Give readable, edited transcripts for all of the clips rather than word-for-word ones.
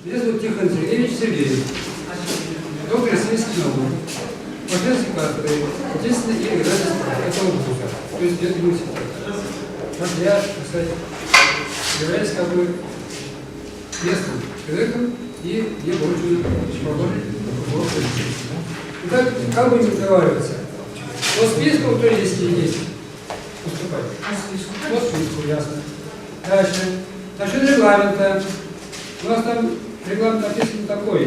Меня зовут Тихон Сергеевич Сергеев, доктор исторических наук, профессор кафедры отечественной и гражданской этого вуза, то есть университета. Вот я, так сказать, являюсь как бы местным человеком, и мне поручено продолжить урок. Итак, как будем договариваться? По списку, кто здесь есть, выступать? По списку, ясно. Дальше. Насчет регламента. У нас там регламент написан такой.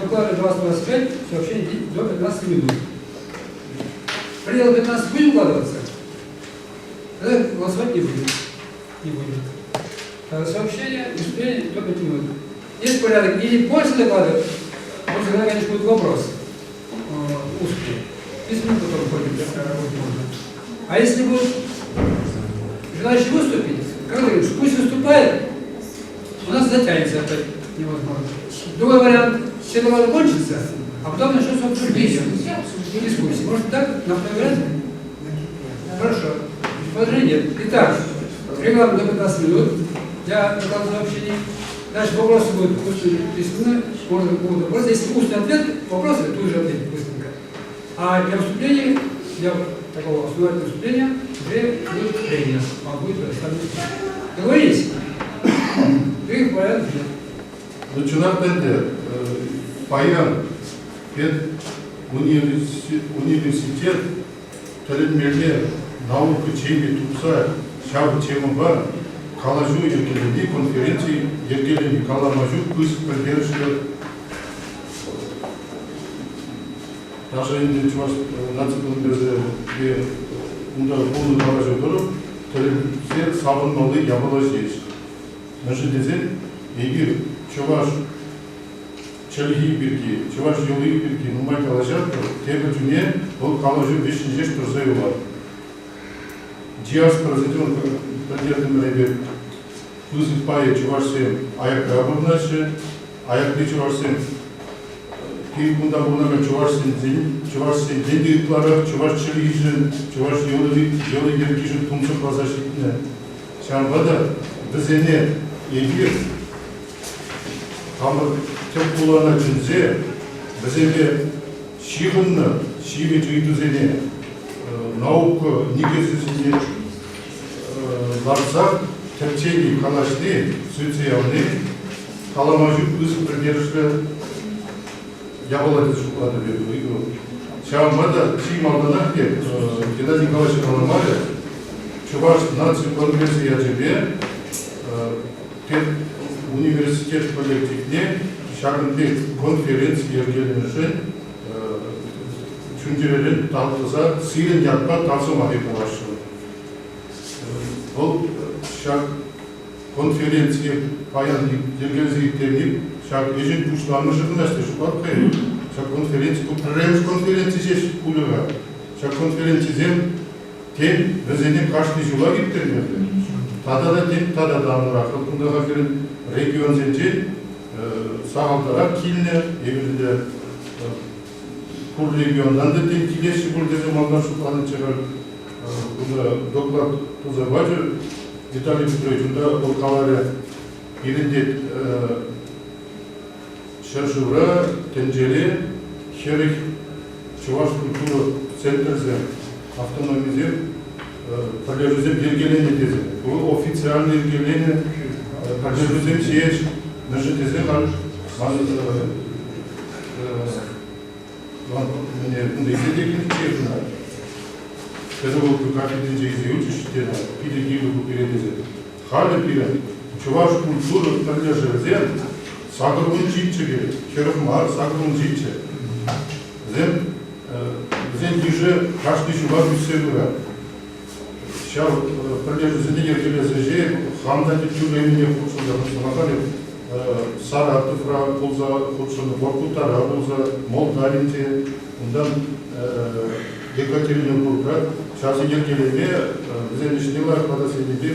Доклады 20-25, сообщение до 15 минут. Предел 15 будем укладываться? Тогда голосовать не будем. Не будем. Сообщение, выступление до 5 минут. Есть порядок. Или после доклада, после доклада, конечно, будет вопрос устный. Письменно потом ходит, работать можно. А если будут желающие выступить, как ты говоришь, пусть выступает, у нас затянется опять невозможно. Другой вариант, все доклады кончатся, а потом начнется обсуждение. Дискуссия. Может так, на второй вариант? Хорошо. Возражений нет. Итак, регламент до 15 минут для доклада сообщений. Дальше вопросы будут устно, письменно, можно будут вопросы. Если устный ответ, вопросы тут же ответить быстренько. А для выступления, для такого основательного выступления уже будет прения. Вам будет предоставлен. Договорились? Других вариантов нет. Ну, чӑнах та ӗнтӗ, паян университет тӗлӗнмелле наука теми тупса ҫав темӑпа калаҫу йӗркелени, конференци йӗркелени калама ҫук пысӑк пӗлтерӗшлӗ. Наша ӗнтӗ Чӑваш наци конгресӗпе унта пулнӑ калаҫу тӑрӑх тӗлӗнсе савӑнмалли япала ҫеҫ. Мӗншӗн тесен эпир чӑваш чӗлхи пирки, чӑваш йӑли пирки нумай калаҫатпӑр, тепӗр чухне вӑл калаҫу вӗҫҫӗн ҫеҫ тӑрса юлать. Диаспора пӗлтертӗмӗр эпир, пысӑк пайӗ чӑвашсем аякра пурӑнаҫҫӗ, аякри чӑвашсем пир кунта пурӑнакан чӑвашсенчен те ытларах чӑваш чӗлхишӗн, чӑваш йӑли-йӗркишӗн тунсӑхласа ҫитнӗ. Ҫавӑнпа та вӗсене эпир хамӑр тӗп хулана чӗнсе вӗсемпе ҫыхӑннӑ ҫивӗч ыйтусене наука никӗсӗсене ларса тӗпчени, калаҫни, сӳтсе явни калама ҫук пысӑк пӗлтерӗшлӗ япала тесе шутлатӑп эпӗ ыйту. Ҫавӑнпа та чи малтанах те Геннадий Николаевич каламарӗ, Чӑваш наци конгресӗ ячӗпе университет коллективне ҫакӑн пек конференци йӗркеленӗшӗн чун-чӗререн тав туса сирӗн ятпа тав сӑмахӗ каласшӑн. Вӑл ҫак конференцие паян йӗркелесе ирттерни ҫак ӗҫӗн пуҫламӑшӗ кӑна шутлатпӑр. Ҫак конференци ку пӗрремӗш конференци ҫеҫ пулӗ-ха. Ҫак конференцисем тен вӗсене кашни ҫулах ирттермелле. Тата та тен тата та анлӑрах. Вӑл кунта пирӗн регионсенчен сахалтарах килнӗ. Эпир ӗнтӗ пур регионтан та тен килеҫҫӗ пуль тесе малтан шутланӑччӗ халь. Кунта доклад туса пачӗ Виталий Петрович. Унта вӑл каларӗ, пирӗн тет ҫӗршывра, тӗнчере 40 чӑваш культура центрӗсем, автономисем, пӗрлешӳсем йӗркеленӗ тесе. Ку официально йӗркеленӗ пӗрлешӳсем ҫеҫ. Мӗншӗн тесе халь ман кунта илсе те килнӗччӗ Педагогика кафедринче илсе юлчӗҫ те питӗ кирлӗ ку пире тесе. Халӗ пирӗн чӑваш культура пӗрлешӗвӗсем 87 пек, 40 мар, 87. Вӗсем вӗсен йышӗ кашни ҫулах ӳссе пырать. Ҫав пӗрлешӳсене йӗркелес ӗҫе хам та тӳрремӗнех хутшӑнса хутшӑнакан Саратовра пулса хутшӑннӑ, Воркутара пулса, Молдавинче, унтан Екатеринбургра ҫавсен йӗркелеме вӗсен ӗҫне лайӑхлатас енӗпе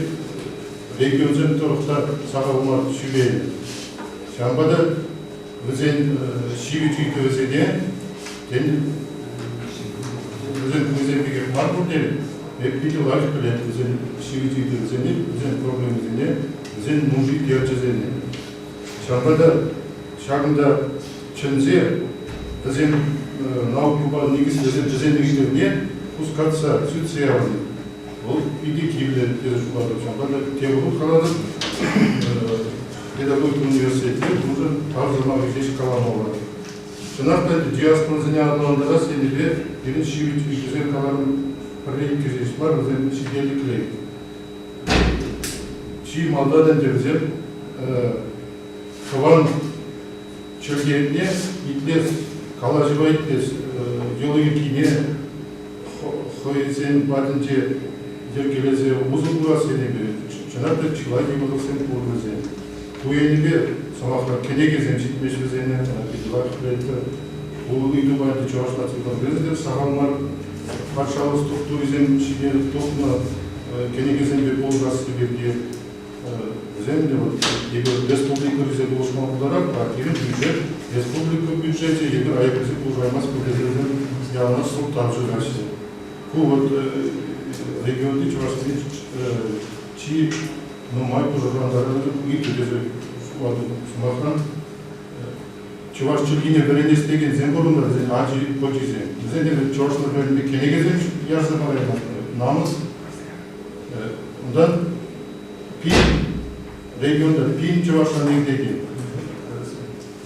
регионсем тӑрӑх та сахал мар ҫӳренӗ. Ҫавӑнпа та вӗсен ҫивӗч ыйтӑвӗсене тен вӗсем хӑйсем пекех мар пуль эп питӗ лайӑх пӗлет вӗсен ҫивӗч ыйтӑвӗсене, вӗсен проблемисене, вӗсен нуши-терчӗсене. Ҫавӑнпа та. Ҫакӑнта чӗнсе вӗсем наукӑпа никӗслесе вӗсен ыйтӑвне хускатса сӳтсе явни вӑл питӗ кирлӗ тесе шутлатӑп. Ҫавӑнпа та тепӗр хут калатӑп, педагогика университетне уншӑн тав сӑмахӗ ҫеҫ каламалла. Чӑнах та диаспорӑсене аталантарас енӗпе пирӗн ҫивӗч ыйтусем каларӑм пӗрре-иккӗ ҫеҫ мар, вӗсем ҫителӗклех. Чи малтан ӗнтӗ вӗсем тӑван чӗлхене итлес, калаҫӑва итлес йӑли-йӗркине хӑйсен патӗнче йӗркелесе усӑ курас енӗпе чӑнах та чылай йывӑрлӑхсем пур вӗсен. Ку енӗпе, сӑмахран, кӗнекесем ҫитмест вӗсене, питӗ лайӑх пӗлетпӗр. Ку ыйтупа ӗнтӗ Чӑваш наци конгресӗ те сахал мар патшалӑх структурисем ҫине тухнӑ кӗнекесемпе пулӑшасси пирки. Вӗсем те вот эпир республикӑрисем пулӑшма пултаратпӑр, а пирӗн бюджет, республика бюджечӗ эпир айӑплисем пулӑшаймастпӑр тесе вӗсем яланах сӑлтав шыраҫҫӗ. Ку вот регионти чӑвашсене чи нумай пӑшӑрхантаракан ыйту тесе шутлатӑп. Сӑмахран, чӑваш чӗлхине вӗренес текенсем пур унта, вӗсен ачи-пӑчисем. Вӗсен те чӑвашла вӗренме кӗнекесем ярса параймастпӑр. Намӑс. Унтан пин регионта пин чӑвашран иртекен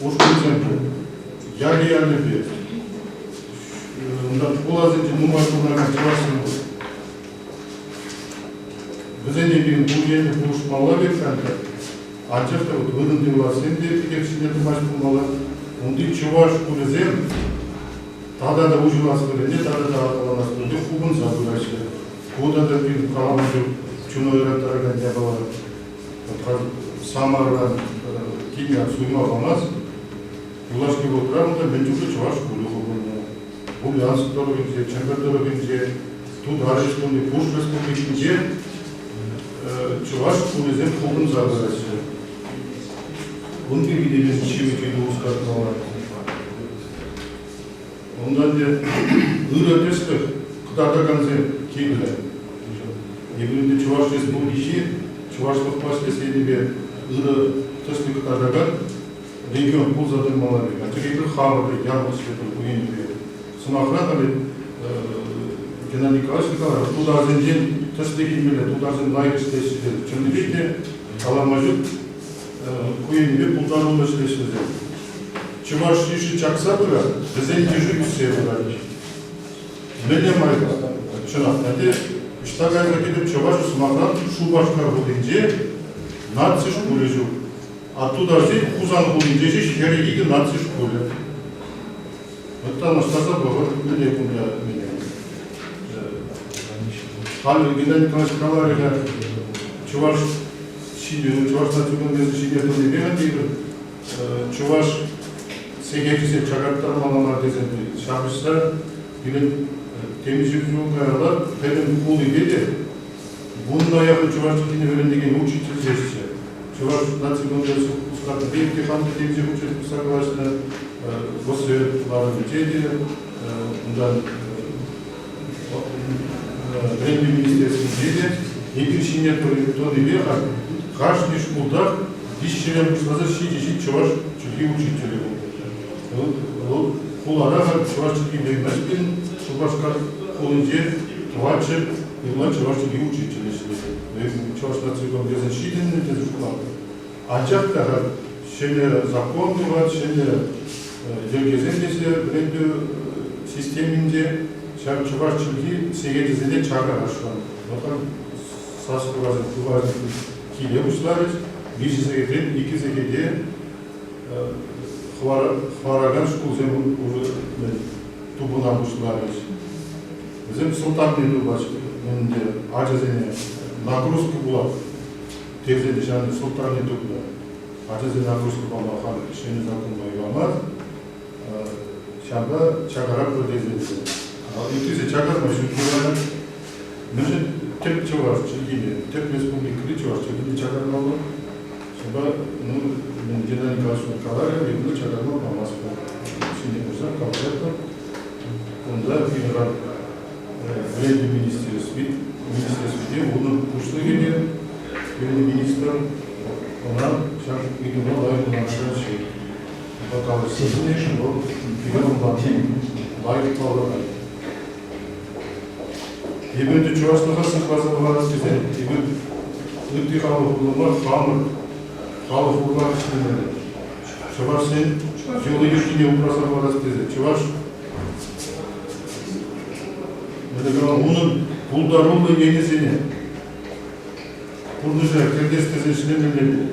ушкӑнсем пур. Ялӗ-ялӗпе. Унтан хуласенче нумай пурӑнакан чӑвашсем пур. Вӗсене пирӗн пур енлӗ пулӑшмалла пек ӗнтӗ. Анчах та вот вырӑнти влаҫсем те питех ҫине тӑмасть пулмалла. Унти чӑваш шкулӗсем тата та уҫӑлас вырӑнне, тата та аталанас вырӑнне хупӑнса пыраҫҫӗ. Ку тата пирӗн калама ҫук чуна ыраттаракан япала. Самарӑран килнӗ суйма памасть. Юлашки вӑхӑтра унта мӗн чухлӗ чӑваш шкулӗ хупӑннӑ. Ульяновск тӑрӑхӗнче, Чӗмпӗр тӑрӑхӗнче, Тутар Республики, Пушкӑрт Республикинче чӑваш шкулӗсем хупӑнса пыраҫҫӗ. Ун пирки те пирӗн ҫивӗч ыйту хускатмалла. Унтан те ырӑ тӗслӗх кӑтартакансем кирлӗ. Эпир ӗнтӗ Чӑваш Республикинчи чӑвашлӑхпа ӗҫлес енӗпе ырӑ тӗслӗх кӑтартакан регион пулса тӑмалла пек. Анчах эпир хамӑр та япӑх ӗҫлетпӗр ку енӗпе. Сӑмахран, халӗ Геннадий Николаевич Николаев тутарсенчен тӗслӗх илмелле, тутарсем лайӑх ӗҫлеҫҫӗ тет. Чӑннипех те калама ҫук, ку енӗпе пултаруллӑ ӗҫлеҫҫӗ вӗсем. Чӑваш йышӗ чакса пырать, вӗсен йышӗ ӳссе пырать. Мӗнле майпа? Чӑнах та те, ӑҫта кайса кӗтӗп чӑваш сӑмахран Шупашкар хулинче наци шкулӗ ҫук. А тутарсен Хусан хулинче ҫеҫ 42 наци шкулӗ. Вот танлаштарса пӑхӑр, мӗнле кунта мӗне. Халӗ Геннадий Николаевич каларӗ-ха, чӑваш ҫине, чӑваш наци конгресӗ ҫине тӑнипе ӗнтӗ чӑваш сехечӗсем чакарттармалла мар тесен ҫапӑҫса пирӗн темиҫе ҫул каялла пӗтӗм хулипе те вунна яхӑн чӑваш чӗлхине вӗрентекен учитель ҫеҫчӗ. Чӑваш наци конгресӗ хускатнипе те хам та темиҫе хутчен тухса калаҫнӑ Госсовет ларӑвӗнче те, унтан Вӗрентӳ министерствинче те эпир ҫине тӑнипе кашни шкултах виҫҫӗрен пуҫласа ҫичӗ ҫич чӑваш чӗлхи учителӗ пулнӑ. Вӑл хулара чӑваш чӗлхи вӗренмест пирӗн Шупашкар хулинче тӑватҫӗ ытла чӑваш чӗлхи учителӗ ӗҫлет. Чӑваш наци конгресӗн ҫитӗннӗ тесе шутлатӑп. Анчах та ҫӗнӗ закон тухать, ҫӗнӗ йӗркесем тесе вӗрентӳ системинче ҫав чӑваш чӗлхи сехечӗсене чакарасшӑн. Вӑтам сас хурасем киле пуҫларӗҫ. Виҫӗ сехетрен икӗ сехете хӑваракан шкулсем уже тупӑна пуҫларӗҫ. Вӗсем сӑлтавне тупаҫҫӗ ӗнтӗ ачасене нагрузка пулать. Тесе те ҫавӑн сӑлтавне тупнӑ. Ачасен нагрузка пама халь ҫӗнӗ законпа юрамасть. Ҫавна чакаратпӑр тесе. Ыттисем чакарма ҫук пулать. Мӗншӗн тӗп чӑваш чӗлхине, тӗп республикӑри чӑваш чӗлхине чакармалла? Ҫапла, ну, Геннадий Николаевич каларӗ, эпир чакарма памастпӑр. Ҫине курса калаҫатпӑр. Кунта пирӗн Вӗрентӳ министерстви, министерствипе унӑн пуҫлӑхӗ те, пирӗн министр ӑна ҫак ыйтӑва лайӑх ӑнланакан ҫын. Калаҫсене вӑл пире ӑнланни лайӑх палӑрать. Эпир ӗнтӗ чӑвашлӑха сыхласа хӑварас тесен эпир ытти халӑх урлӑ мар, хамӑр халӑх урлах ӗҫлемелле. Чӑвашсен йӑли-йӗркине упраса хӑварас тесе чӑваш унӑн пултаруллӑ енӗсене пурнӑҫа кӗртес тесе ӗҫлемелле.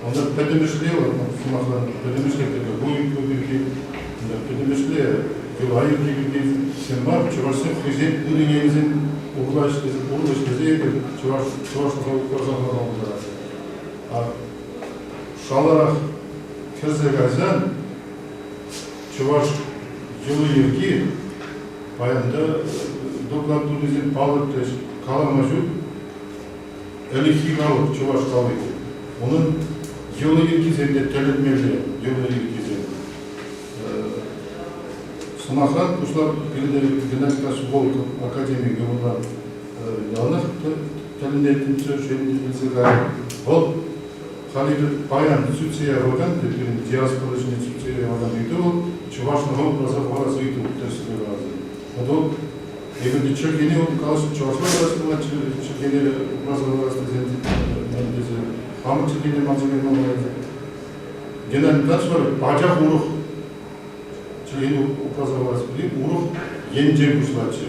Унта пӗтӗмӗшле, сӑмахран, пӗтӗмӗшле педагогика пирки, пӗтӗмӗшле йӑла-йӗрке пирки ҫын мар, чӑвашсем хӑйсен ырӑ енӗсем урлӑ ӗҫлесе, урлӑ ӗҫлесе эпир чӑваш, чӑвашлӑха упраса хӑварма пултаратпӑр. А шаларах кӗрсе кайсан чӑваш йӑли-йӗрки паян та доклад тунисем палӑртрӗҫ, калама ҫук. Ӗлӗкхи халӑх, чӑваш халӑхӗ, унӑн йӑли-йӗркисем те тӗлӗнмелле йӑли-йӗркисем. Сӑмахран, пуҫлап пирӗн Геннадий Николаевич Волков академик унран яланах тӗлӗнеттӗмччӗ, илсе кайрӗ. Вӑл халь эпир паян сӳтсе явакан, пирӗн диаспора ҫине сӳтсе явакан ыйту вӑл чӑвашлӑха упраса хӑварас ыйту тӗрӗслесе каласан. Вӑл Эпир те чӗлхене калаҫ чӑвашла калаҫмалла, чӗлхене упраса хӑварас тесен тесе хамӑр чӗлхене манса каймалла. Геннадий Николаевич вара пачах урӑх чӗлхене упраса хӑварас пирки урӑх енчен пуҫлатчӗ.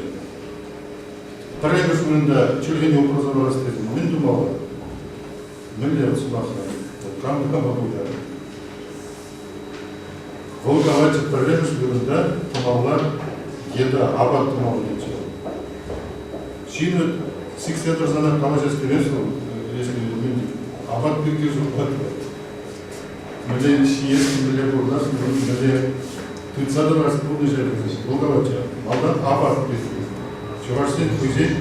Пӗрремӗш вырӑнта чӗлхене упраса хӑварас тесен мӗн тумалла? Мӗнле сӑмахран? Кам кама пултарать? Вӑл калать, пӗрремӗш вырӑнта тӑмалла еда, апат тумалла тетчӗ. Ҫын сиксе тӑрсанах калаҫас килмест вӑл, если апат пирки шутлать. Мӗнле ҫиес, мӗнле пурӑнас, мӗнле тытса тӑрас пурнӑҫа вӑл калатчӗ. Малтан апат пирки. Чӑвашсен хӑйсен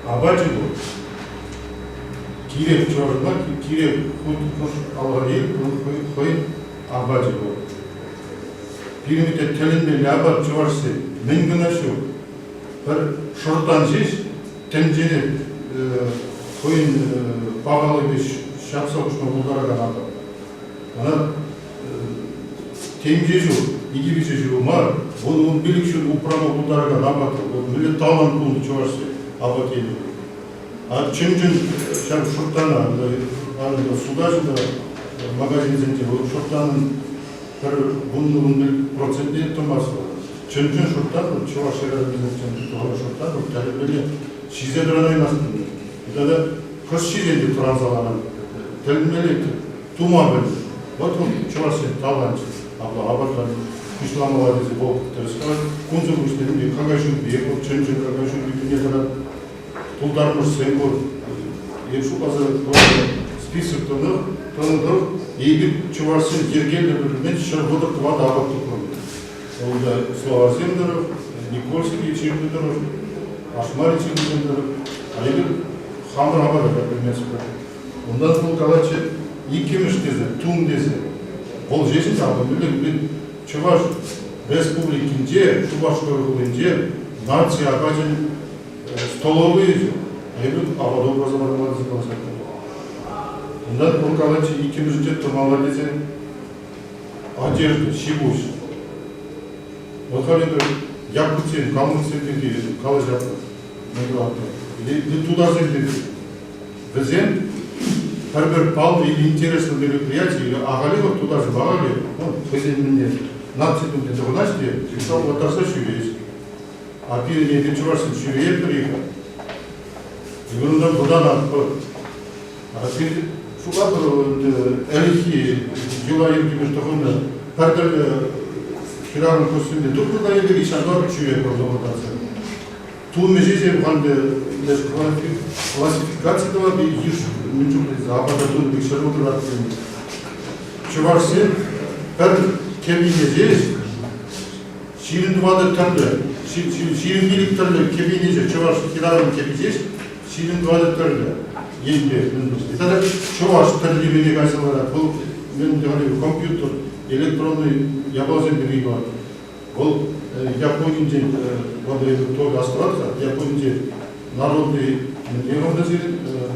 апачӗ пур. Кирек чӑвашла, кирек хуть хӑш алӑри хӑйӗн апачӗ пур. Пирӗн те тӗлӗнмелле апат чӑвашсен. Мӗн кӑна ҫук. Пӗр шӑртан ҫеҫ тӗнчене хӑйӗн пахалӑхӗпе ҫапса хуҫма пултаракан апат. Ӑна темиҫе ҫул, икӗ-виҫӗ ҫул мар, 10-15 ҫул упрама пултаракан апат вӑл. Мӗнле талант пулнӑ чӑвашсен апат енӗпе. А чӑн-чӑн ҫав шӑрттана сутаҫҫӗ та магазинсенче вӑл шӑрттанӑн пӗр 10-15 процентне тӑмасть вӑл. Чӑн-чӑн шӑрттан вӑл чӑваш хӗрарӑмӗсен тухнӑ шӑрттан вӑл тӗлӗнмелле ҫисе тӑранаймастӑн. Тата кӑшт ҫисен те тӑранса ларан. Тӗлӗнмелле тума пӗлнӗ. Вот вӑл чӑвашсен таланчӗ. Апла апатран пуҫламалла тесе вӑл тӗрӗс калать. Кунсӑр пуҫне какай шӳрпи, вӑл чӑн-чӑн какай шӳрпи кӳме тӑрать. Тултармӑшсем пур. Эп шутласа список тӑнӑ тӑрӑх эпир чӑвашсен йӗркеллӗ пӗлмен 134 апат тупрӑмӑр. Унта словарьсем тӑрӑх, Никольский чиркӳ тӑрӑх, Ашмарин чиркӳсем тӑрӑх. А эпир хамӑр апата та пӗлместпӗр. Унтан вӑл калатчӗ иккӗмӗш тесе, тум тесе. Вӑл ҫеҫ мӗнле Чӑваш Республикинче, Шупашкар хулинче наци апачӗн столовӑйӗ ҫук. Эпир апат упраса лармалла тесе калаҫаттӑм. Унтан вӑл калатчӗ иккӗмӗшӗнче тӑмалла тесе одежда, ҫи-пуҫ. Вот халь эпир якутсем, калмӑксем пирки калаҫатпӑр. Мӗн тӑватпӑр? Или тутарсем пирки. Вӗсем пӗр-пӗр паллӑ или интереслӗ мероприяти или ахалех вот тутарсем ахалех, ну, хӑйсен мӗнне наци тумне тӑхӑнаҫ те шаплаттарса ҫӳрейӗҫ. А пирӗн эпир чӑвашсем ҫӳреетпӗр-и-ха? Вырӑнтан вӑтанатпӑр. А пирӗн шутлатпӑр ӗлӗкхи йӑла-йӗркепе тӑхӑннӑ пӗр тӗрлӗ хӗрарӑм костюмне тухнӑ та эпир ҫапла ҫӳретпӗр лӑпӑртатса. Тумӗ ҫеҫ халӗ классификаци тӑвать йыш мӗн чухлӗ апата тунӑ пек 134 Чӑвашсем пӗр кӗввине ҫеҫ 24 тӗрлӗ, 25 тӗрлӗ кӗввине ҫеҫ, чӑваш хӗрарӑм кӗвви ҫеҫ 24 тӗрлӗ енпе. Тата чӑваш тӗррипе кайса ларать. Вӑл мӗн компьютер, электронный япаласем пирки калать. Вӑл Японинчен, вӑл тоже астӑвать-ха, Японинче народный мӗнле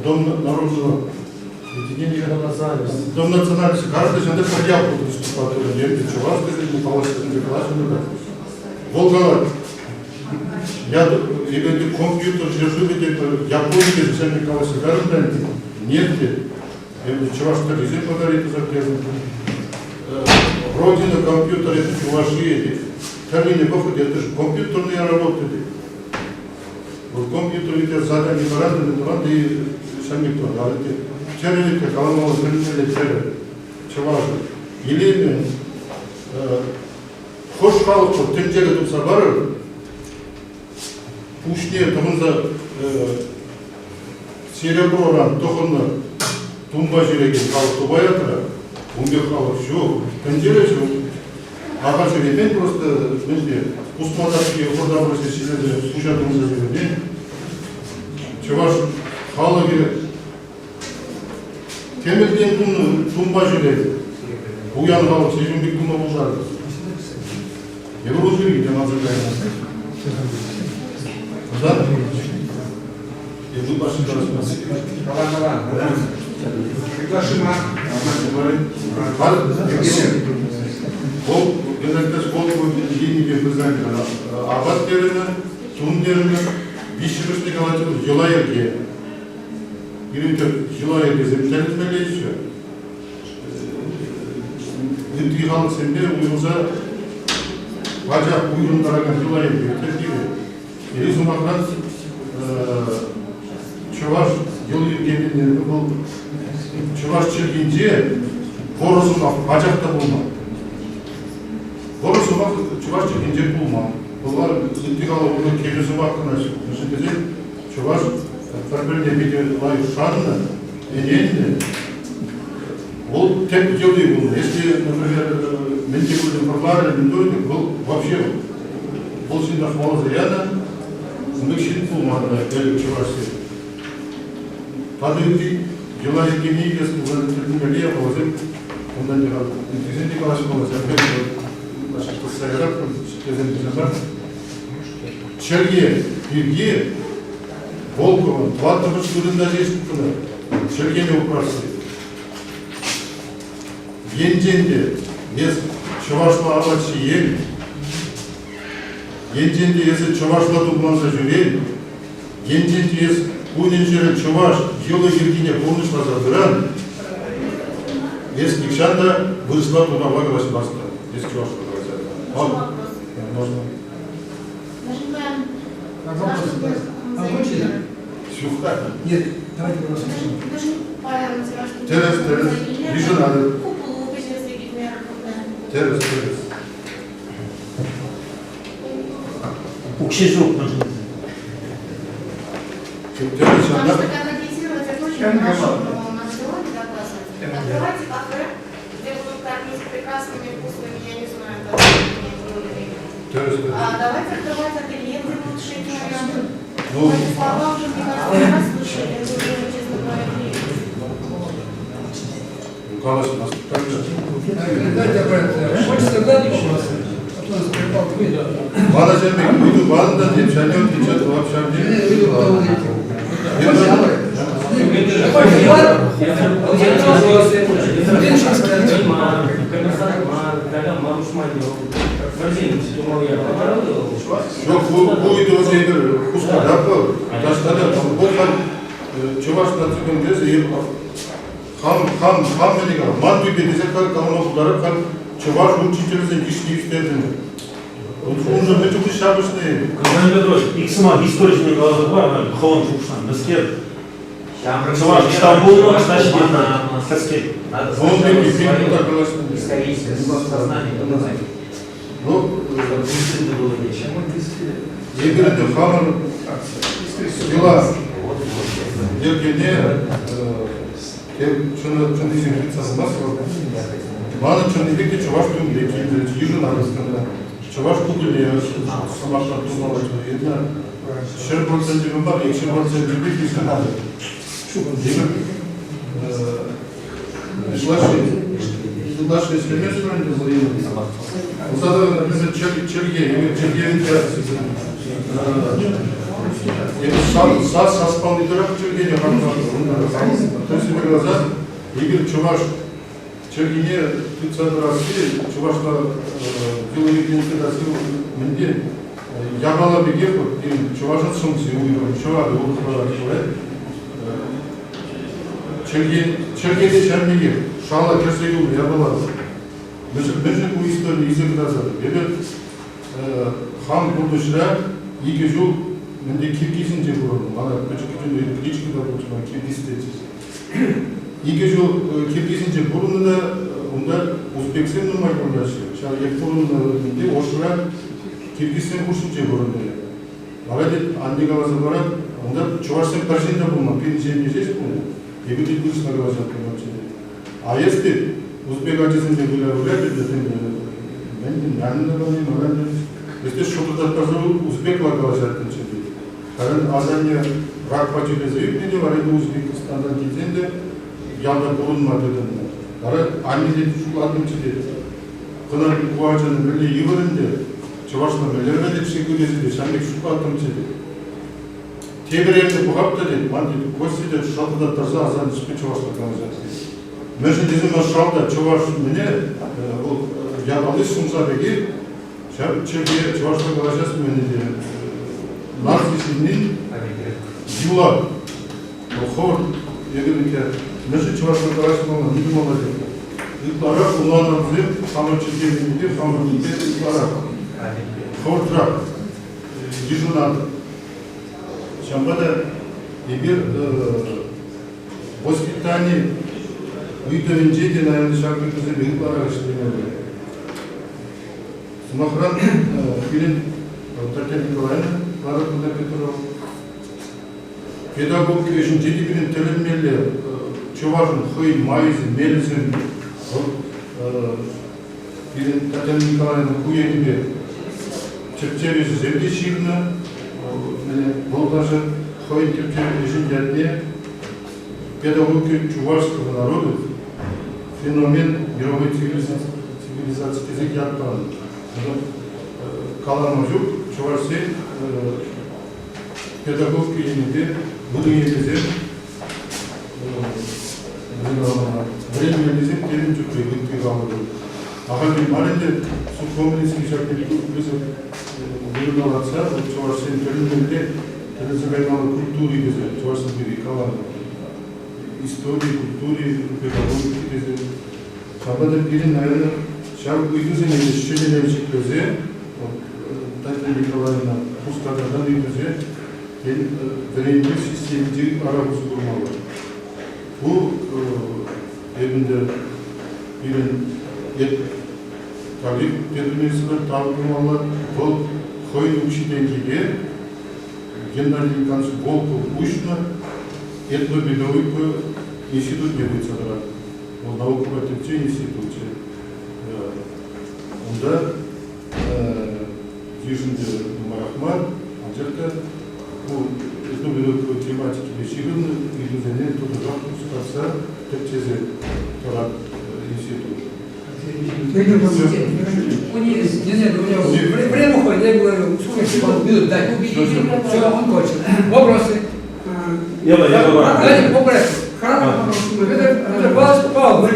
Дом народного Единение национальности. Дом национальности. Каждый ҫынна пӗр ял выступать. Енте чӑваш тесе, паллаш тесе калаҫнӑ та. Вӑл калать. Я эпӗ компьютер ҫӗршывӗ те Япони тесе калаҫса карӑм та нет те. Эпӗ чӑваш тӗррисем подарить туса кӗртнӗ. Родина компьютер это Чувашия тет. Тӗррине пӑхӑр, это же компьютерная работа тет. Вӑл компьютер те задание паран, тӑван та ҫамик тӑван. А те чӗрӗ те каламалла пӗлмелле чӗрӗ. Чӑвашӑн. Илемӗ хӑш халӑх пур тӗнчере тупса парӑр, пуҫне тӑхӑнса сереброран тӑхӑннӑ тумпа ҫӳрекен халӑх тупаятӑр, ун пек халӑх ҫук, тӗнчере ҫук. Ахаль ҫӳремен просто мӗнпе пусма татки ӑпӑр-тапӑр ҫилесе пуҫа тӑхӑнса ҫӳремен. Чӑваш халӑхӗ кӗмӗлтен тунӑ тумпа ҫӳрет. Пуян халӑх ҫеҫ ун пек тума пултарать. Эпир ун пирки те манса кайнӑ. Да? Иду Кала-кала. Приглашена. Вӑл генеральтеш Волковӑн енӗпе пырсан апат терӗмӗр, тум терӗмӗр, виҫҫӗмӗшне калать йӑла-йӗрке. Пирӗн тӗп йӑла-йӗркесем тӗлӗнмеллеччӗ. Ытти халӑхсемпе уйрӑлса пачах уйрӑм тӑракан йӑла-йӗрке тӗп Или сӑмахран чӑваш йӑли-йӗркине вӑл чӑваш чӗлхинче вӑрӑ сӑмах пачах та пулман. Вӑрӑ сӑмах чӑваш чӗлхинче пулман. Вӑл ытти халӑх урлӑ кивӗ сӑмах кӑна ҫук. Мӗншӗн тесен чӑваш пӗр-пӗрне питӗ лайӑх шаннӑ, ӗненнӗ. Вӑл тӗп йӑли пулнӑ. Если, например, мӗн те пулин вӑрларӗ, мӗн турӗ, вӑл вообще вӑл ҫынна хӑваласа янӑ, ун пек ҫын пулман та ӗлӗк чӑвашсен. Тата ытти йӑла-йӗркене илес пулсан тӗлӗнмелле япаласем унтан те ыттисен те калаҫмалла, ҫав пек тӑсса яратпӑр, тесен те мар. Чӗлхе пирки Волковӑн тӑваттӑмӗш вырӑнта ҫеҫ тӑнӑ чӗлхене упрасси. Енчен те эс чӑвашла апат ҫиен, енчен те эсӗ чӑвашла тумланса ҫӳрен, енчен те эс кунӗн-ҫӗрӗн чӑваш йӑли-йӗркине пурнӑҫласа пыран, эс нихҫан та вырӑсла тутарла калаҫмастӑн, эс чӑвашла калаҫатӑн. Можно. Ҫук. Нет, давайте вопрос. Тӗрӗс, тӗрӗс. Йышӑнатӑп. Тӗрӗс, тӗрӗс. Укҫи ҫук. Тӗрӗс ҫавна. Открывайте кафе, где будут кормить прекрасными вкусными, я не знаю, Тӗрӗс. А давайте открывать ателье, где будут шить наряды. Ну, Эти слова уже, мне кажется, не раз слышали, это уже, честно говоря, ну, калаҫмасть. Дайте обратно. Хочется задать вопросы? А то нас припал к вы. Мана ҫемье ыйту панӑ та тет, течет вообще. Ыйту потом ответим. Ҫук, ку ыйтусене эпир хускататпӑр. Таҫта та вӑл халь Чӑваш наци конгресӗ хам хам хам мӗне калам, ман тӳпе тесе калама пултарать халь чӑваш учителӗсен йышне ӳстертӗмӗр. Уншӑн мӗн чухлӗ ҫапӑҫнӑ. Константин Петрович, ик сӑмах истори ҫине каласа пар, хӑвӑн шухӑшна, мӗскер Чӑваш ӑҫта пулнӑ, ӑҫта ҫитнӗ? Кӗске. Вӑл пирки фильм та калаҫнӑ. Историческое сознание. Ну, эпир ӗнтӗ хамӑр йӑла йӗркене чӑннисем ыйтса пымасть вӑл. Манӑн чӑннипе те чӑваш тумне килнӗ, йышӑнатӑп кӑна. Чӑваш кукӑле сӑмахран тумалла. 100% мар, 200% йышӑнатӑп. Эпир ытлашши ӗҫлеместпӗр ӗнтӗ вӑл енӗпе. Пулса та, например, чӗлхе, эпир чӗлхерен эпир сас сас палли тӑрӑх чӗлхене хаклатпӑр. То есть, эпир каласан, Эпир чӑваш чӗлхине тытса тӑрасси, чӑвашла йӑли-йӗркине тытасси мӗнпе япала пекех вӑл пирӗн чӑвашӑн сӑмси уйрӑм, ҫӑварӗ урӑхларах пулать. Чӗлхе, чӗлхене ҫав пекех шала кӗрсе юлнӑ япала. Мӗншӗн ку историе илсе кӑтартатӑп? Эпӗ хам пурнӑҫра икӗ ҫул мӗнле киргизинче пурӑннӑ. Мана пӗчӗк кличка та пулчӗ, мана киргиз тетчӗҫ. Икӗ ҫул киргизинче пурӑннӑ та унта узбексем нумай пурӑнаҫҫӗ. Ҫав эп пурӑннӑ Ошра киргизсем хушшинче пурӑннӑ. Вара тет, анне каласа парать, унта чӑвашсем пӗр ҫын та пулман, пирӗн ҫемье ҫеҫ пулнӑ. Эпир те вырӑсла калаҫаттӑмӑрччӗ тет. А эс тет, узбек ачисемпе выля-выля тет, мӗн няньӑна пани, мана эс те шӑкӑртаттарса узбекла калаҫаттӑнччӗ тет. Кайран асанне ракпа чирлесе ӳкнӗ те вара Узбекистантан килсен те ялта пурӑнма тытӑннӑ. Вара анне те шутлаттӑмччӗ тет. Кӑна ку ачана мӗнле йывӑр ӗнтӗ, чӑвашла мӗнле вӗрентет-ши ку тесе те ҫавӑн пек шутлаттӑмччӗ тет. Тепӗр эрне пӑхап та тет, ман тет, Костя тет, шалтӑртаттарса асаннӗшпе чӑвашла калаҫать тет. Мӗншӗн тесен ман шалта чӑваш мӗне вӑл япали сӑмса пекех ҫав чӗлхе чӑвашла калаҫас мӗне те наци ҫыннин юла хӑвӑрт эпир мӗншӗн чӑвашла калаҫмалла, не тумалла тет. Ытларах ӑнланакансем хамӑр чӗлхене хамӑр нипе ытларах хӑвӑртрах йышӑнатӑп. Ҫавӑнпа та эпир воспитани ыйтӑвӗнче те, наверное, ҫак ыйтусемпе ытларах ӗҫлемелле. Сӑмахран, пирӗн Татьяна Николаевна Ларӑтна Петрова педагогика ӗҫӗнче те пирӗн тӗлӗнмелле чӑвашӑн хӑйӗн майӗсем, мелӗсем вӑл пирӗн Татьяна Николаевна ку енӗпе тӗпчев ӗҫӗсем те ҫырнӑ. Вӑл даже хӑйӗн тӗпчев ӗҫӗн ятне «Педагогика чувашского народа. Феномен мировой цивилизации» тесе ят панӑ. Калама ҫук, чӑвашсен педагогика енӗпе вырӑнӗсем вӗренмеллисем темӗн чухлӗ ытти халӑхӑн. Ахальтен мар ӗнтӗ Сухомлинский ҫак пек пысӑк вырӑна лартса чӑвашсен тӗлӗнмелле тӗлӗнсе каймалли культури тесе чӑвашсем пирки каланӑ. Истори, культури, педагогики тесе. Ҫавӑнпа та пирӗн, наверное, ҫав ыйтусене те ҫӗнӗрен ҫӗклесе Татьяна Николаевна хускатакан ыйтусем тен, вӗрентӳ системинче ытларах усӑ курмалла. Ку эпӗнтӗ пирӗн Талип педуниверситета тав тумалла. Вӑл хӑйӗн укҫи-тенкипе Геннадий Николаевич Волков уҫнӑ этнопедагогика институтне тытса тӑрать. Вӑл наукӑпа тӗпчев институчӗ. Унта йышӑнчӗ нумаях мар, анчах та ку этнопедагогика тематикипе ҫыхӑннӑ ыйтусене тӑтӑшах хускатса тӗпчесе тӑрать институт. Нет, нет, у меня время уходит, я говорю, сколько секунд, минут, дай. Все, он кончил. Вопросы? Я, я, Давайте по порядку. Петр Павлович Павлов.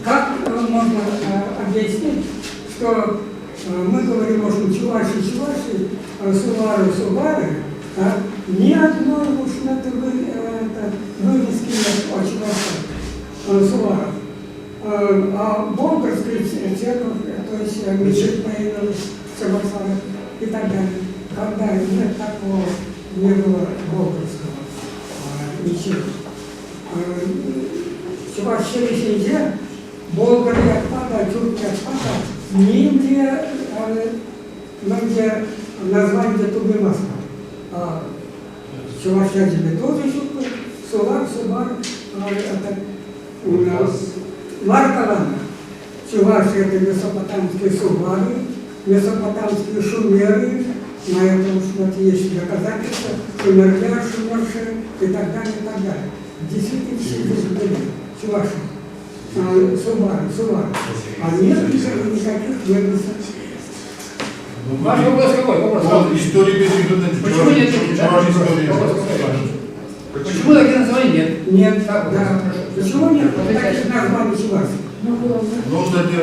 Как можно объяснить, что мы говорим, может, чуваши, чуваши, сувары, сувары, а ни одной уж это, вывески нет о чувашах, суварах. А болгарская церковь, то есть мечеть появилась в Чебоксарах и так далее. Когда нет такого, не было болгарского ничего. Чӑваш ҫӗрӗ ҫинче Болгар ятпа та, Тюрк ятпа та нимле мӗнле названи те тупаймастпӑр. Чӑваш ячӗпе тоже ҫук. Сувар, Сувар, это у нас Маркалана. Чуваши это месопотамские сувары, месопотамские шумеры, на этом вот есть доказательства, шумерля, шумерши и так далее, и так далее. Действительно, все здесь были чуваши, сувары, сувары. А нет никаких выросов. Ваш вопрос какой? Вопрос. Вот история без Почему нет? Чуваш история. Вопрос какой? Почему таких названий нет? Нет, Так, да. хорошо. Почему нет таких названий чувашских? Ну, кстати,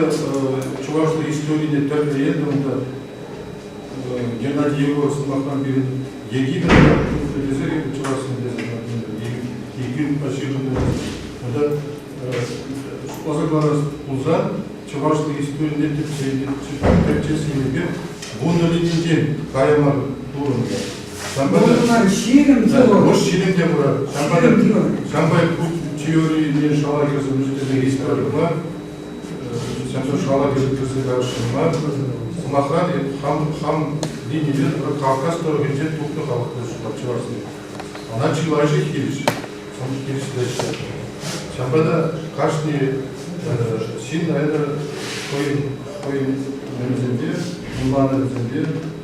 чувашла историне тӗрлӗ енлӗ унта Геннадий Егоров сӑмахран пирӗн Египет тесе чӑвашсем тесе Египетпа ҫыхӑннӑ. Тата шутласа кӑларас пулсан чӑвашла историне тӗпчес енӗпе вуннӑ лининчен кая мар турӑм та. Вуннӑ мар, 20 теори. Может, 20 те пырать. Ҫавӑнпа ку теорине шала кӗрсе тесе историкла ҫавӑнпа шала кӗрсе каясшӑн мар. Сӑмахран, хам, хам линипе Кавказ тӑрӑхӗнчен тухнӑ халӑх шутлап чӑвашсем. Ӑна чылайӑшӗ хирӗҫ. Хирӗҫлеҫҫӗ. Ҫавӑнпа та кашни ҫын, наверное, хӑйӗн хӑйӗн мӗнсемпе, ӑнланӑвӗсемпе,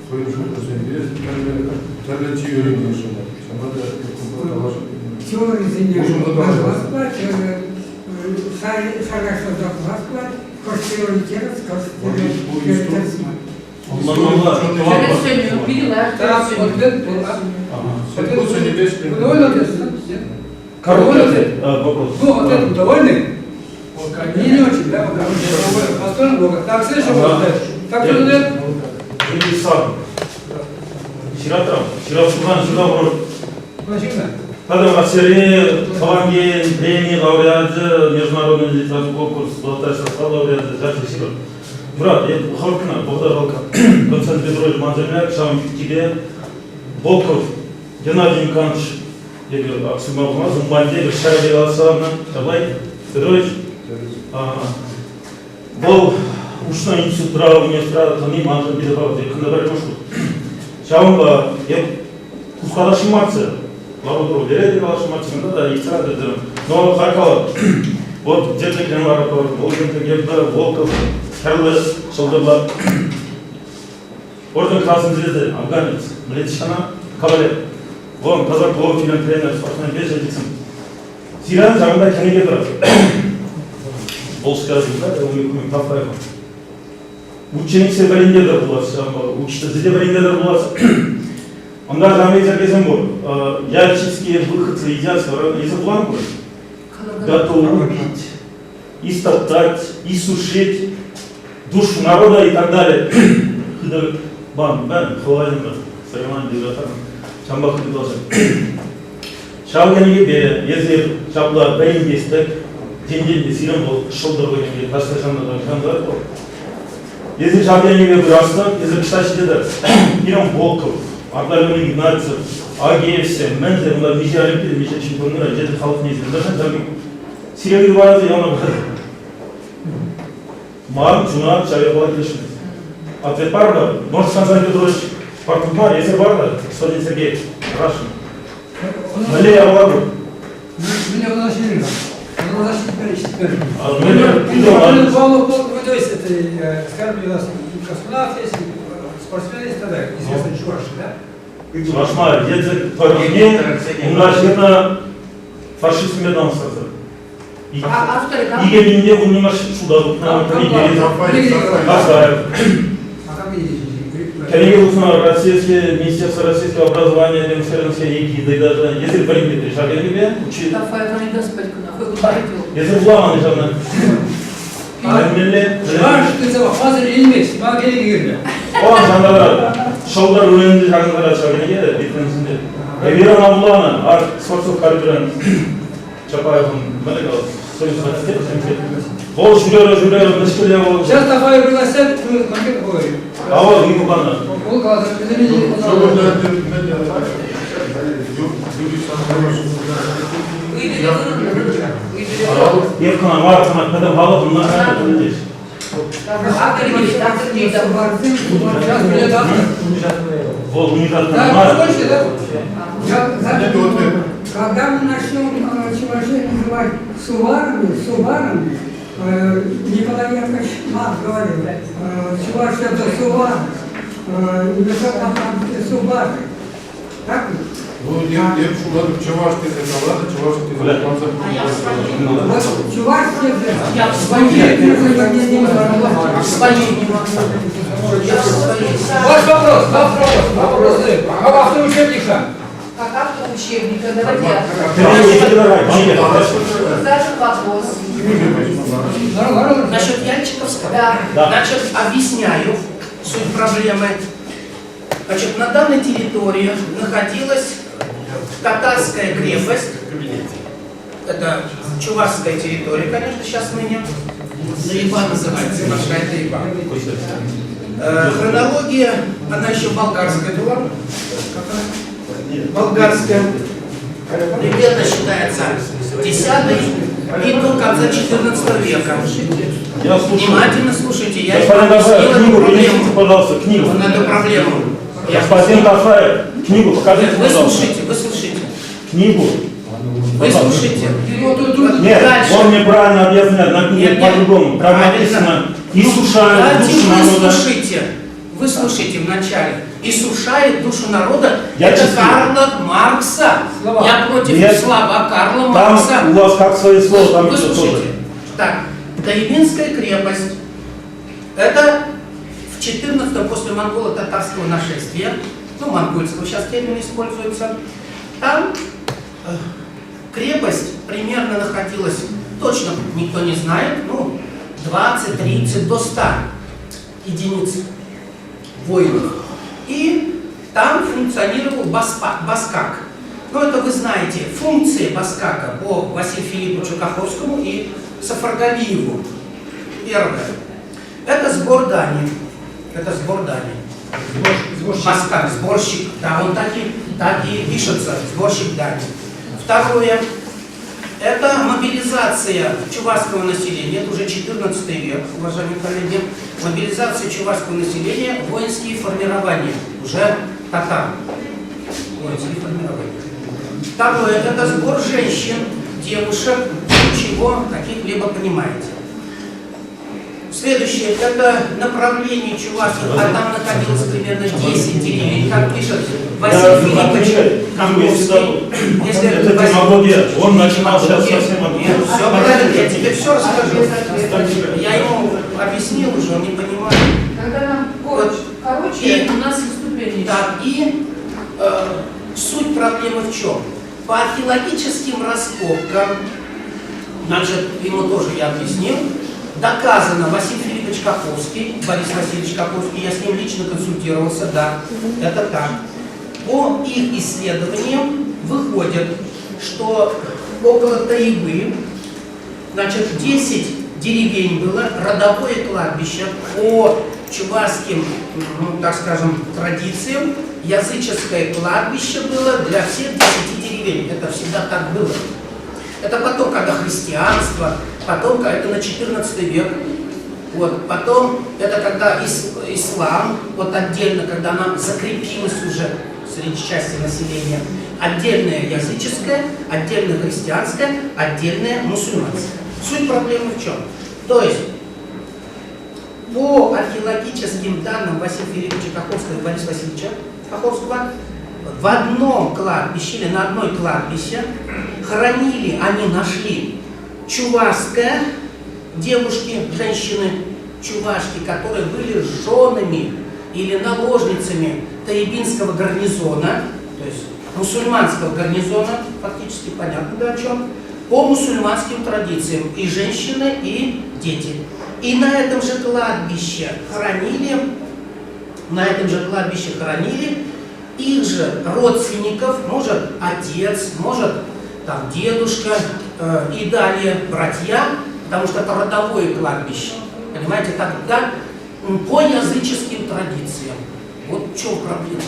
хӑйӗн шухӑшӗсемпе тӗрлӗ тӗрлӗ теорине йышӑнать. Ҫавӑнпа та Теорисене калас пулать, шарашласа пӑхас пулать, хӑш теори тӗрӗс, хӑш теори тӗрӗс мар. Короткий ответ, вопрос. Ну, ответ довольны? Не, не очень, да? Построен много. Так, следующий вопрос. Так, кто задает? Юрий Ҫыратрам, ҫырав ҫырав Владимир. Тата Раҫҫейре Тӑван ен преми лауреачӗ, международный литература конкурс Золотая сосна лауреачӗ Жаки Сидор. Брат, я Хоркина, Богдан Жалко, Константин Петрович Манзеляк, ҫавӑн хӳттипе Волков Геннадий Николаевич, эпир Аксума пулмас, ун патне ҫар каласа Давай, Петрович, вӑл ушна институтра, университетра тӑни маншӑн питӗ паллӑ, кӑнтӑр пӗрремӗш Ҫавӑнпа эп хускаласшӑн марччӗ. Лару-тӑру лере те каласшӑн марччӗ, кунта та ыйтса тӑтӑм. Но халь вот где-то ларатӑр, вӑл где-то Волков, хӗрлӗ ҫӑлтӑрла. Орден Красной Звезды, афганец, млечшана, кавалер. Вон, Казаков, фильм тренер, спортсмен, весь этим. Сиран ҫакӑнта кӗнеке тӑрать. Волжская да, Тафаева. Учениксем вӗрентетӗр пулас, учительсем те вӗрентетӗр пулас. Онда жаңы йӗркесем пур. Яльчикские выходцы едят, если план пур. Готовы убить, истоптать, иссушить душу народа и так далее. Хыдыр бан, бен, хылайында, Сайман Бижатар, Чамба хыдылашы. Ҫав кӗнекепе эсир ҫапла вӗрентес-тӗк, тен те сирӗн вӑл шӑлтӑр кӗнеке таҫта ҫантӑрать вӑл. Эсир ҫав кӗнекепе пырас-тӑк, эсир ӑҫта ҫитетӗр? Пирӗн Волков, Ардалион Игнатьев, Агеевсем, мӗнсем, унта миҫе олимпиада, миҫе чемпионра, жетӗ халӑхне илсе ҫав сире ыйту янӑ Ман чуна ҫав япала килӗшмест. Ответ пар-ха. Может, Константин Петрович Портнов мар, эсир пар-ха, господин Сергей Рашин. Мӗнле япала пур? Меня выносили. А мӗнле То есть это, скажем, у нас космонавт есть, спортсмен есть тогда, известный чуваш, да? Чӑваш мар, Ецек тӑрӑхне унта ҫырнӑ фашистсемпе танлаштарса. Авторы кам? Икӗ пинте вуннӑмӗш ҫулта тухнӑ кӗнеке. Тафаев. Кӗнеке тухнӑ Российское министерство российского образования Демсеренское эгидой даже. Эсир вӗрентетӗр ҫак кӗнекепе? Учи. Тафаева не даст кӑна, хӑй кунта Эсир вуламан ҫавна. Мӗнле? Чӑваш тесе пӑхмасӑр илмест, мана кӗнеке кирлӗ. О, ҫанталӑк. Шӑлтӑр вырӑнӗнче ҫакӑнтарать ҫав кӗнеке витринсенче. Эпир ӑна вуланӑ, ар Скворцов Карибран Чапаевӑн мӗнле калас, союз Вӑл ҫӳрерӗ, ҫӳрерӗ, мӗскӗле вӑл. Сейчас Тафаев пригласят, мы конкретно поговорим. Ава, ыйту панӑ. Ол каласа, Эп кӑна мар, кӑна пӗтӗм халӑх ӑна пӗлтеҫ. Сейчас придет автор. Вӑл уникатна мар. Когда мы начнем чувашей называть суварами, суварами, Николай Яковлевич Марк говорил, чуваш это сувар, месопотамские сувары. Так ведь? Ну, я шуладып чӑваш тесе каланӑ, чӑваш тесе каласа Вот чуваш тесе Я в своей В своей не могу. Я в своей. Ваш вопрос, ваш вопрос, вопрос. Как автор учебника? Как автор учебника. Давайте я задам вопрос. Насчет Яльчиковского? Да. Да. Значит, объясняю суть проблемы. Значит, на данной территории находилась татарская крепость. Это чувашская территория, конечно, сейчас ныне. Таиба называется, Большая Таиба. Хронология, она еще болгарская была. Болгарская. Примерно считается 10 и до конца 14 века. Я слушаю. Внимательно слушайте, я Господин объяснил Дафаев, эту книгу проблему. принесите, пожалуйста, книгу. Он эту проблему. Я Господин Дафаев, книгу покажите, Нет, вы пожалуйста. слушайте, вы слушайте. Книгу. Вы слушайте. Нет, Дальше. он мне правильно объясняет, на книге Нет, нет. по-другому. Там Правильно. написано «Иссушает Давайте душу вы народа». слушайте. Вы слушайте вначале. «Иссушает душу народа» Я это читаю. Карла Маркса. Слова. Я против Нет. слова Карла Там Маркса. у вас как свои слова, там Вы идет тоже. слушайте. Так, Таибинская крепость. Это в 14 после монголо-татарского нашествия, ну, монгольского сейчас термин используется, там крепость примерно находилась, точно никто не знает, ну, 20, 30, до 100 единиц воинов. И там функционировал баскак. Ну, это вы знаете, функции баскака по Василию Филипповичу Каховскому и Сафаргалиеву. Первое. Это сбор дани. Это сбор дани. Сборщик. Баскак, сборщик. Да, он так и пишется, сборщик дани. Второе. Это мобилизация чувашского населения, это уже 14 век, уважаемые коллеги. Мобилизация чувашского населения, воинские формирования, уже татар. Воинские формирования. Второе, это сбор женщин, девушек, чего каких-либо понимаете. Следующее, это направление чувашских, а там находилось примерно 10 деревень, как пишет Василий Филиппович Каховский. Если Это Василий- демагогия. Он начинал сейчас совсем от Нет, все правильно, я тебе все расскажу. Я ему объяснил уже, он не понимает. Когда нам короче, короче, у нас выступление. Так, и суть проблемы в чем? По археологическим раскопкам, значит, ему тоже я объяснил, доказано, Василий Филиппович Каховский, Борис Васильевич Каховский, я с ним лично консультировался, да, это так. По их исследованиям выходит, что около Таибы, значит, 10 деревень было, родовое кладбище по чувашским, ну, так скажем, традициям, языческое кладбище было для всех 10 деревень. Это всегда так было. Это потом, когда христианство, потом, это на 14 век, вот, потом это когда ислам, вот отдельно, когда она закрепилась уже среди части населения, отдельное языческое, отдельно христианское, отдельное мусульманское. Суть проблемы в чем? То есть, по археологическим данным Василия Филипповича Каховского и Бориса Васильевича Каховского, в одном кладбище или на одной кладбище хоронили, они нашли чувашское, девушки, женщины, чувашки, которые были женами или наложницами Таибинского гарнизона, то есть мусульманского гарнизона, фактически понятно, да, о чем, по мусульманским традициям, и женщины, и дети. И на этом же кладбище хоронили, их же родственников, может отец, может там дедушка, и далее братья, потому что это родовое кладбище, понимаете, тогда по языческим традициям. Вот в чем проблема.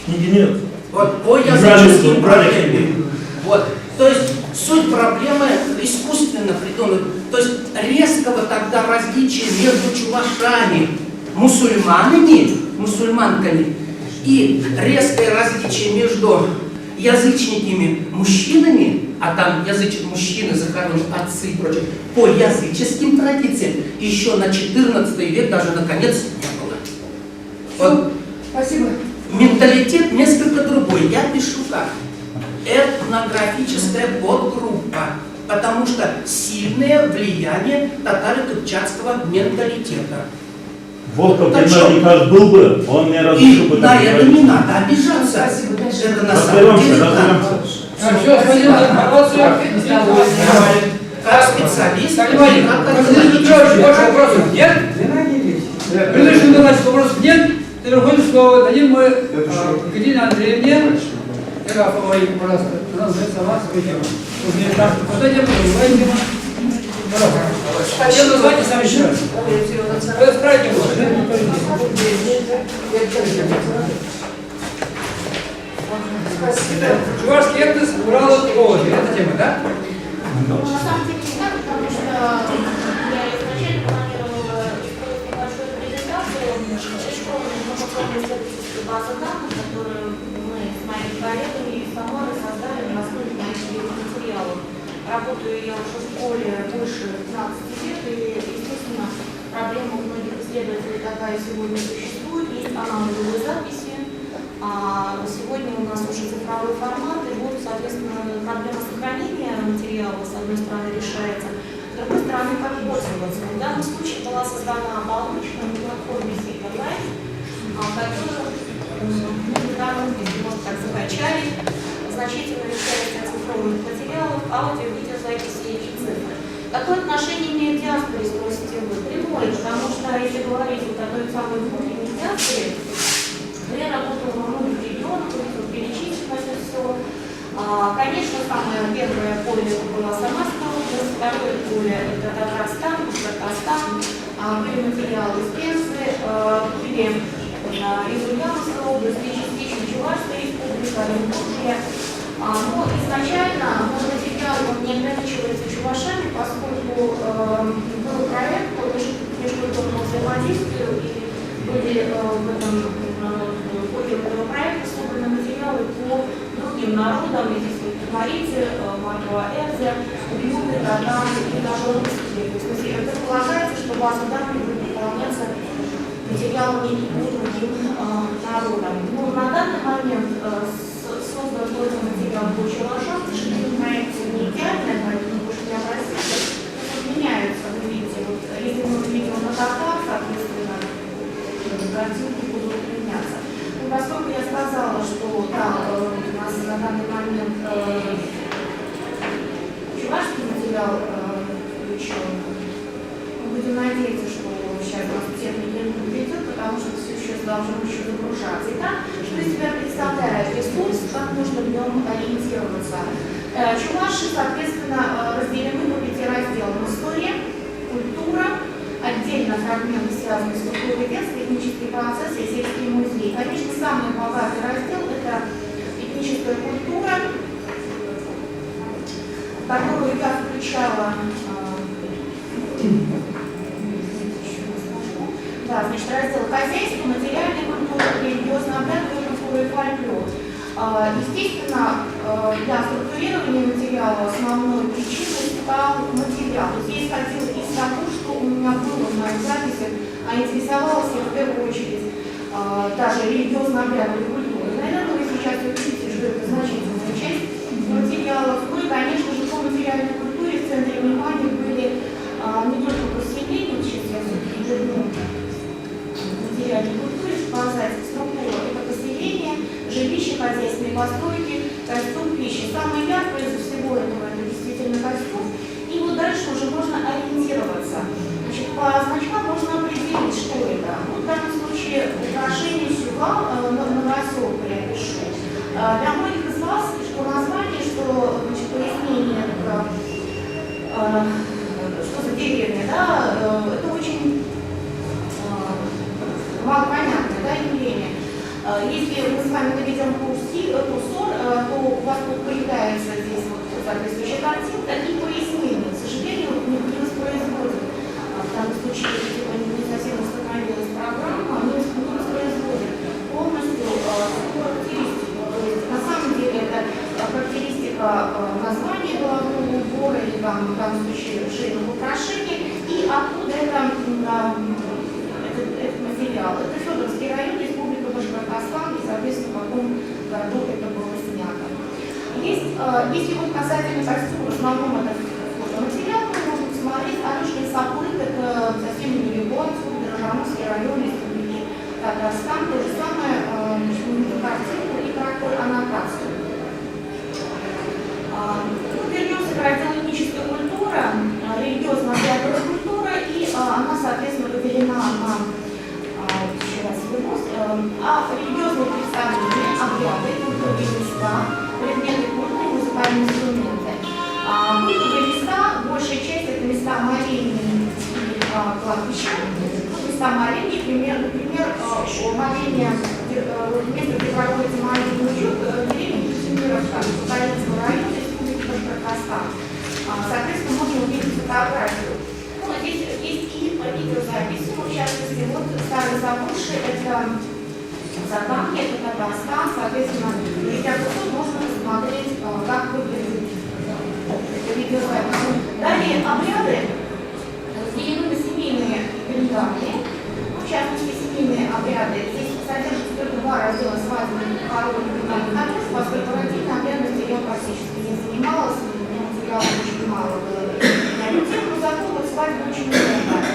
Книги нет. Вот, по языческим проблемам. Вот. То есть суть проблемы искусственно придумана. То есть резкого тогда различия между чувашами, мусульманами, мусульманками, и резкое различие между язычниками мужчинами, а там язычник мужчины захоронены, отцы и прочее, по языческим традициям еще на 14 век даже наконец не было. Вот. Спасибо. Менталитет несколько другой. Я пишу как? Этнографическая подгруппа, потому что сильное влияние татаро-кыпчакского менталитета. Волков Так Геннадий Николаевич был бы, он не разрешил бы И на так это говорить. не надо обижаться. Спасибо, дальше. Это на самом Разберемся, деле так. разберемся. Так, все, спасибо за информацию. Как специалист, Так, внимание, как Константин Петрович, больше вопросов нет? Геннадий Ильич, Предыдущий докладчик вопросов нет. Теперь выходит, что дадим мы Екатерине Андреевне Графовой, пожалуйста, она назовет сама свою тему. Уже не так. Вот эта тема, другая тема. Пожалуйста. Тему называйте сами еще раз. Вы справите было, Спасибо. Чувашский этнос, Урала, Поволжье. Это тема, да? Ну, на самом деле не так, потому что я изначально планировала устроить небольшую презентацию электронной информационно-исследовательской базы данных, которую мы с моими коллегами из Самары создали на основе моих материалов. Работаю я уже в школе больше 15 лет, и, естественно, проблема у многих исследователей такая сегодня существует. Есть аналоговые записи, а сегодня у нас уже цифровой формат, и вот, соответственно, проблема сохранения материала, с одной стороны, решается, с другой стороны, как пользоваться. В данном случае была создана оболочка на платформе Silverlight, которую недавно, если можно так, закачали, значительную часть оцифрованных материалов, аудио, видеозаписи и цифры. Какое отношение имеет диаспоре, спросите вы? Прямое, потому что если говорить вот о той самой внутренней диаспоре, то я работала во многих регионах, вот перечислено это все. Конечно, самое первое поле это была Самарская область, второе поле это Татарстан, Башкортостан, были материалы из Пензы, были из Ульяновской области, частично Чувашская республика, Оренбуржье. Но изначально мой материал он не ограничивается чувашами, поскольку был проект по межкультурному взаимодействию, и были в этом в ходе этого проекта собраны материалы по другим народам, и здесь вот марийцы, мордва, эрзя, уйгуры, татары и даже русские. То есть предполагается, что база данных будет пополняться материалами и по другим народам. Но на данный момент создан только материал по чувашам, к сожалению, проекция не идеальная, поэтому больше не обратиться. Тут меняются, вы видите, вот если мы увидим на татар, соответственно, картинки будут меняться. Ну, поскольку я сказала, что да, у нас на данный момент чувашский материал включен, мы будем надеяться, что сейчас нас техника не подведет, потому что все сейчас должно еще загружаться. Итак, что из себя представляет ресурс, как можно в нем ориентироваться? Чуваши, соответственно, разделены по 5 разделам: история, культура, отдельно фрагменты, связанные с культурой детства, этнические процессы и сельские музеи. Конечно, самый богатый раздел – это этническая культура, которую я включала. Да, значит, раздел хозяйства, материальная культура, религиозно-обрядовая культура и фольклор. Естественно, для структурирования материала основной причиной стал материал. То есть я исходила из того, что у меня было в моих записях, а интересовалась я в первую очередь даже религиозно-обрядовой культурой. Наверное, вы сейчас увидите, что это значительная часть материалов. Ну и, конечно же, по материальной культуре в центре внимания были не только поселения, сейчас я все-таки верну материальной культуре, чтобы показать структуру. Это поселение, жилище, хозяйственные постройки, костюм, пища. Самое яркое из всего этого это действительно костюм. И вот дальше уже можно ориентироваться. Значит, по значкам можно определить, что это. Вот в данном случае украшение сюга, Новоселка я пишу. Для многих из вас, что название, что, значит, пояснение, что за деревня, да, это очень малопонятное, да, явление. Если мы с вами наведем курсор, то у вас тут появляется здесь вот соответствующая картинка и пояснение. К сожалению, не воспроизводит. В данном случае, видимо, не совсем установилась программа, не воспроизводит полностью характеристику. То есть на самом деле это характеристика названия головного убора или там, в данном случае шейного украшения, и откуда это, этот материал. Это Федоровский район, Республика Башкортостан, и, соответственно, в каком году это было снято. Есть, если вот касательно костюма, в основном это фотоматериал, мы можем посмотреть. Алешкин Саплык, это совсем недалеко отсюда, Дрожжановский район, Татарстан, то же самое, значит, мы видим картинку и краткую аннотацию. Ну, вернемся к разделу этническая культура, религиозно-обрядовая культура, и она, соответственно, поделена на, еще раз вернусь, религиозные представления, обряды, культурные места, предметы культа и музыкальные инструменты. Культовые места, большая часть это места молений и кладбища. Ну, места молений, например, моления, место, где проводится молельный учет, деревня Кантемировка, Сухаринского района Республики Башкортостан. Соответственно, можно увидеть фотографию. Ну, здесь есть и видеозаписи, ну, в частности, вот Старый Забурши, это Закамье, это Татарстан, соответственно, придя в суд, можно посмотреть, как выглядит эта видеозапись. Далее обряды разделены на семейные и календарные. Ну, в частности, семейные обряды. Здесь содержится только два раздела: свадебный, похоронный, поминальный обряд, поскольку родильной обрядностью я практически не занималась, у меня материала очень мало было на эту тему, но зато вот свадьбы очень много.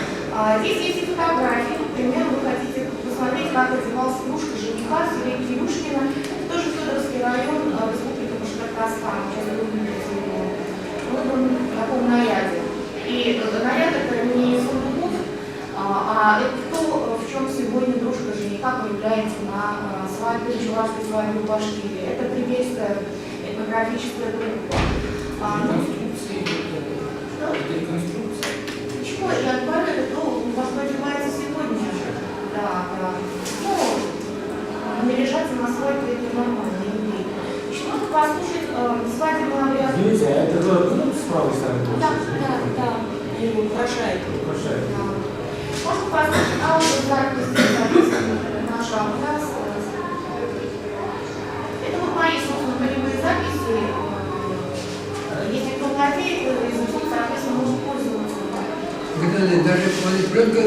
Здесь есть и фотографии, например, вы хотите посмотреть, как одевался дружка жениха в селе Кирюшкино. Это тоже Федоровский район, Республика Башкортостан. Сейчас вы увидите его. Он был в таком наряде. И наряд это не из сундуков, а это то, в чем сегодня дружка жениха появляется на свадьбе, чувашской свадьбе в Башкирии. Это прибельская этнографическая группа. Ну, Реконструкции. Что? Это реконструкция. Почему? Я говорю, это то, во что одевается сегодня. Да, да. Ну, наряжаться на свадьбе это нормально, не Значит, можно послушать свадебный обряд. Извините, а это город, ну, с правой стороны Да, получается? да, да. Его украшает. Украшает. Да. Можно послушать аудиозапись, соответственно, нашего обряда. Это вот мои, собственно, полевые записи. Если кто владеет языком, соответственно, может пользоваться. Когда даже пленка,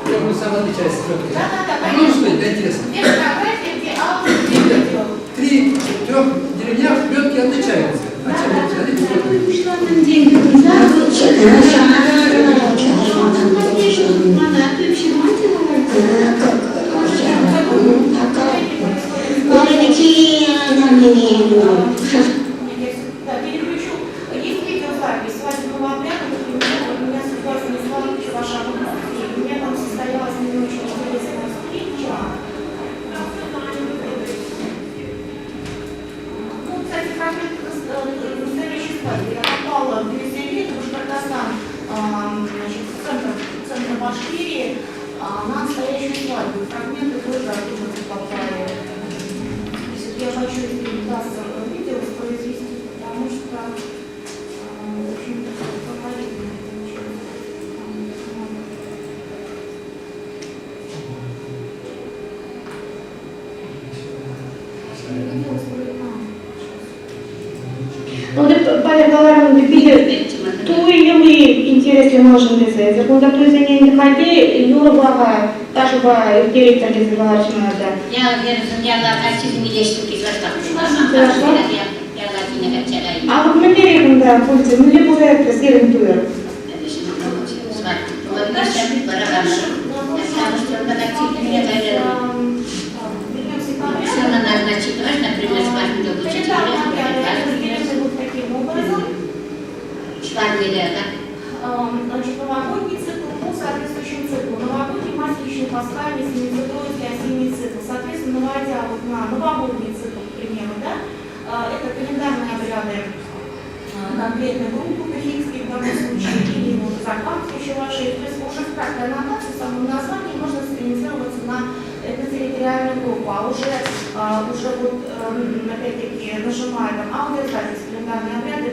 прямо сама отличается пленка. Да, да, да, А можно конечно. смотреть, да, интересно. Где фотография, где аудио, где видео. В трех деревнях пленки отличаются. А чем отличаются? Да, переключу. Есть видеозапись свадебного обряда, например, у меня судьба занесла чуваша в Москве. У меня там состоялась не очень интересная встреча. Ну, кстати, фрагмент настоящей свадьбы. Я попала в Венесуэлу, Башкортостан, значит, в центр Башкирии, на настоящую свадьбу. Фрагменты тоже оттуда попали. То есть вот я хочу, если удастся, видео воспроизвести, потому что, в общем-то, колоритно получилось. Видео Онда палергаларым били туй интереслӗ маншӑн тесе. Кунта туйсене хальте юрӑпа, ташӑпа ирттерет тесе калаҫнӑ. Я яла А вот мӗнле кунта пулчӗ, мӗнле пулса сирӗн туйӑр? Вернемся к обряду. Календарные обряды разделены вот таким образом. Значит, новогодний цикл по соответствующим циклу. Новогодний, масличный, пасхальный, семицикл, осенний цикл. Соответственно, наводя вот на новогодний цикл, к примеру, да, это календарные обряды конкретной группы, кахикские в данном случае, или вот закамские чуваши. То есть уже в краткой аннотации, в самом названии можно сориентироваться на этнотерриториальную группу, а уже вот, опять-таки, нажимая там аудиозапись, календарные обряды,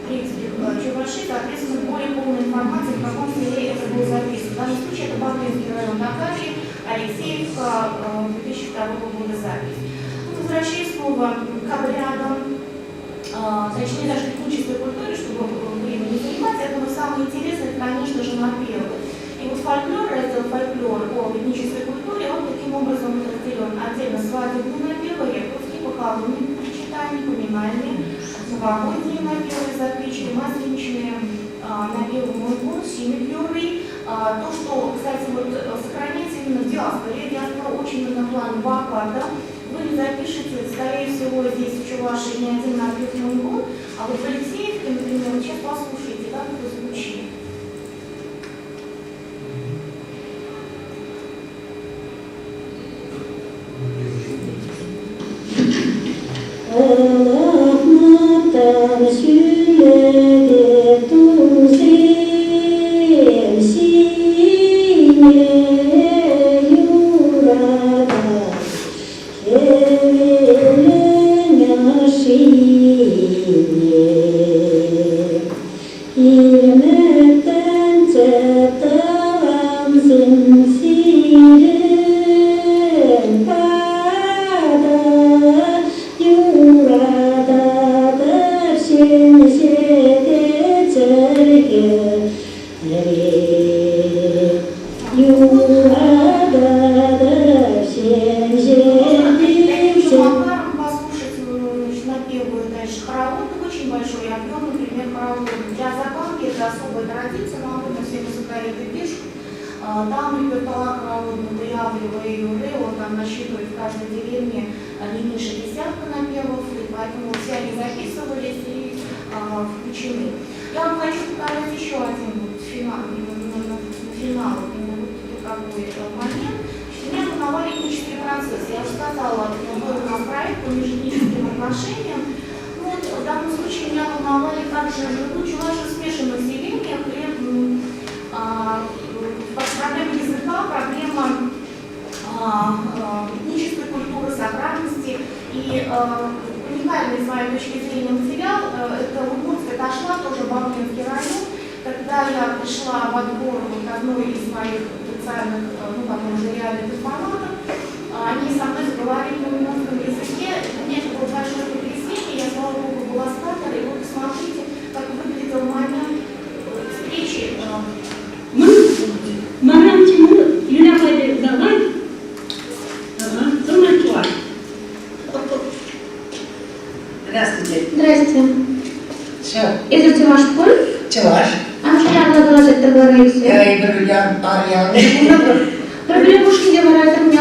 принципе, чуваши, соответственно, более полная информация, в каком селе это было записано. В данном случае это Баклинский район Накарьи, Алексеевка, 2002 года запись. Ну, возвращаясь снова к обрядам, точнее даже к этнической культуре, чтобы время не занимать, я думаю, самое интересное, это, конечно же, напевы. И вот фольклор, раздел фольклор о этнической культуре, он таким образом разделен: отдельно свадебные напевы, якутские, похоронные причитания, поминальные, новогодние напевы, запечные, масленичные, напевы мунгун, семипюры, То, что, кстати, вот сохраняется именно в диаспоре, диаспора очень в этом плане богата. Вы не запишете, скорее всего, здесь в Чувашии не один напев Мунгун, а вот в Алексеевке, например, вот сейчас послушайте, как это звучит. Таким же макаром послушать, значит, напевы дальше хоровод, очень большой объем, например, хоровод. Для Закамки это особая традиция, но об этом все музыкалиты пишут. Там репертуар хороводный Явлева и Юры, он там насчитывает в каждой деревне не меньше десятка напевов, и поэтому все они записывались и включены. Я вам хочу показать еще один вот финал, финал, именно вот такой момент. Меня волновали этнические процессы. Я уже сказала, был у нас проект по межэтническим отношениям. Ну, вот, в данном случае меня волновали, как же живут чуваши в смешанных селениях, и проблема языка, проблема этнической культуры, сохранности. И уникальный, с моей точки зрения, материал, это Удмуртская Ташла, тоже Бауманский район. Когда я пришла во двор вот одной из моих потенциальных, ну, потом уже реальных информаторов, они со мной заговорили на удмуртском языке. У меня это было большое потрясение, я, слава богу, была с камерой. И вот посмотрите, как выглядел момент встречи. Манам Тимур Юля давай. Здравствуйте. Здрасте. Все. Это Чуваш Поль? Чуваш. А что я Я говорю, я Арьян. Проблема уж не говорят, не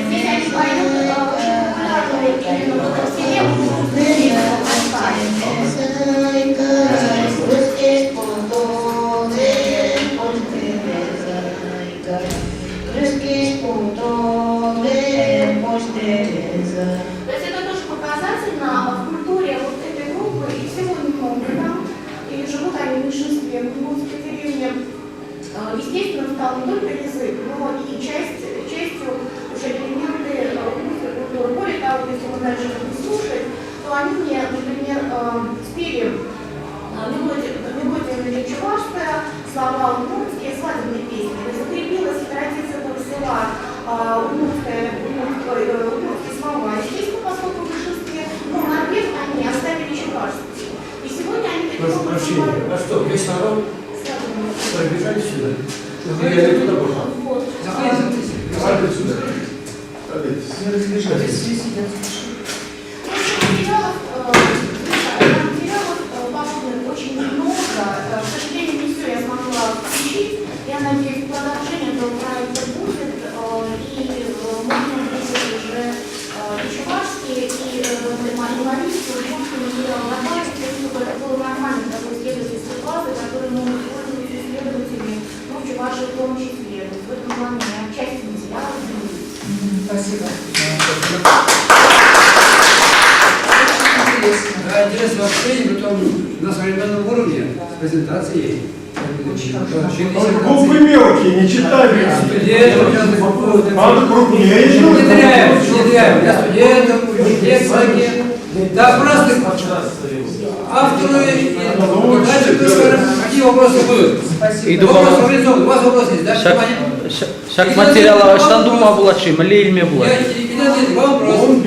Здесь они поют очень популярную именно в этом селе песню То есть это тоже показательно в культуре вот этой группы, и всего немного там, и живут они в меньшинстве в удмуртской деревне. Естественно, стал не только язык, но и частью уже элементы удмуртской культуры. Более того, если мы дальше будем слушать, то они мне, например, спели мелодия чувашская, слова удмуртские, свадебные песни. То есть закрепилась традиция этого села удмуртские слова. Естественно, поскольку в большинстве, но напев они оставили чувашские. И сегодня они таким Прошу образом прощения. А что, весь народ пробежали сюда? Я не туда пошел. Вот. Заходите, заходите. Сюда. Садитесь. Не разбежались. Все сидят. Материалов, материалов подобных очень много. К сожалению, не все я смогла включить. Я надеюсь, продолжение этого проекта будет. И можно будет уже и чувашские, и марийские, и удмуртские материалы добавить, чтобы это было нормально, такой исследовательской базы, которой могут пользоваться исследователи, ну, в Чувашии в том числе. То есть в этом плане часть материалов будет. Спасибо. Очень интересно. Да, интересно общение, притом на современном уровне, с презентацией. Буквы мелкие, не читали. Студенты, Надо крупнее. Внедряем, внедряем. Для студентов, лекции. Да, просто авторы и дальше, скажем, какие вопросы будут. Иду Вопрос организован. У вас вопрос есть, да? Внимание. Ҫак материала ӑҫтан тупма пулать-ши, мӗнле илме пулать? Вопрос. Вот это у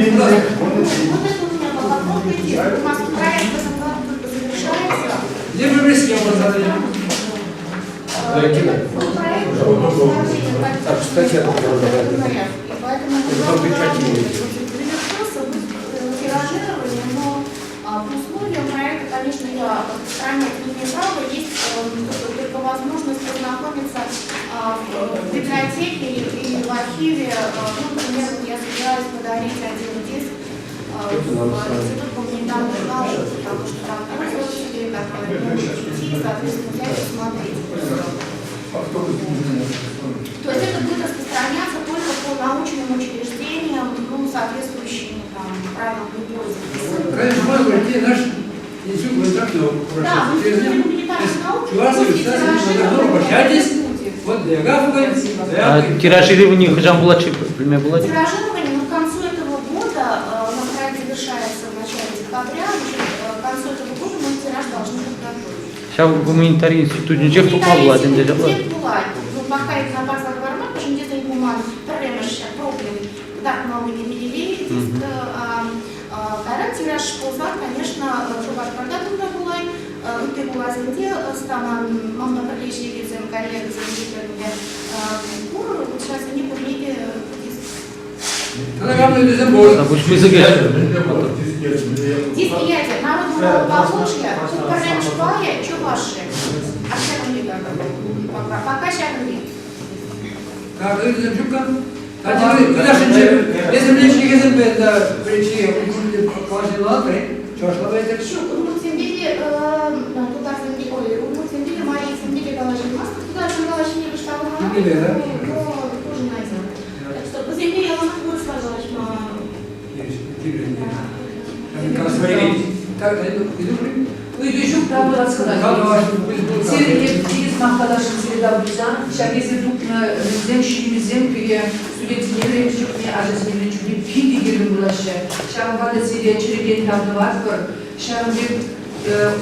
меня был вопрос. У нас проект в этом году только завершается. Где вы пришли, вопрос задали? Так, статья И поэтому мы должны работать. Завершился тиражирование, но по условиям проекта, конечно, я распространять не имею права, есть только возможность познакомиться в библиотеке или в архиве. Ну, например, вот я собираюсь подарить один диск в Институт гуманитарных наук, потому что там пользователи, которые могут прийти, соответственно, взять и смотреть. То есть это будет распространяться только по научным учреждениям, ну, соответствующим там, правилам пользования. Конечно, можно прийти наш институт гуманитарных наук. Да, в Институте гуманитарных наук Чувашский после государственный тиражирования обращайтесь. будет. Вот для Гафуга, А тиражирование хӑҫан пулать-ши, пӗлме пулать? Тиражирование, ну, к концу этого года, у нас проект завершается в начале декабря, значит, к концу этого года мы тираж должны подготовить. Ҫав гуманитари институтӗнчех тупма пулать ӗнтӗ ҫапла. Пулать. Ну, пока их на базах варма, потому что гуман пӗрремӗш проблем кӑтартмалли Менделеев диск, кайран тираж пулсан, конечно, Шупашкарта тунӑ пулать, ытти хуласенче ӑстаман манпа пӗрле ӗҫлекенсем, коллегӑсем ҫитернӗ пур, вот сейчас они пурне те диск. Пуҫ пысӑк ӗҫ. Диск ячӗ Народного Поволжья, тут пӗрремӗш пайӗ Чуваши. А ҫакӑн пек пока, пока ҫакӑн пек. Так, Юрий Жука. Кадашинче, если мне чигезем это причи, положила, чувашла это. Ҫук, удмуртсемпе те, тутарсемпе, ой, удмуртсемпе те, марийсемпе те калаҫаймастӑп. Тутарсем калаҫнине кӑштах Или, да? но тоже найдем. Так что вӗсемпе яланах вырӑсла калаҫма. Так, иду, ну еще. Там было сказать. Сире махталашын сире табылсан, ҫак эсир тупнӑ мӗнсем, ҫирӗмӗсем пире студентсене вӗреннӗ чухне, ачасене вӗреннӗ чухне питӗ кирлӗ пулаҫҫӗ. Ҫавӑнпа та сире чӗререн тав тӑватпӑр. Ҫавӑн пек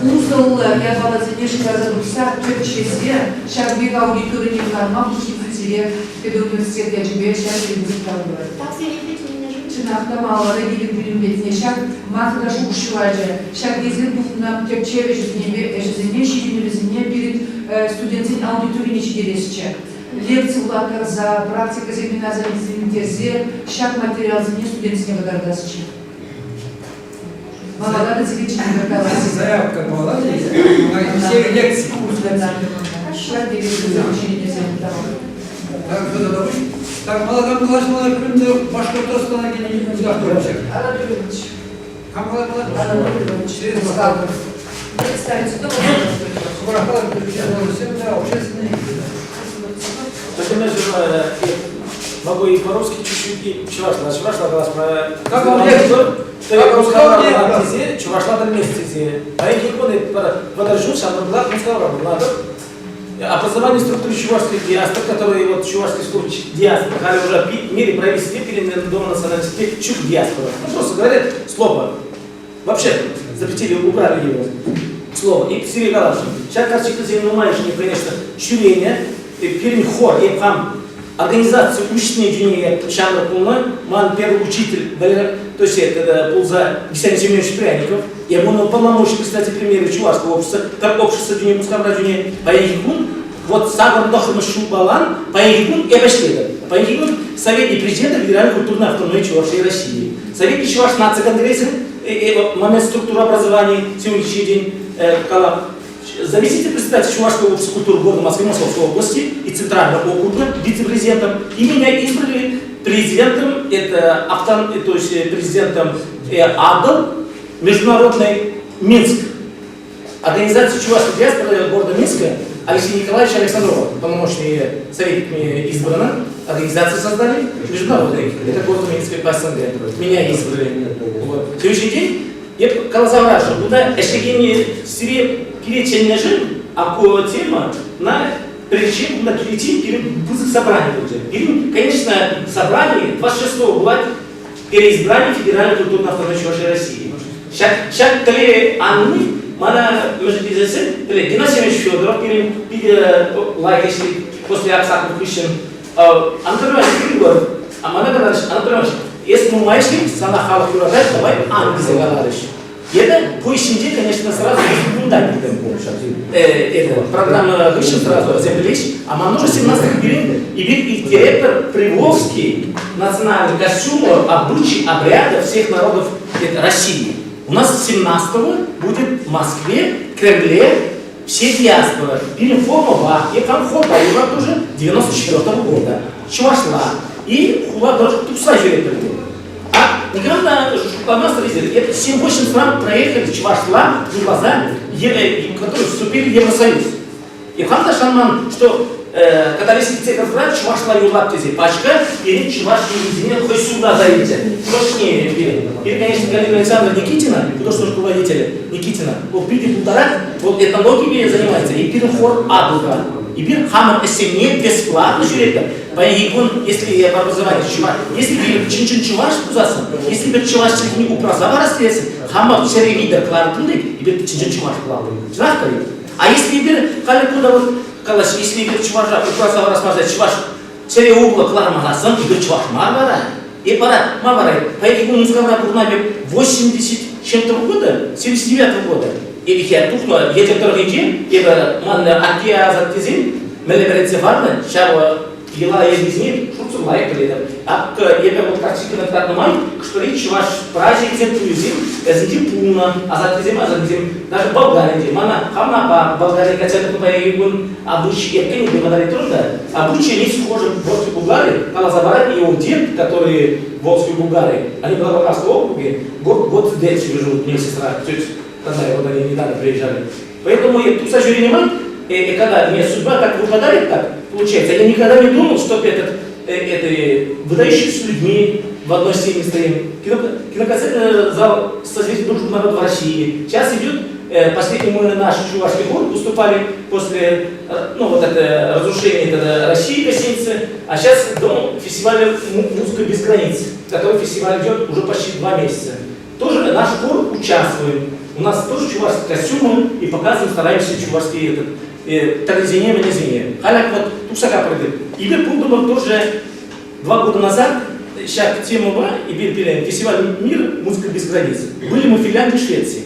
усӑллӑ япаласене шыраса тухса тӗпчесе ҫак пек аудиторине кӑларма пулӑшнӑ сире педуниверситет ячӗпе ҫак пысӑк тав тӑвать. Так, сире Чӑнах та малалла киле пӳлӗмлетнӗ ҫак манра шухӑш ҫуралчӗ. Ҫак эсир тухнӑ тӗпчев ӗҫӗсене, ҫитӗнӗвӗсене пирӗн студентсен аудиторине ҫитересчӗ. Лекци вулаттарса, практика семинарсем ирттерсе ҫак материалсене студентсене кӑтартасчӗ. Малалла та сире чӗнме калас. Заявка была, все лекции. Ҫак ҫитӗнӗвӗсем Так, что да, так, малагам калаҫмалла пӳлӗмде Башкортостана килнӗ Анатолий Иванович. Кам калаҫмалла? Анатолий Иванович. Представить сюда, общественный. Например, могу и по-русски чуть-чуть, и чувашла. Чувашла класс про... Как вам легче? Как русского тезе, чувашла вместе. А я не подожду, шамрла, мускала, Образование структуры чувашской диаспоры, которые вот чувашский случай диаспора, когда уже в мире правительстве перед Дома национальности чук диаспора. Ну просто говорят слово. Вообще запретили, убрали его слово. И Сергей Галашин. Сейчас Карчик занимаешь, конечно, чурение, перед хор, и там организацию учные дни Шамра Пулна, ман первый учитель, то есть это Пулза Геннадий Семенович Пряников, я был полномочий представитель премьера Чувашского общества, как общество Дюни Мускавра Дюни Паегун, вот Саган Дохма Шубалан, Паегун и Абаштеда. Паегун советник президента Федеральной культурной автономии Чувашии России. Советник Чуваш нации конгресса, момент структуры образования, сегодняшний день, заместитель председателя Чувашского общества культуры города Москвы, Московской области и Центрального округа, вице-президентом. И меня избрали президентом, это авто, то есть президентом АДЛ, Международный Минск. Организация Чувашской диаспоры города Минска Алексей Николаевич Александров, полномочный советник мне избрана. Организацию создали, международный, это город Минска по СНГ. Меня избрали. Вот. Следующий день Эп каласа парасшӑн, кунта ӗҫлекен сире пире чӗннӗшӗн, а ку тема на причем кунта киличчен пирӗн пысӑк собрани пулчӗ. Пирӗн, конечно, собрани 26-го пулать переизбрание Федеральной культурной автономии Чувашии России. Ҫак, ҫак тӗле анни мана мӗншӗн тесессӗн, тӗле Геннадий Семенович Федоров пирӗн питӗ лайӑх ӗҫлет после Аксаков хыҫҫӑн. Анатолий Иванович Григорьев, а мана каларӗҫ, Анатолий Иванович, эс нумай ӗҫлет, сана халӑх юратать, давай ан тесе каларӗҫ. Эпӗ ку ӗҫӗнче, конечно, сразу кунта килтӗм. Это, программа хыҫҫӑн сразу вӗсем пӗлеҫ, а ман уже 17 пирӗн эпир ирттеретпӗр Приволжский национальный костюм, обычаи, обряды всех народов России. У нас 17-го будет в Москве, Кремле, все диаспоры. Пирӗн формӑпа, е там хорпа юрать уже 94-го года. Чӑвашла. И хула тӑрӑх тухса ҫӳретпӗр. А никам та шутламастӑр эсир. Это 7-8 стран проехали чӑвашла юрласа, которые вступили в Евросоюз. И хам та шанман, что когда республикӑра чӑвашла юрлап тесе пачка пирӗн чӑваш юррисене хӑй суйласа илчӗ. Чӑвашне пирӗн. Пирӗн, конечно, Галина Александровна Никитина, художественный руководитель Никитина, вӑл питӗ пултарать, вӑл этнологипе занимается, и пирӗн хор Атӑлта. Эпир хамӑр ӗҫсене бесплатно ҫӳретпӗр. Паянхи кун, если я по образованию чӑваш, если пирӗн чӑн-чӑн чӑваш пулсассӑн, если пир чӑваш чӗлхине упраса парас тесен, хамӑр чӗре витӗр кӑлартӑм тет, эпир чӑн-чӑн чӑваш пулатӑн. Чӑнах та А если эпир халӗ кунта вот калаҫ, если эпир чӑваша упраса парас марса чӑваш чӗре урлӑ кӑлармасассӑн, эпир чӑваш мар вара. И пора, ма вара, паянхи кун Мускавра пурӑнма пек 80 чем-то года, 79 года. Эпӗ хӗр тухнӑ Елчӗк тӑрӑхӗнче, эпӗ ман атте асаттесем мӗнле вӗрентсе хӑварнӑ, ҫав йӑла йӗркисене шутсӑр лайӑх пӗлетӗп. Акӑ эпӗ вот картинкӑна кӑтартнӑ май хӑш-пӗри чӑваш праҫникӗсем, туйӗсем вӗсенче пулнӑ, асаттесем, асаннесем даже Болгаринче. Мана хам апа Болгария качча тухнӑ паянхи кун обычай эппин подарить трудно. Обычаи не схожи Волжской Булгарии, каласа парать его дед, который Волжской Булгарии, они в Лаврском округе, год, год дальше живут, мне сестра, тетя родная, вот они недавно приезжали. Поэтому я тухса ҫӳренӗ май, когда мне судьба так выпадает, так получается, я никогда не думал, что этот, это, выдающимися людьми в одной сцене стоим. Кино, киноконцертный зал «Созвездие дружбы народов России». Сейчас идет, последний мы наш чувашский хор выступали после, ну, вот это разрушение это, России гостиницы, а сейчас дом фестиваля «Музыка без границ», который фестиваль идет уже почти 2 месяца. Тоже наш хор участвует. У нас тоже чувашские костюмы и показываем, стараемся чувашские этот, традиционные менезине. Халяк вот тухса капрыды. И пултӑмӑр тоже 2 года назад ҫак темӑпа эпир пирӗн фестиваль «Мир. Музыка без границ». Были мы в Финляндии и Швеции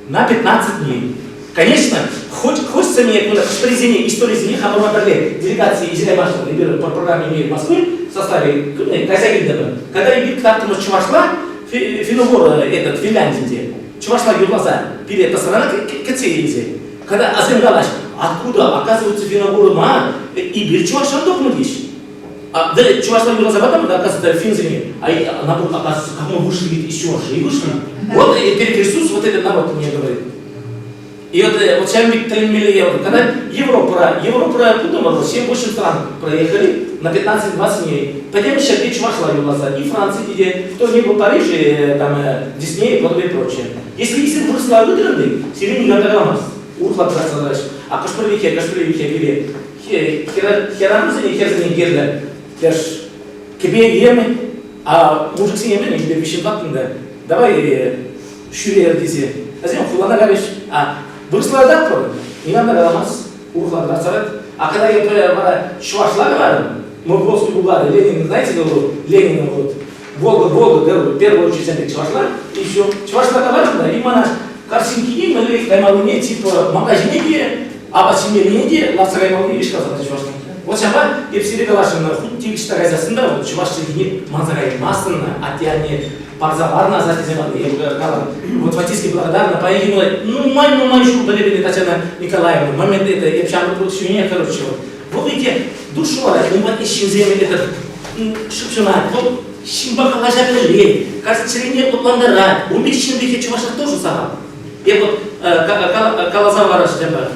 на 15 дней. Конечно, хоть хочется мне куда хӑш-пӗрисене историсене хамӑрпа пӗрле делегации Израиль Машина эпир по программе «Мир Москвы» в составе кайса килтӗмӗр. Когда эпир кӑтартрӑмӑр чӑвашла Финугор этот Финляндинче чӑвашла юрласа пире тӑсрана кӗтсе илсе. Когда асем калаҫ, откуда, оказывается, Финогоры ма, эпир чӑвашран тухнӑ теҫ. А, да, чӑвашла юрласа патӑмӑр, да, оказывается, финсене. А наоборот, оказывается, как мы вышли, ведь из Чувашии вышли. Вот перед Иисус вот этот народ мне говорит. И вот, вот сейчас тӗлӗнмелле я когда Европа, Европа путӑмӑр, 7-8 стран проехали на 15-20 дней. Пойдем сейчас чӑвашла юрласа. И Франции, где, кто не был в Париже, там, Дисней и прочее, прочее. Если если выросла выдраны, сире никогда каламас. Урӑхла кӑтартса А кӑшпӗр вихе пире хӗрарӑмсене хӗрсене кирлӗ. Леш кӗпе емӗ, а мужиксене мӗн эпир виҫҫӗн таттӑн та давай ҫӳрер тесе. Вӗсем хулана кайрӗҫ. А вырӑсла калатпӑр, никам та каламас, урӑхла кӑтартса А когда я вара чӑвашла каларӑм, мы Волжский Булгары, Ленин, знаете, Ленина вот, Волга, Волга, говорю, в первую очередь это чӑвашла, и все. Чӑвашла каларӑм да, и мана картинкине мӗнле каймаллине, типа, магазине те, апат ҫимеллине те лартса каймаллине еш каласа чӑвашла. Вот ҫапа эп сире каласшӑн, хуть те ӑҫта кайсассӑн та, вот чӑваш чӗлхине манса каймастӑн, атте-анне парса парнӑ асаттесем патне калам. Вот фактически благодарна паянхи нумай-нумай ҫул пӗлетӗн Татьяна Николаевна. Момент это, эп ҫамрӑк пулччине, короче, вот. Вӑл ите душу вара, ун патне ҫынсем этот шыпшӑнать, вӑл ҫынпа калаҫа пӗлет, чӗрене лӑплантарать. Ун пек ҫын пек чӑвашра тоже сахал. Эп вот каласа парас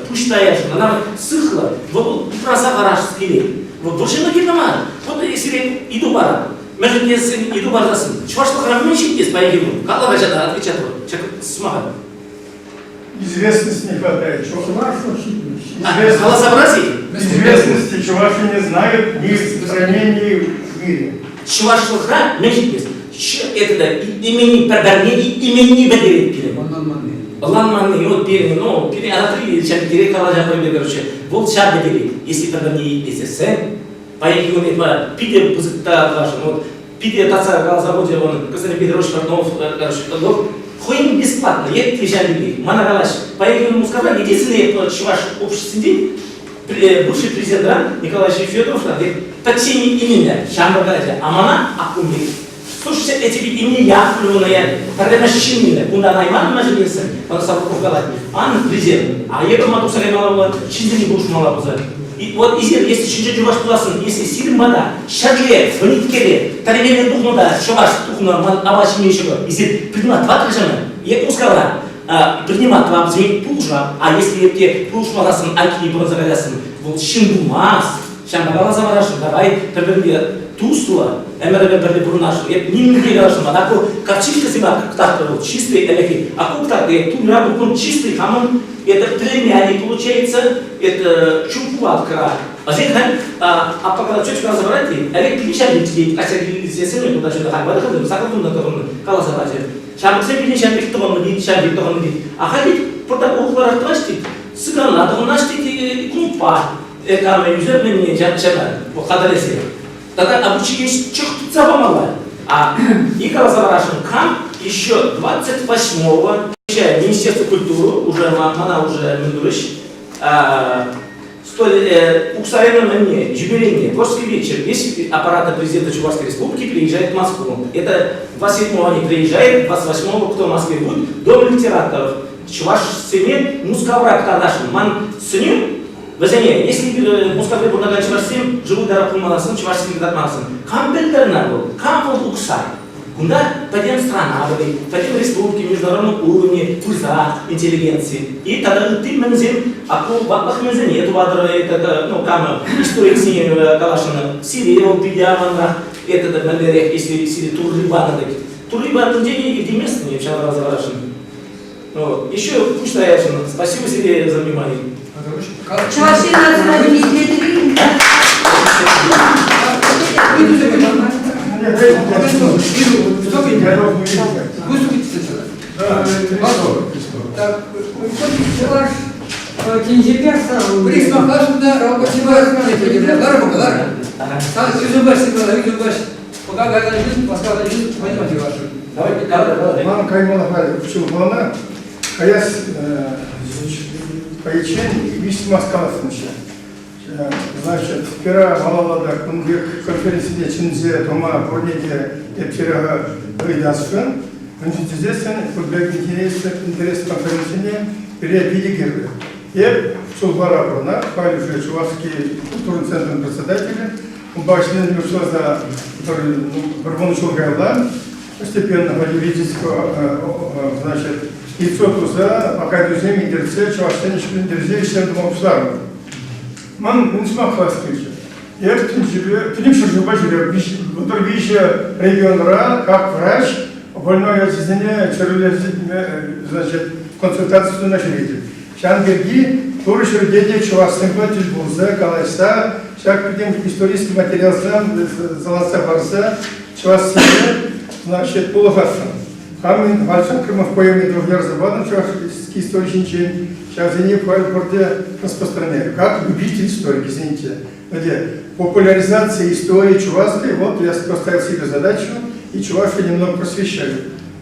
пуҫ таяшӑн, ӑна сыхлӑ, вӑл упраса парас килет. Вот вӑрҫӑна кирлӗ мар. Вот сире ыйту парам. Мӗншӗн тесен ыйту парсассӑн чӑвашлӑхра мӗн ҫитмест паянхи кун? Калла хаҫата отвечать вӑл ҫак сӑмаха. Известности не хватает. Каласа парас-и? Известности чуваши не знают ни в стране, ни в мире. Чӑвашлӑхра мӗн ҫитмест? Это имени пӗр-пӗрне именни пӗтерет пирӗн. Ӑнланманни. Вот пирӗн, ну, пирӗн Анатолий ҫав пире калаҫа пӗлме, короче, вӑл ҫав пӗтерет. Если пӗр-пӗрне итлесессӗн, паянхи кун ытла питӗ пысӑк та вашӑн, вот, питӗ татса каласа хучӗ он, Константин Петрович Портнов, короче, хӑйӗн бесплатно, е ҫав пекех, мана калаҫ, паянхи кун Мускавра единственный чӑваш обществинчен бывший президентран Николай Федоровран пӗччен именнӗ ҫамрӑк ача, а мана аккумбек. Слушайте, эти имя Яковлевна, пӗрремӗш ҫыннине кунтан айман мӗншӗн ӑна Савуков калать, ан президент, а эпӗ ма тухса каймалла пулать, ҫынсене пулӑшмалла пулса. И вот если, если ҫинче чӑваш пуласӑн, если сирӗн пата ҫӗрле, вӗниткере, тӗрмерен тухнӑ та чӑваш тухнӑ ман апат ҫиме ҫӑкӑр, если принимать тӑваттӑр е Мускавра принимать тӑвапсен пулӑша, а если те пулӑшмасассӑн айккине пӑрӑнса каяссӑн, вӑл ҫын пулмасть. Ҫавна каласа парасшӑн, давай пӗр-пӗрне туслӑ, ӗмӗр-ӗмӗр пӗрле пурӑнасшӑн. Эп нимӗнле каласшӑн мар. Аку картишка сима кӑтартнӑ вӑл чистый ӗлӗкхи. Аку кӑтартнӑ, тумра букван чистый хамӑн это племянник получается, это чупуаткӑра. А сен халь аппа калать, чуть каласа парать те, ӗлӗк пире ҫав пек ача килсессӗн туда сюда халь ватӑ сакӑр кунта тӑхӑннӑ каласа пачӗ. Ҫамрӑксем пире ҫав пек тӑхӑннӑ тет, ҫав пек тӑхӑннӑ тет. А халь тет, пӑртак урӑхларах тӑваҫ тет, цыганла тӑхӑнаҫ тет, клубпа. Экономи ӳсӗрменни ҫакна хатӗрлесе тата обучение чӑх тытса памалла. А и каласа парасшӑн, кам еще 28-го Министерство культуры уже мана уже мӗн турӗҫ, столь Уксарина мӗнне, юбилейне, творческий вечер, весь аппарата президента Чувашской Республики приезжает в Москву. Это 27-го они приезжают, 28-го кто в Москве будет, Дом литераторов. Чӑвашсене Мускавра кӑтартасшӑн. Ман сӗнӳ Вӗсене, если Мускаври пурӑнакан чӑвашсем живут дара пулмаласӑн, чӑвашсене кӑтартмаласӑн, кам пӗлтернӗ вӑл, кам вӑл Уксай? Кунта пӗтӗм страна пӗлет, пӗтӗм республики международном уровне пырса интеллигенци. И тата ытти мӗнсем, аку ватлӑх мӗнсене тӑватӑр, это, ну, кам историксене калашнӑ, сире вӑл питӗ аванрах, это мӗнлерех, если сире турри панӑ тӗк. Турри панинчен иртейместӗн, ҫавна каласа парасшӑн. Вот. Еще пуҫ таяшӑн. Спасибо себе за внимание. Чӑваш Ен наци итлетӗр-и? Чӑваш тӗнчипе Ман каймалла халь Чулхулана каяс кайиччен виҫ сӑмах каласшӑнччӗ. Значит, пера малалла та кун пек конференцине чӗнсе тӑма пурне те тӗпчерех ыйтасшӑн. Мӗншӗн тесессӗн кун пек интерес конференцине пире питӗ кирлӗ. Эп Чулхулара пурӑнап, халь уже Чувашский культурный центрӑн председателӗ. Унпа ӗҫленӗ пуҫласа пӗр вун ҫул каялла постепенно юридического значит, лицо туса, покайтусем илтерсе, чӑвашсен ӗҫлентерсе ӗҫсем тума пуҫларӑм. Ман мӗн сӑмах калас килчӗ. Эп тӗнчепе, пӗтӗм ҫӗршывпа ҫӳреп, 31 регионра, как врач, больной ачасене чӗрӗлесе, значит, консультаци тума ҫӳретӗп. Ҫавӑн пирки пур ҫӗрте те чӑвашсемпе тӗл пулса, калаҫса, ҫак пӗтӗм исторический материалсем салатса парса чӑвашсене значит, пулӑшасшӑн. Хам Вальшан Крымов поэми тӑрӑх ярса панӑ чӑвашский истори ҫинчен, ҫавсене пурте распространяю. Как любитель истории, извините. Где популяризация истории чувашской, вот я поставил себе задачу, и чуваши немного просвещаю.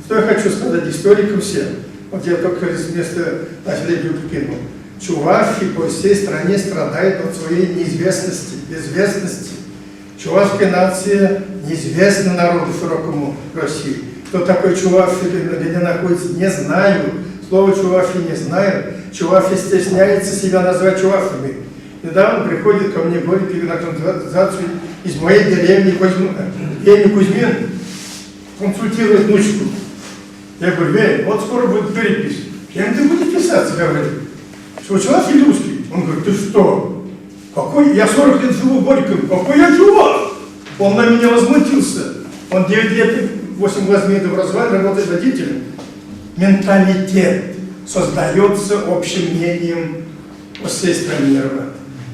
Что я хочу сказать историкам всем? Вот я только вместо наследия кинул. Чуваши по всей стране страдают от своей неизвестности, безвестности. Чувашская нация неизвестна народу широкому России. Кто такой чуваши, где находится, не знаю. Слово чуваши не знаю. Чуваши стесняется себя назвать чувашами. Недавно приходит ко мне Горький на консультацию из моей деревни Кузьмин, Веня Кузьмин, консультирует внучку. Я говорю, Веня, вот скоро будет перепись. Кем ты будешь писаться, говорит? Что, чуваш или русский? Он говорит, ты что? Какой? Я 40 лет живу в Горьком, какой я чуваш? Он на меня возмутился. Он 9 лет, 8 глаз имеет образование, работает водителем. Менталитет создается общим мнением по всей стране.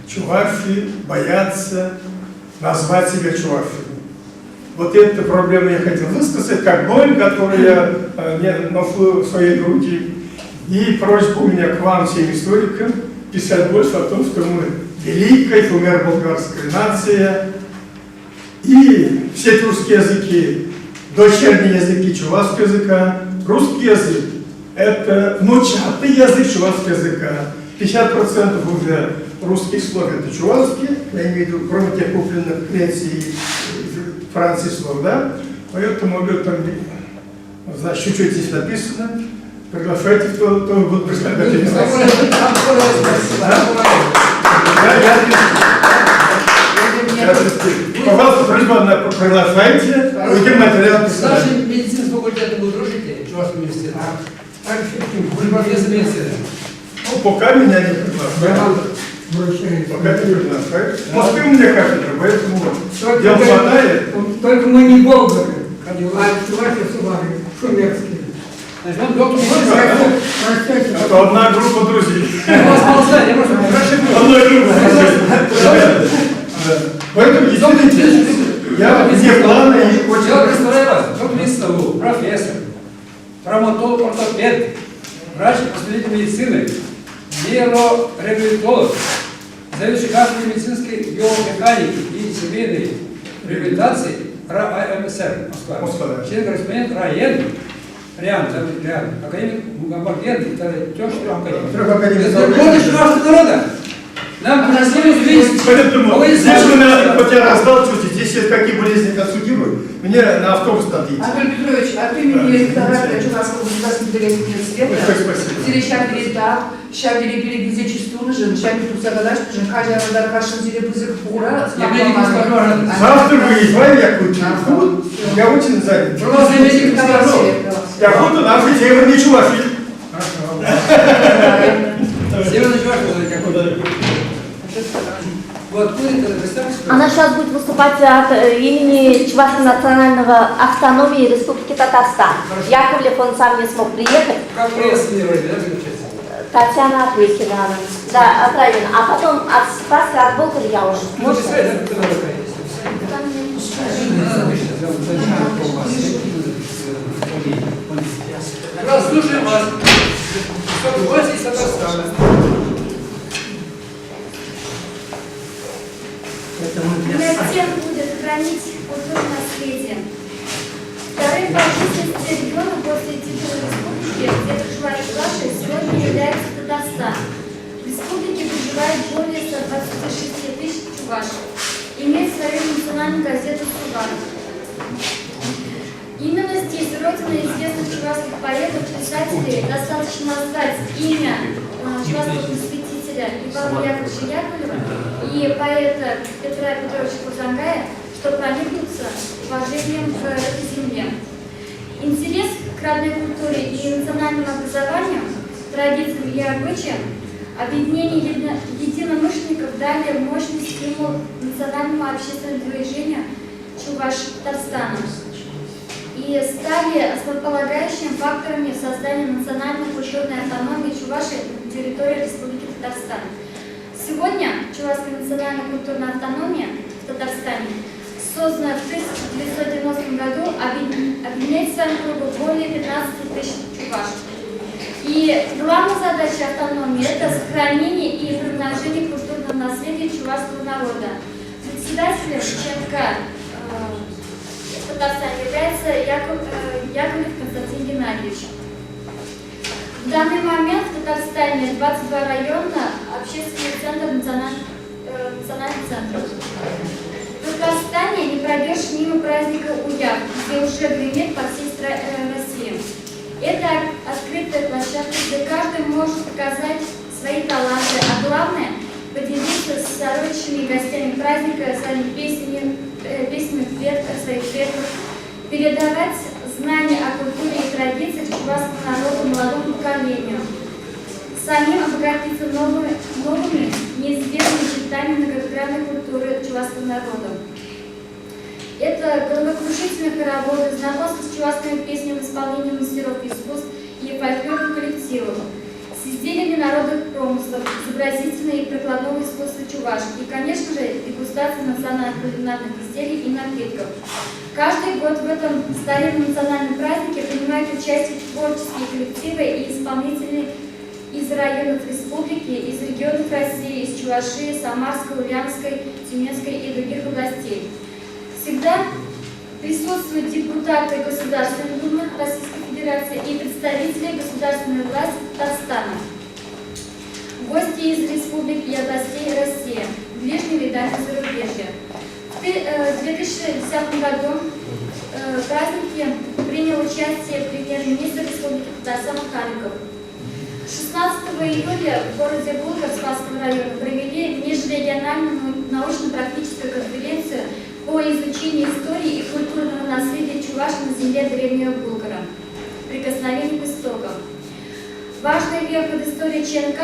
Чуваши боятся назвать себя чувашами. Вот эту проблему я хотел высказать, как боль, которую я ношу в своей груди. И просьба у меня к вам, всем историкам, писать больше о том, что мы великая шумер-болгарская нация, и все тюркские языки, дочерние языки чувашского языка, русский язык – это внучатый язык чувашского языка. 50% уже русских слов – это чувашские, я имею в виду, кроме тех купленных в Греции и Франции слов, да? Поэтому об этом, значит, чуть-чуть здесь написано. Приглашайте, кто будет представлять. Пожалуйста, просьба, приглашайте, будем материал С писать. нашим медицинским факультетом вы дружите, Чувашского университета? Вы профессор медицины. Ну, пока меня не приглашают. Пока не приглашают. В Москве у меня кафедра, поэтому дел хватает. Только мы не болгары, а чуваши сувары, шумерские. Значит, он доктор медицины. Простите. Это одна группа друзей. Я вас ползаю, я просто Одна группа друзей. Поэтому, действительно, я вне плана и очень... Я представляю вас, доктор медицины, профессор, травматолог, ортопед, врач восстановительной медицины, нейрореабилитолог, заведующий кафедрой медицинской биомеханики и семейной реабилитации РАМСР, Москва. Москва, да. Член-корреспондент РАЕН, РИАН, РИАН, академик Мугамбарген и трех академиков. Трех академиков. Это гордость нашего народа. Нам пришлось увидеть. Поэтому здесь у меня, вот я раздал чуть, здесь я какие болезни консультирую, мне на автобус надо идти. Анатолий Петрович, от имени ректората Чувашского государственного университета, Большое спасибо. Сире ҫав тери тав, ҫав тери пире килсе чыс тунӑшӑн, ҫав тери тухса калаҫнӑшӑн, каҫарӑртан кашни сире пысӑк пухура Я медик не скажу, а Завтра выезжаю, я кучу. Я очень занят. Про вас я медик не скажу. Я буду наши северные чуваши. Северный чуваш, какой? Вот, откуда это? Представьте, что Она сейчас будет выступать от имени Чувашской национального автономии Республики Татарстан. Хорошо. Яковлев, он сам не смог приехать. Как пресса не вроде, да, получается? Татьяна Апрехина она. Да, правильно. А потом от Спаса, от Болгара я уже. Можно писать, да, кто такая есть? Раз, слушаем вас. Гость из Татарстана. Для всех будет хранить культурное наследие. Вторым по численности регионом после титула республики, где проживают чуваши, сегодня является Татарстан. В республике проживает более 126 тысяч чуваш. Имеет свою национальную газету «Сувар». Именно здесь, родина известных чувашских поэтов, писателей, достаточно назвать имя чувашского просветителя Ивана Яковлевича Яковлева и поэта Петра Петровича Хузангая, что проникнуться уважением к этой земле. Интерес к родной культуре и национальному образованию, традициям и обычаям, объединение единомышленников дали мощный стимул национальному общественному движению Чуваш Татарстана и стали основополагающими факторами в создании национальной культурной автономии Чувашии на территории Республики Татарстан. Сегодня Чувашская национальная культурная автономия в Татарстане, созданная в 1990 году, объединяет в своем кругу более 15 тысяч чуваш. И главная задача автономии – это сохранение и приумножение культурного наследия чувашского народа. Председателем ЧНК в Татарстане является Яковлев Константин Геннадьевич. В данный момент в Татарстане 22 района, общественный центр, национальный центр. В Татарстане не пройдешь мимо праздника Уяв, где уже гремит по всей России. Это открытая площадка, где каждый может показать свои таланты, а главное – поделиться с сородичами и гостями праздника своими песнями предков, своих предков, передавать знания о культуре и традициях чувашского народа молодому поколению, самим обогатиться новыми, неизвестными чертами многогранной культуры чувашского народа. Это головокружительные хороводы, знакомство с чувашскими песнями в исполнении мастеров искусств и фольклорных коллективов, с изделиями народных промыслов, изобразительного и прикладного искусства чуваш и, конечно же, дегустация национальных кулинарных изделий и напитков. Каждый год в этом старинном национальном празднике принимают участие творческие коллективы и исполнители из районов республики, из регионов России, из Чувашии, Самарской, Ульяновской, Тюменской и других областей. Всегда присутствуют депутаты Государственной Думы Российской Федерации и представители государственной власти Татарстана. Гости из республик и областей России, ближнего и дальнего зарубежья. В 2010 году в празднике принял участие премьер-министр Республики Татарстан Халиков. 16 июля в городе Булгар Спасского района провели межрегиональную научно-практическую конференцию по изучению истории и культурного наследия чуваш на земле Древнего Булгара. Прикосновение к истокам. Важной вехой в истории ЧНК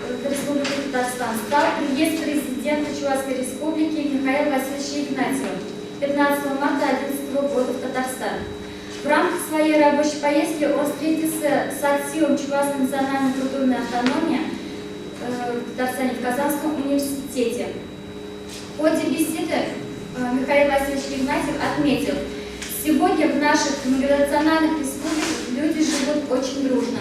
в Республике Татарстан стал приезд президента Чувашской Республики Михаила Васильевича Игнатьева 15 марта 2011 года в Татарстан. В рамках своей рабочей поездки он встретился с активом Чувашской национальной культурной автономии в Татарстане в Казанском университете. В ходе беседы Михаил Васильевич Игнатьев отметил, сегодня в наших многонациональных республиках люди живут очень дружно.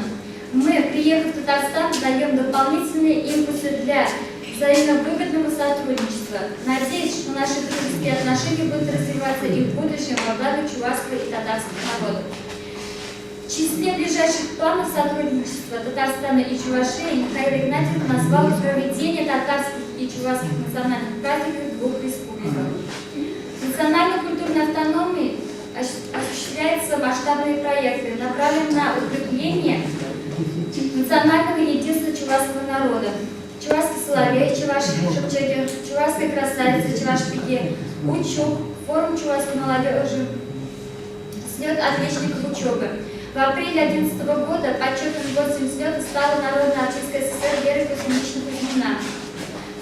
Мы, приехав в Татарстан, даем дополнительные импульсы для взаимовыгодного сотрудничества. Надеюсь, что наши дружеские отношения будут развиваться и в будущем во благо чувашского и татарского народов. В числе ближайших планов сотрудничества Татарстана и Чувашии Михаил Игнатьев назвал проведение татарских и чувашских национальных праздников в двух республиках. В национально-культурной автономии осуществляются масштабные проекты, направленные на укрепление национального единства чувашского народа. Чувашский соловей, чуваш шепчеки, чувашская красавица, чуваш-пике, Учук, форум чувашской молодежи, слет отличников учебы. В апреле 2011 года почетным гостем слета стала народная артистка СССР Вера Кузьминична Кузьмина.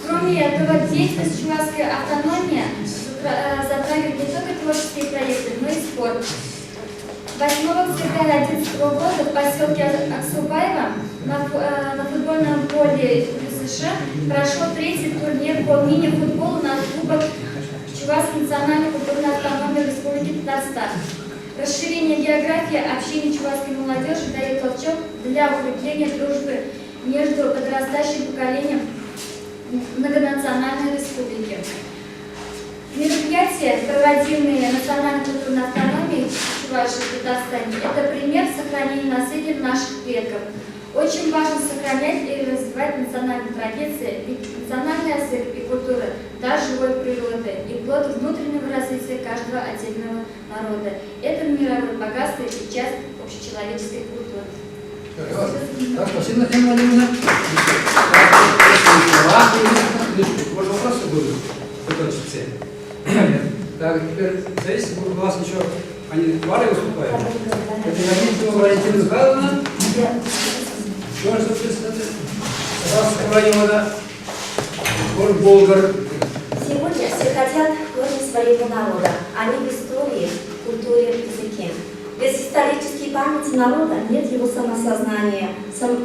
Кроме этого, деятельность чувашской автономии затрагивает не только творческие проекты, но и спорт. 8 октября 2011 года в поселке Аксубаево на футбольном поле ЮСШ прошел третий турнир по мини-футболу на Кубок Чувашской национальной культурной автономии Республики Татарстан. Расширение географии общения чувашской молодежи дает толчок для укрепления дружбы между подрастающим поколением многонациональной республики. Мероприятия, проводимые национальной культурной автономией Чувашии в Татарстане, это пример сохранения наследия наших предков. Очень важно сохранять и развивать национальные традиции, ведь национальный язык и культура – дар живой природы и плод внутреннего развития каждого отдельного народа. Это мировое богатство и часть общечеловеческой культуры. Так, спасибо, Татьяна Владимировна. Может, вопросы будут в том числе? Так, теперь здесь у вас еще они парой выступают. Это Ягинцева Валентина Михайловна. Чувашского председатель Спасского района, город Болгар. Сегодня все хотят корни своего народа, они в истории, культуре, языке. Без исторической памяти народа нет его самосознания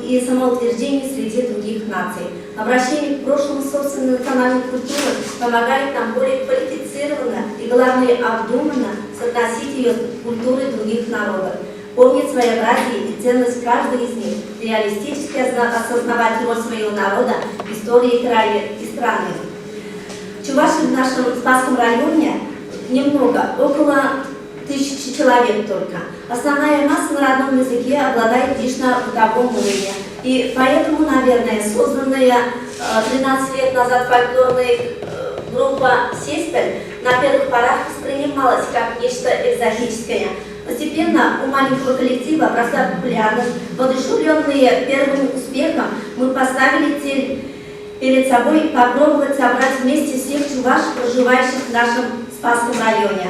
и самоутверждения среди других наций. Обращение к прошлому собственной национальной культуры помогает нам более квалифицированно и, главное, обдуманно соотносить ее с культурой других народов, помнить своеобразие и ценность каждой из них, реалистически осознавать роль своего народа в истории края и страны. Чуваши в нашем Спасском районе немного, около 1000 человек только. Основная масса на родном языке обладает лишь на бытовом уровне. И поэтому, наверное, созданная 13 лет назад фольклорная группа «Сеспель» на первых порах воспринималась как нечто экзотическое. Постепенно у маленького коллектива росла популярность. Воодушевленные первым успехом, мы поставили цель перед собой попробовать собрать вместе всех чуваш, проживающих в нашем Спасском районе.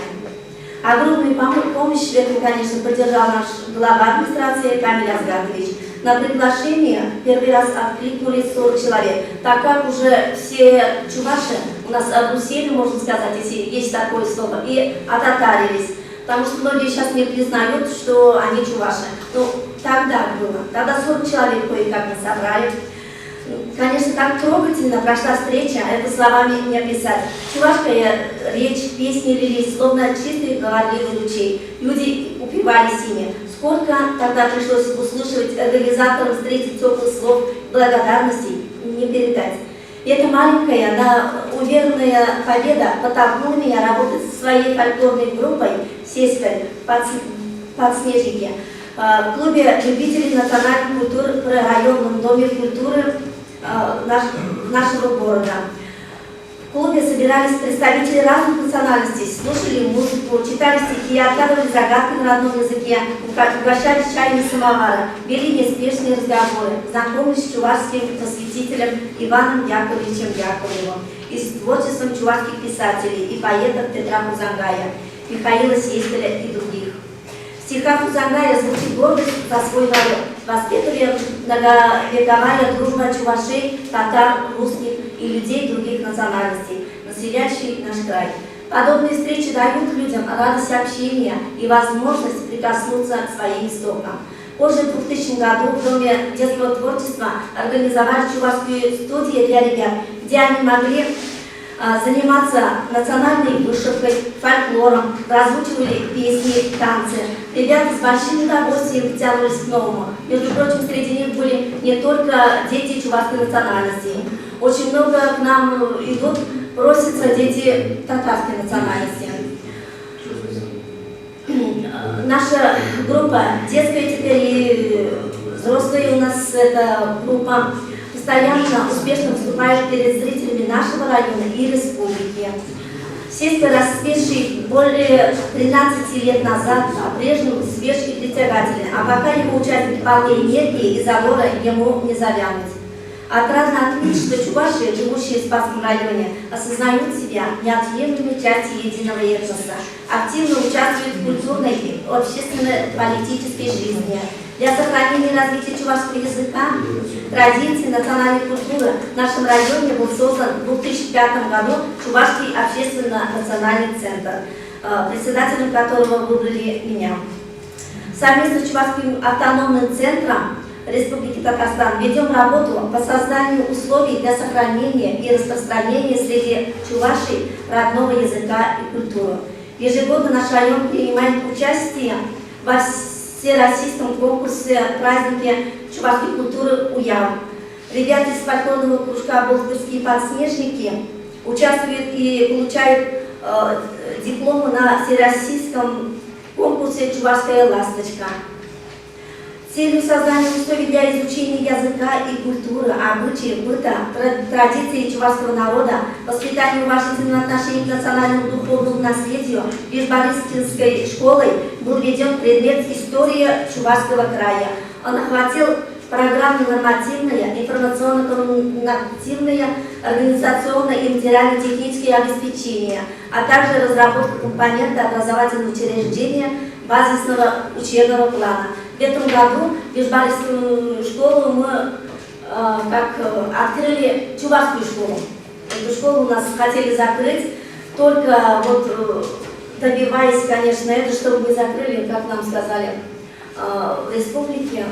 Огромную помощь в этом, конечно, поддержал наш глава администрации Камиль Асгатович. На приглашение первый раз откликнулись 40 человек, так как уже все чуваши У нас обрусели, можно сказать, если есть такое слово, и отатарились. Потому что многие сейчас не признают, что они чуваши. Но тогда было. Тогда 40 человек кое-как мы собрали. Конечно, так трогательно прошла встреча, это словами не описать. Чувашская речь, песни лились, словно чистый говорливый ручей. Люди упивались ими. Сколько тогда пришлось услышать организаторам встречи теплых слов, благодарностей, не передать. И эта маленькая, но уверенная победа подтолкнула меня работать со своей фольклорной группой «Сеспель» «Подснежники» в клубе любителей национальной культуры при районном доме культуры нашего города. В клубе собирались представители разных национальностей, слушали музыку, читали стихи, отгадывали загадки на родном языке, угощали чаем из самовара, вели неспешные разговоры, знакомились с чувашским просветителем Иваном Яковлевичем Яковлевым и с творчеством чувашских писателей и поэтов Петра Хузангая, Михаила Сеспеля и других. В стихах Хузангая звучит гордость за свой народ, воспитывая многовековая дружба чувашей, татар, русских и людей других национальностей, населяющих наш край. Подобные встречи дают людям радость общения и возможность прикоснуться к своим истокам. Позже в 2000 году в Доме детского творчества организовали чувашскую студию для ребят, где они могли заниматься национальной вышивкой, фольклором, разучивали песни, танцы. Ребята с большим удовольствием тянулись к новому. Между прочим, среди них были не только дети чувашской национальности. Очень много к нам идут, просятся дети татарской национальности. Наша группа, детская теперь и взрослые у нас эта группа, постоянно успешно выступает перед зрителями нашего района и республики. Сеспель, расцветший более 13 лет назад, по-прежнему свеж и притягателен, а пока его участники полны энергии и задора, ему не завянуть. Отрадно отметить, что чуваши, живущие в Спасском районе, осознают себя неотъемлемой частью единого этноса, активно участвуют в культурной и общественно-политической жизни. Для сохранения и развития чувашского языка, традиций, национальной культуры в нашем районе был создан в 2005 году Чувашский общественно-национальный центр, председателем которого выбрали меня. Совместно с Чувашским автономным центром Республики Татарстан ведем работу по созданию условий для сохранения и распространения среди чувашей родного языка и культуры. Ежегодно наш район принимает участие во всероссийском конкурсе празднике чувашской культуры «Уяв». Ребята из фольклорного кружка «Болгарские подснежники» участвуют и получают дипломы на всероссийском конкурсе «Чувашская ласточка». Целью создания условий для изучения языка и культуры, обычаев, быта, традиций чувашского народа, воспитания уважительного отношения к национальному духовному наследию Вишбарискинской школой был введен предмет «История Чувашского края». Он охватил программно-нормативное, информационно-коммуникативное, организационное и материально-техническое обеспечение, а также разработку компонента образовательного учреждения базисного учебного плана. В этом году в Вишбарискую школу мы открыли чувашскую школу. Эту школу у нас хотели закрыть, только вот добиваясь, конечно, это, чтобы не закрыли, как нам сказали в республике.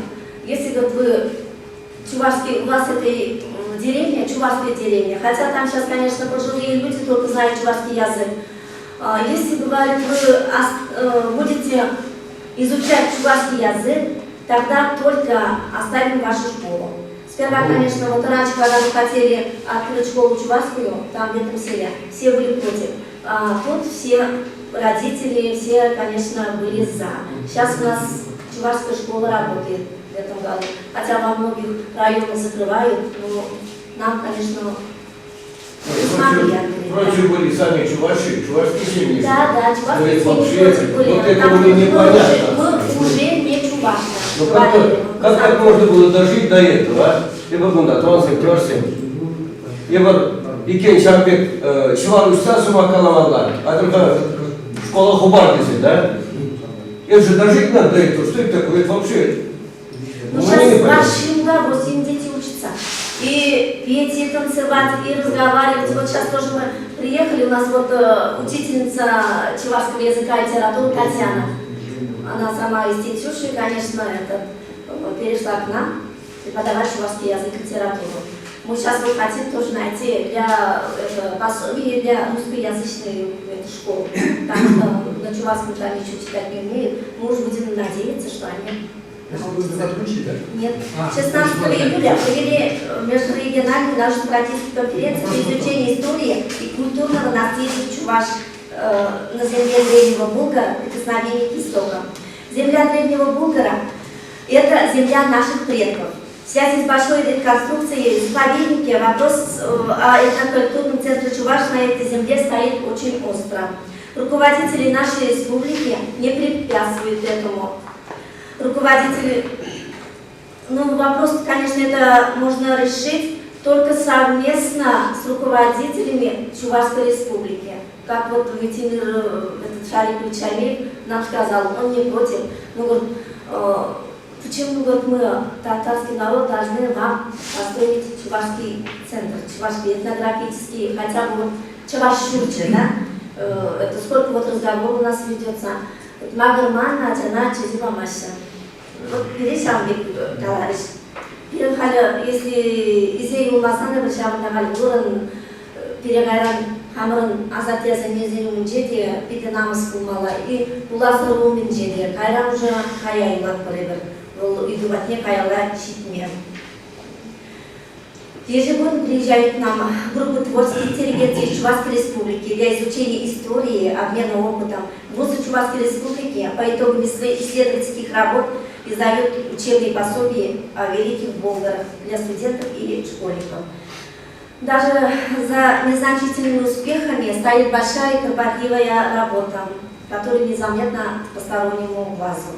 Если, говорит, вы чувашский, у вас этой деревня, чувашская деревня, хотя там сейчас, конечно, пожилые люди только знают чувашский язык. Если, говорит, вы будете изучать чувашский язык, тогда только оставим вашу школу. Сперва, конечно, вот раньше, когда мы хотели открыть школу чувашскую, там в этом селе, все были против. А тут все родители, все, конечно, были за. Сейчас у нас чувашская школа работает в этом году. Хотя во многих районах закрывают, но нам, конечно, весьма приятно. Против были сами чуваши, чувашские семьи. Да, чувашские Ну, семьи это вообще, против были. вот это Там мне непонятно. мы уже не чуваши. Ну как так можно было дожить до этого, а? Эпир кунта тӑвансем, чӑвашсем. Эпир иккен ҫав пек ҫӑвар уҫса сӑмах каламалла, а только школа хупар тесе, да? Это же дожить надо до этого, что это такое? Это вообще... Ну, Мне сейчас не понятно. большим удовольствием дети учатся. И петь, и танцевать, и разговаривать. Вот сейчас тоже мы приехали, у нас вот учительница чувашского языка и литературы Татьяна. Она сама из Тетюши, конечно, это, перешла к нам преподавать чувашский язык и литературу. Мы сейчас вот хотим тоже найти для это, пособие для русскоязычной этой школы, потому что на чувашском там ничего читать не умеют. Мы уже будем надеяться, что они Отключить, да? Нет. А, 16 июля провели межрегиональную научно-практическую конференцию по изучению истории и культурного наследия чуваш на земле Древнего Булгара «Прикосновение к истокам». Земля Древнего Булгара – это земля наших предков. В связи с большой реконструкцией заповедника вопрос о этнокультурном центре Чуваш на этой земле стоит очень остро. Руководители нашей республики не препятствуют этому. Руководители, ну, вопрос, конечно, это можно решить только совместно с руководителями Чувашской республики. Как вот Владимир этот Шарик Чалиев нам сказал, он не против. Ну, говорит, почему, говорит, мы, татарский народ, должны вам построить чувашский центр, чувашский этнографический, хотя бы вот Чувашшурче, да? Это сколько вот разговоров у нас ведется. Макӑрман ачана чӗчӗ памаҫҫӗ. Вот пире ҫавӑн пек каларӗҫ. Пирӗн халӗ, если илсе юлмасан эпир ҫавӑнта халь вырӑн пире кайран хамӑрӑн асатте-асаннесен умӗнче те питӗ намӑс пулмалла. И пулас ӑру умӗнче те. Кайран уже кая юлатпӑр эпир. Вӑл ыйту патне каялла ҫитме. Ежегодно приезжают к нам группы творческих интеллигенции Чувашской Республики для изучения истории, обмена опытом. Вузы Чувашской Республики по итогам исследовательских работ издают учебные пособия о великих Болгарах для студентов и школьников. Даже за незначительными успехами стоит большая и кропотливая работа, которая незаметна постороннему глазу.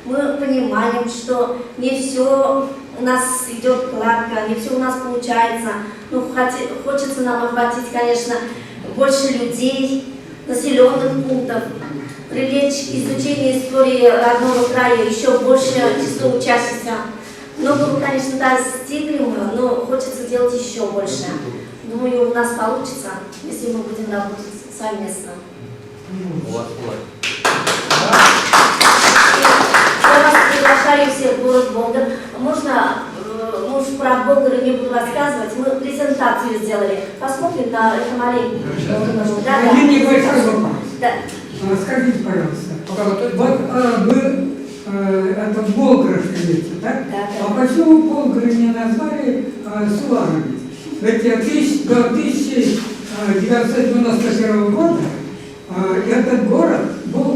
Мы понимаем, что не все у нас идет гладко, не все у нас получается. Ну, хочется нам охватить, конечно, больше людей, населенных пунктов, привлечь к изучению истории родного края еще больше число учащихся. Многого, конечно, достигли мы, но хочется делать еще больше. Думаю, у нас получится, если мы будем работать совместно. Вот. Я вас приглашаю всех в город Болгар. Можно, мы уж про Болгары не буду рассказывать, мы презентацию сделали. Посмотрим на это маленький. Да. Один небольшой вопрос. Да. Скажите, пожалуйста, вот вы это Болгар живете, так? Да. А почему Болгары не назвали Суварами? Ведь до 1991 года этот город был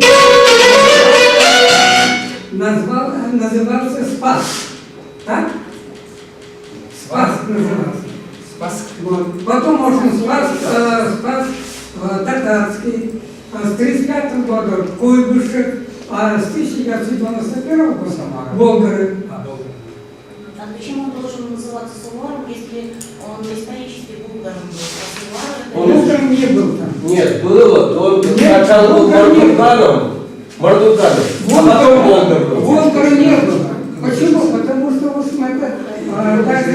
назывался Спас. Так? Спас назывался. Спас. Вот. Потом можно Спас, Спас Татарский, с 1935 года Куйбышев, а с 1991 года Болгары. А почему он должен называться Суваром, если он исторически булгаром был? А Сувар это... Булгаром не был там. Нет, было. Он Нет, сначала был Булгар не был. Мордуканом, Мордуканом, а потом Болгар был. Болгара не было. Почему? Потому что, в общем, это даже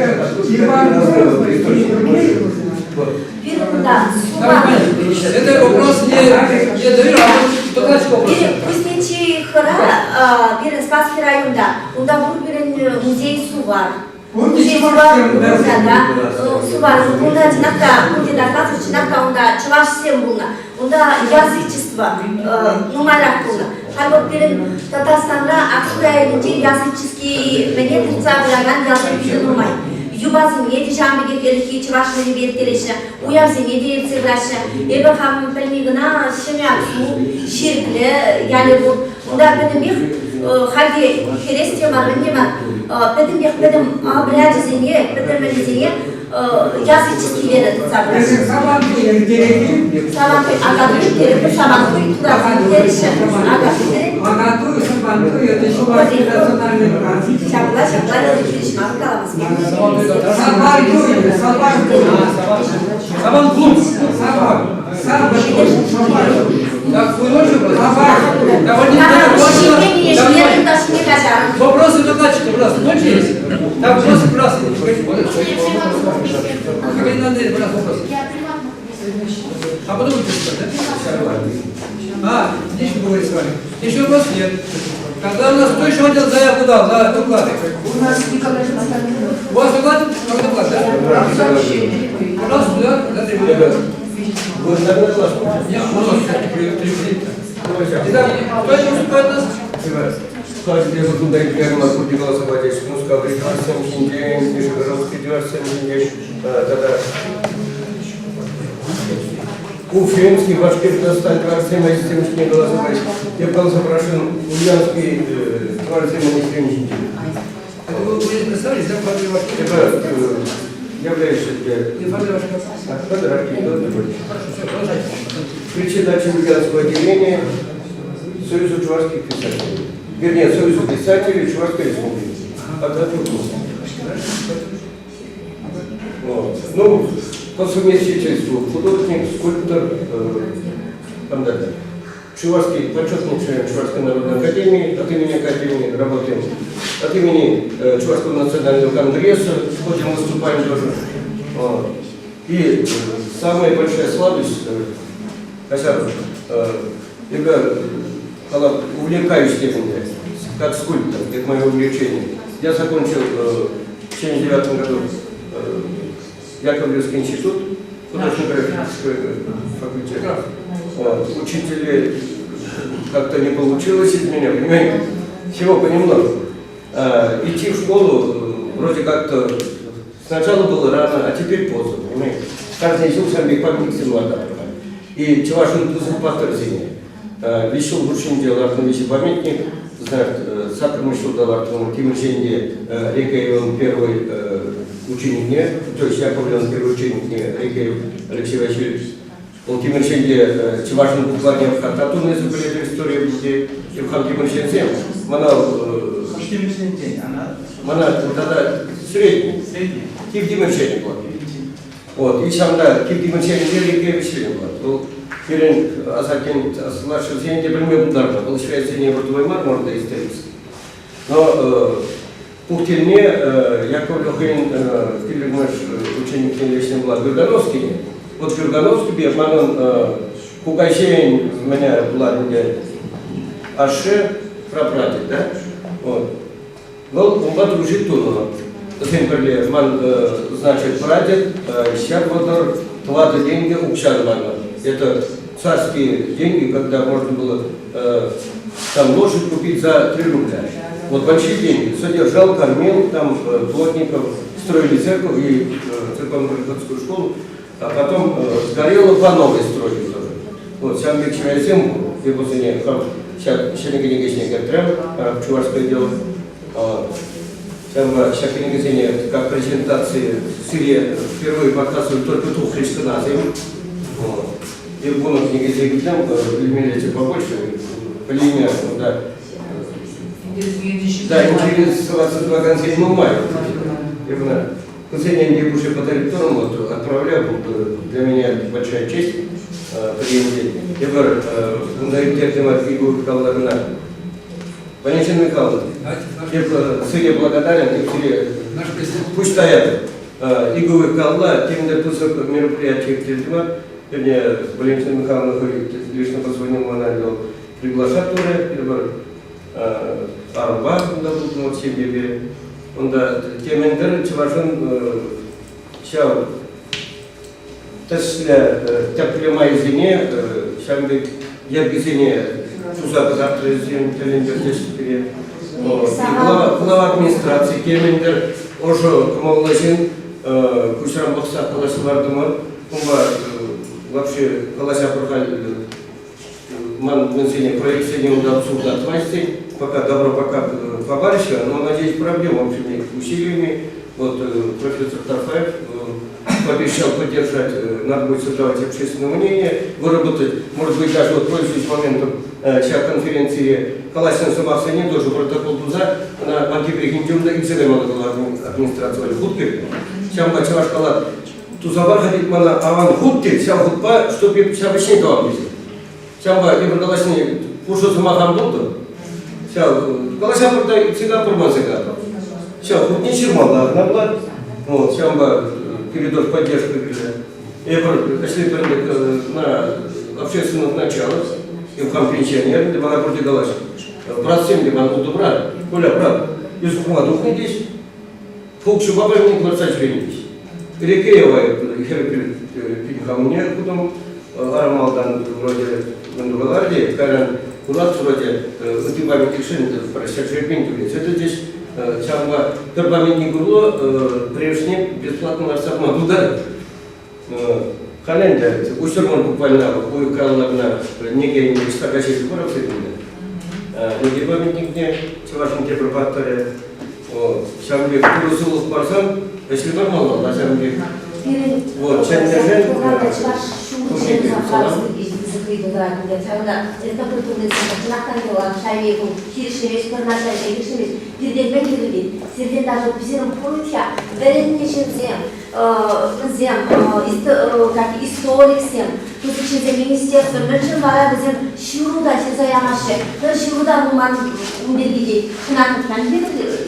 Иван Грозный и другие Да, Сувар. Это вопрос не доверия, а вот докладчик вопрос. Пирӗн Кузнечихӑра, пирӗн Спасский районта, унта пур пирӗн музей Сувар. Музей Сувар, да, Сувар, унта чӑнах та, пурте доказывают, чӑнах та унта чӑвашсем пулнӑ. Унта язычество нумайрах пулнӑ. Халь вот пирӗн Татарстанра Аксу районӗнче языческий мӗне тытса пыракан ялсем питӗ нумай. Юпасене те ҫавӑн пекех ӗлӗкхи чӑваш мӗнӗпе ирттереҫҫӗ, уявсене те иртсе пыраҫҫӗ. Эпӗ хам пӗлни кӑна Ҫӗнӗ Аксу, Ҫирӗклӗ ялӗ пур. Унта пӗтӗмпех халь те хӗрес те мар, мӗн те мар, пӗтӗмпех пӗтӗм обрячӗсене, пӗтӗм ӗнесене языческилерӗ тытса пыраҫҫӗ. Сабантуй ирттерекен. Сабантуй, Акатуй ирттерекен, Сабантуй турасем ирттереҫҫӗ. Акатуй. Акатуй, Сабантуй, это чувашский национальный праздник. Ҫапла, ҫапла, хирӗҫ мар каламас. Сабантуй, Сабантуй. Сабан клуб. Сабан, Сабантуй, Сабантуй. Так, ночью вопрос? Вопросы Вопросы докладчика, пожалуйста, кончились? Так, вопросы, пожалуйста. Галина Андреевна, пожалуйста, вопрос. Я приватно. А потом вы пишете, да? А, лично говорить с вами. Еще вопрос нет. Тогда у нас кто еще хотел заявку дал за доклады? У нас Николай Константинов. У вас доклад? Второй доклад, да? Сообщение. Пожалуйста, да, да, трибуна. Нет, пожалуйста, три. Итак, кто это выступает у нас? Каждый кунда илтернӗ пурте каласа пачӗҫ. Мускаври чӑвашсем ҫинчен, Нижегородский чӑвашсем ҫинчен тата Уфимский, Башкортостан чӑвашсем ӗҫсем ҫине каласа пачӗҫ. Эп каласа парасшӑн Ульяновский чӑвашсем ӗҫсем ҫинчен. Это вы будете представились, да, фамилия ваша? Это являюсь Федор Аркадьевич. Хорошо, все, продолжайте. Председатель Ульяновского отделения Союза чувашских писателей. Вернее, Союза писателей Чувашской Республики. Вот. Ну, по совместительству художник, скульптор, там далее. Чувашский, почетный член Чувашской народной академии, от имени академии работаем. От имени Чувашского национального конгресса ходим, выступаем тоже. Вот. И самая большая слабость, хотя я увлекаюсь этим, как скульптор, это мое увлечение. Я закончил в 1979 году Яковлевский институт, художественно-графический факультет. Вот. Учителей как-то не получилось из меня, понимаете? Всего понемногу. Идти в школу вроде как-то сначала было рано, а теперь поздно, понимаете? Каждый ҫул ҫавӑн пек памятниксем лартатпӑр. И чӑвашӑн пысӑк паттӑрсене. Виҫ ҫул хушшинче лартнӑ виҫӗ памятник, значит, саккӑрмӗш ҫулта лартнӑ Тимӗрҫенте Рекеевӑн первый ученикне, то есть Яковлевӑн первый ученикне Рекеев Алексей Васильевич. Вӑл Тимӗрҫенте чӑвашӑн букварне хатта тунӑ пӗлетӗр история пулчӗ. Ивхан Тимӗрҫенсем мана Тимӗрҫенчен, она мана тата средний. Средний. Кив Тимӗрҫен пулать. Вот, и ҫавна Кив Тимӗрҫенӗнче Рекеев ӗҫленӗ пулать. Вӑл пирӗн асаттен аслашшӗсене те пӗлме пултарнӑ. Вӑл шведсене вӑртӑвай мар, можно исторически. Но Пухтелне Яковлев хӑйӗн пиллӗкмӗш ученикне леҫнӗ пулать Гюргановскине. Вот Гюргановскипе манӑн кукаҫейӗн мӗне пулать ӗнтӗ ашшӗ прапрадед, да? Вот. Вӑл унпа дружить тунӑ. Вӗсем пӗрле ман, значит, прадед ҫак вӑтӑр тӑватӑ тенкӗ укҫа тӑванӑ. Это царские деньги, когда можно было там лошадь купить за 3 рубля. Вот большие деньги. Содержал, кормил там плотников, строили церковь и церковно-приходскую школу. А потом сгорело, по новой строили тоже. Вот, ҫавӑн пек чӑвашсем эпосене ҫак ҫӗнӗ кӗнекесене кӗртрӗм, чувашское дело. Ҫавӑнпа ҫак кӗнекесене как презентации сире впервые показывают только тухрӗҫ кӑнасем. И бунӑ кӗнекесем килсем илмеллеччӗ побольше, пӗлеймерӗм унта. Да, интересоваться тӑвакансем нумай. Ивна, Кусене ӗнтӗ уже подарить вот отправляю, для меня большая честь приемте. Эпир унта ирттертӗмӗр Игорь Каллагана. Валентина Михайловна, эп сире благодарен, эп сире пуҫ таятӑп. Игорь Калла темле пысӑк мероприятие ирттертӗмӗр. Вернее, Валентина Михайловна хӑй лично позвонил мана, приглашать турӗ. Эпир арӑмпа унта пултӑмӑр ҫемьепе. Унта темӗн-тӗр чӑвашӑн ҫав тӗслӗ тӗплӗ майӗсене, ҫавӑн пек йӗркисене туса кӑтартрӗсем тӗлӗнтерчӗҫ пире. Глава администраци темӗн-тӗр ӑшӑ кӑмӑллӑ ҫын куҫран пӑхса калаҫса лартӑмӑр. Унпа вообще калаҫа пӑр ман мӗнсене проектсене унта обсуждать пока добро пока побарища, но надеюсь проблем общими усилиями. Вот профессор Тарфаев пообещал поддержать, надо будет создавать общественное мнение, выработать, может быть, даже вот пользуясь моментом сейчас конференции калаҫнӑ сӑмахсене тоже протокол туса ӑна антипрехентемлӗ илсе каймалла администраци хут кирлӗ. Ҫавӑнпа чӑваш калать, туса пар тет мана аван хут тет, ҫав хутпа, чтоб эп ҫав ӗҫне тӑвам тесе. Ҫавӑнпа эпир калаҫни пушӑ сӑмах ан пултӑр. Ҫав калаҫа пырта всегда пурман сега. Ҫав хутне ҫырмалла кӑна пулать. Вот, ҫавӑнпа передош поддержка кирлӗ. Эпир ӗҫлетпӗр на общественных началах. Эп пенсионер, те мана пурте калаҫ. Братсем те ман ултӑ брат. Коля, брат, эс ухма тухнӑ теҫ. Фукҫупа пӗрне лартса ҫӳренӗ теҫ. Рекеева хӗр пин хамне хутӑм. Армалтан вроде мӗн тукалар те, кайран курас вроде ытти памятникшӗн ҫӗршер пин тӳлесе тӑчӗҫ. Ҫавӑнпа пӗр памятник урлӑ пӗрешне бесплатно лартса хума пултарать. Халь ӗнтӗ уҫӑрман буквально уйӑх каялла кӑна неке стака ҫеҫ пӑрахса килнӗ. Неке памятникне чӑвашӑн тепӗр паттӑрӗ. Ҫавӑн пек ырӑ сывлӑх парсан ӗҫле бармалла ҫавӑн пек. Вот, чӗннӗшӗн чӑваш этнокультурный центр чӑнахтан хирӗҫлемест, пӗр начар хирӗҫлемест. Пиртен мӗн кирлӗ? Сиртен даже пирӗн пурте вӗреннӗ ҫынсем, вӗсем как историксем, пысӑк ҫынсем министерство мӗншӗн вара вӗсем ҫыру та ҫырса ямаҫҫӗ, пӗр ҫыру та пулман ун пирки тет.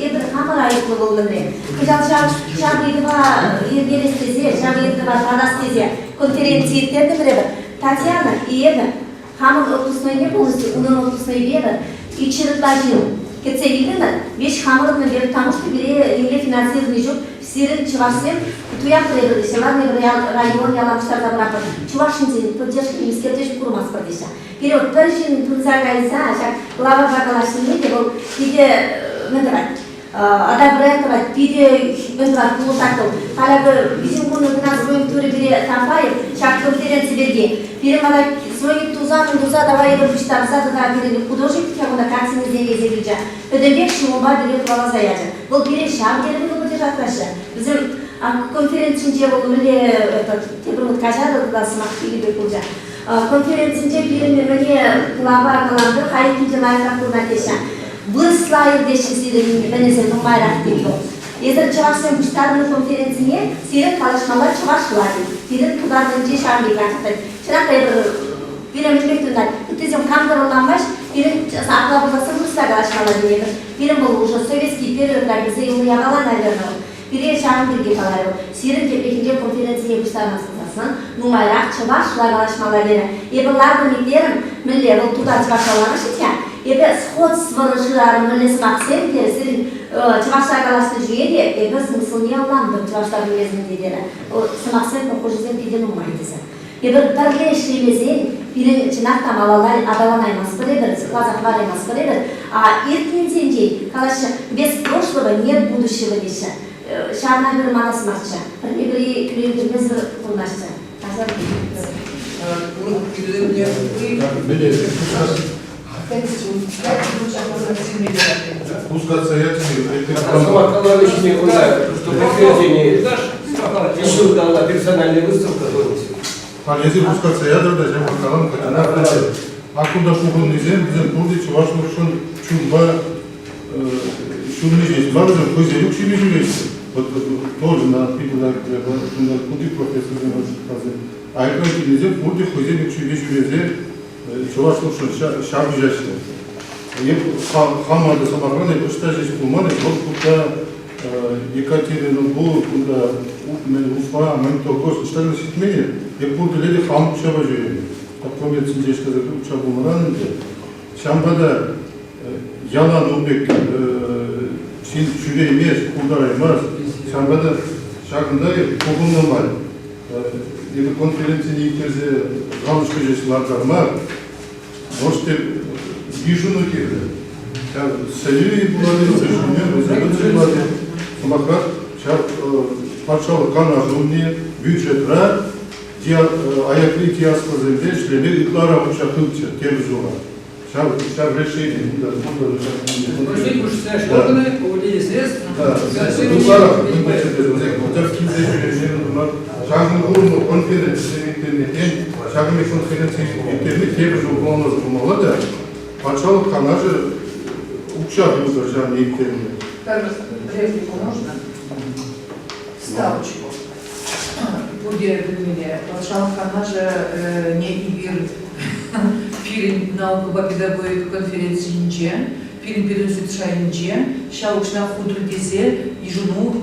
Эпир хамӑр айӑплӑ вӑл мӗнре. Кӑҫал ҫав ҫак ыйтӑва йӗркелес тесе, ҫак ыйтӑва татас тесе конференци ирттертӗмӗр эпир. Татьяна и эпӗ хамӑн отпускнойне полностью, унӑн отпускнойпе эпӗ икҫӗр ытла ҫын кӗтсе илтӗмӗр. Веҫ хамӑрӑн мӗнле, потому что пире нимле финансировани ҫук. Сирӗн чӑвашсем туятпӑр эпир теҫҫӗ, ладно, эпир район яла пуҫтарса пыратпӑр. Чӑваш ҫынсен поддержки нимскер те ҫук курмастпӑр теҫҫӗ. Пире вот пӗр ҫын пырса кайса ҫак лавапа калаҫнине те вӑл питӗ мӗн тӑвать, одобрять тӑвать, питӗ мӗн тӑвать, пулӑшать вӑл. Халь акӑ виҫӗм кун кӑна звонит турӗ пире Сафаев ҫак конференци пирки. Пире мана звонит туса, мӗн туса, давай эпир пуҫтарса тата пирӗн художник те кунта картинӑсем илсе килчӗ. Пӗтӗмпех ҫулӑмпа пире хӑваласа ячӗ. Вӑл пире ҫав тери вӑйлӑ поддержать Вӗсем конференцинче вӑл мӗнле этот, тепӗр хут каҫарӑр тата сӑмах пек пулчӗ. Конференцинче пирӗн мӗне глава каланӑ, хайхинче лайӑхрах пулнӑ теҫҫӗ. Вырӑсла иртеҫҫӗ сирӗн мӗнӗсем нумайрах тет вӑл. Эсир чӑвашсем пуҫтарнӑ конференцине сирӗн калаҫмалла чӑвашла тет. Пирӗн тутарсенче ҫавӑн пек анчах Чӑнах та эпир пирӗн мӗнпех тытӑнать. Ыттисем кам тӑрӑлламасть, пирӗн апла пулсассӑн вырӑсла калаҫмалла тенӗ. Пирӗн вӑл уже советский периодра килсе юлнӑ япала, наверное. Пире ҫавӑн пирки каларӗ. Сирӗн тепрехинче конференцине пуҫтарӑнас пулсассӑн нумайрах чӑвашла калаҫмалла терӗ. Эпӗ лартӑм итлерӗм, мӗнле вӑл тутар чӑвашла лармасть-ха. Эпӗ сходство шырарӑм, мӗнле сӑмахсем терӗ. Сирӗн чӑвашла калаҫнӑ чухне те эпӗ смыслне ӑнлантӑм чӑвашла пӗлмесен те терӗ. Сӑмахсем похожисем питӗ нумай тесе. Эпир пӗрле ӗҫлемесен пирӗн чӑнах та малалла аталанаймастпӑр эпир, сыхласа хӑвараймастпӑр эпир. А иртнинсенчен калаҫҫӗ, без прошлого нет будущего теҫҫӗ. Ҫавна пӗр манас марччӗ. Пӗрне-пӗри кӳрентермесӗр пурӑнасчӗ. Пускаться Еще дала персональная выставка. Халӗ пускаться ятӑр та ҫав калам А кунта пухӑннисем вӗсем пурте чӑвашлӑхшӑн чунпа ҫунни ҫеҫ мар, вӗсем хӑйсен укҫипе ҫӳреҫҫӗ. Вот тоже на кунти профессорсем Айӑпран килнисем пурте хӑйсен укҫипе ҫӳресе чӑвашлӑхшӑн ҫапӑҫаҫҫӗ. Эп хама та сӑмахран эп ӑҫта ҫеҫ пулман, эп вӑл кунта Екатеринбург, кунта Уфа, Магнитогорск ӑҫта кӑна ҫитмен эп пур тӗле те хам укҫапа ҫӳренӗ. Коммерцинче ӗҫлесе укҫа пулманран ӗнтӗ. Ҫавӑнпа та ялан ун пек ҫын ҫӳреймест, пултараймасть. Ҫавӑнпа та ҫакӑнта эп пухӑннӑ май эпир конференцине ирттерсе галочка ҫеҫ лартар мар, может, йышӑну кирлӗ. Ҫав сӗнӳ пулать, резолюци пулать. Сӑмахран, ҫав патшалӑх канашӗ умне бюджетра аякри диаспорӑсемпе ӗҫлеме ытларах укҫа хывччӑр тепӗр ҫула. Ҫав, ҫав решение Просить вышестоящие органы о выделении средств. Ҫакӑн урлӑ конференцисем ирттернӗ, ҫакӑн пек конференци ирттерни тепӗр ҫул планласа пымалла та патшалӑх канашӗ укҫа хывсӑр ҫавна ирттернӗ. Реплику можно? Ставочку. Пурте пӗлмелле. Патшалӑх канашӗ не эпир пирӗн наукӑпа педагогика конференцийӗнче. Пирӗн пединститут шайӗнче ҫав укҫана хутӑр тесе йышӑну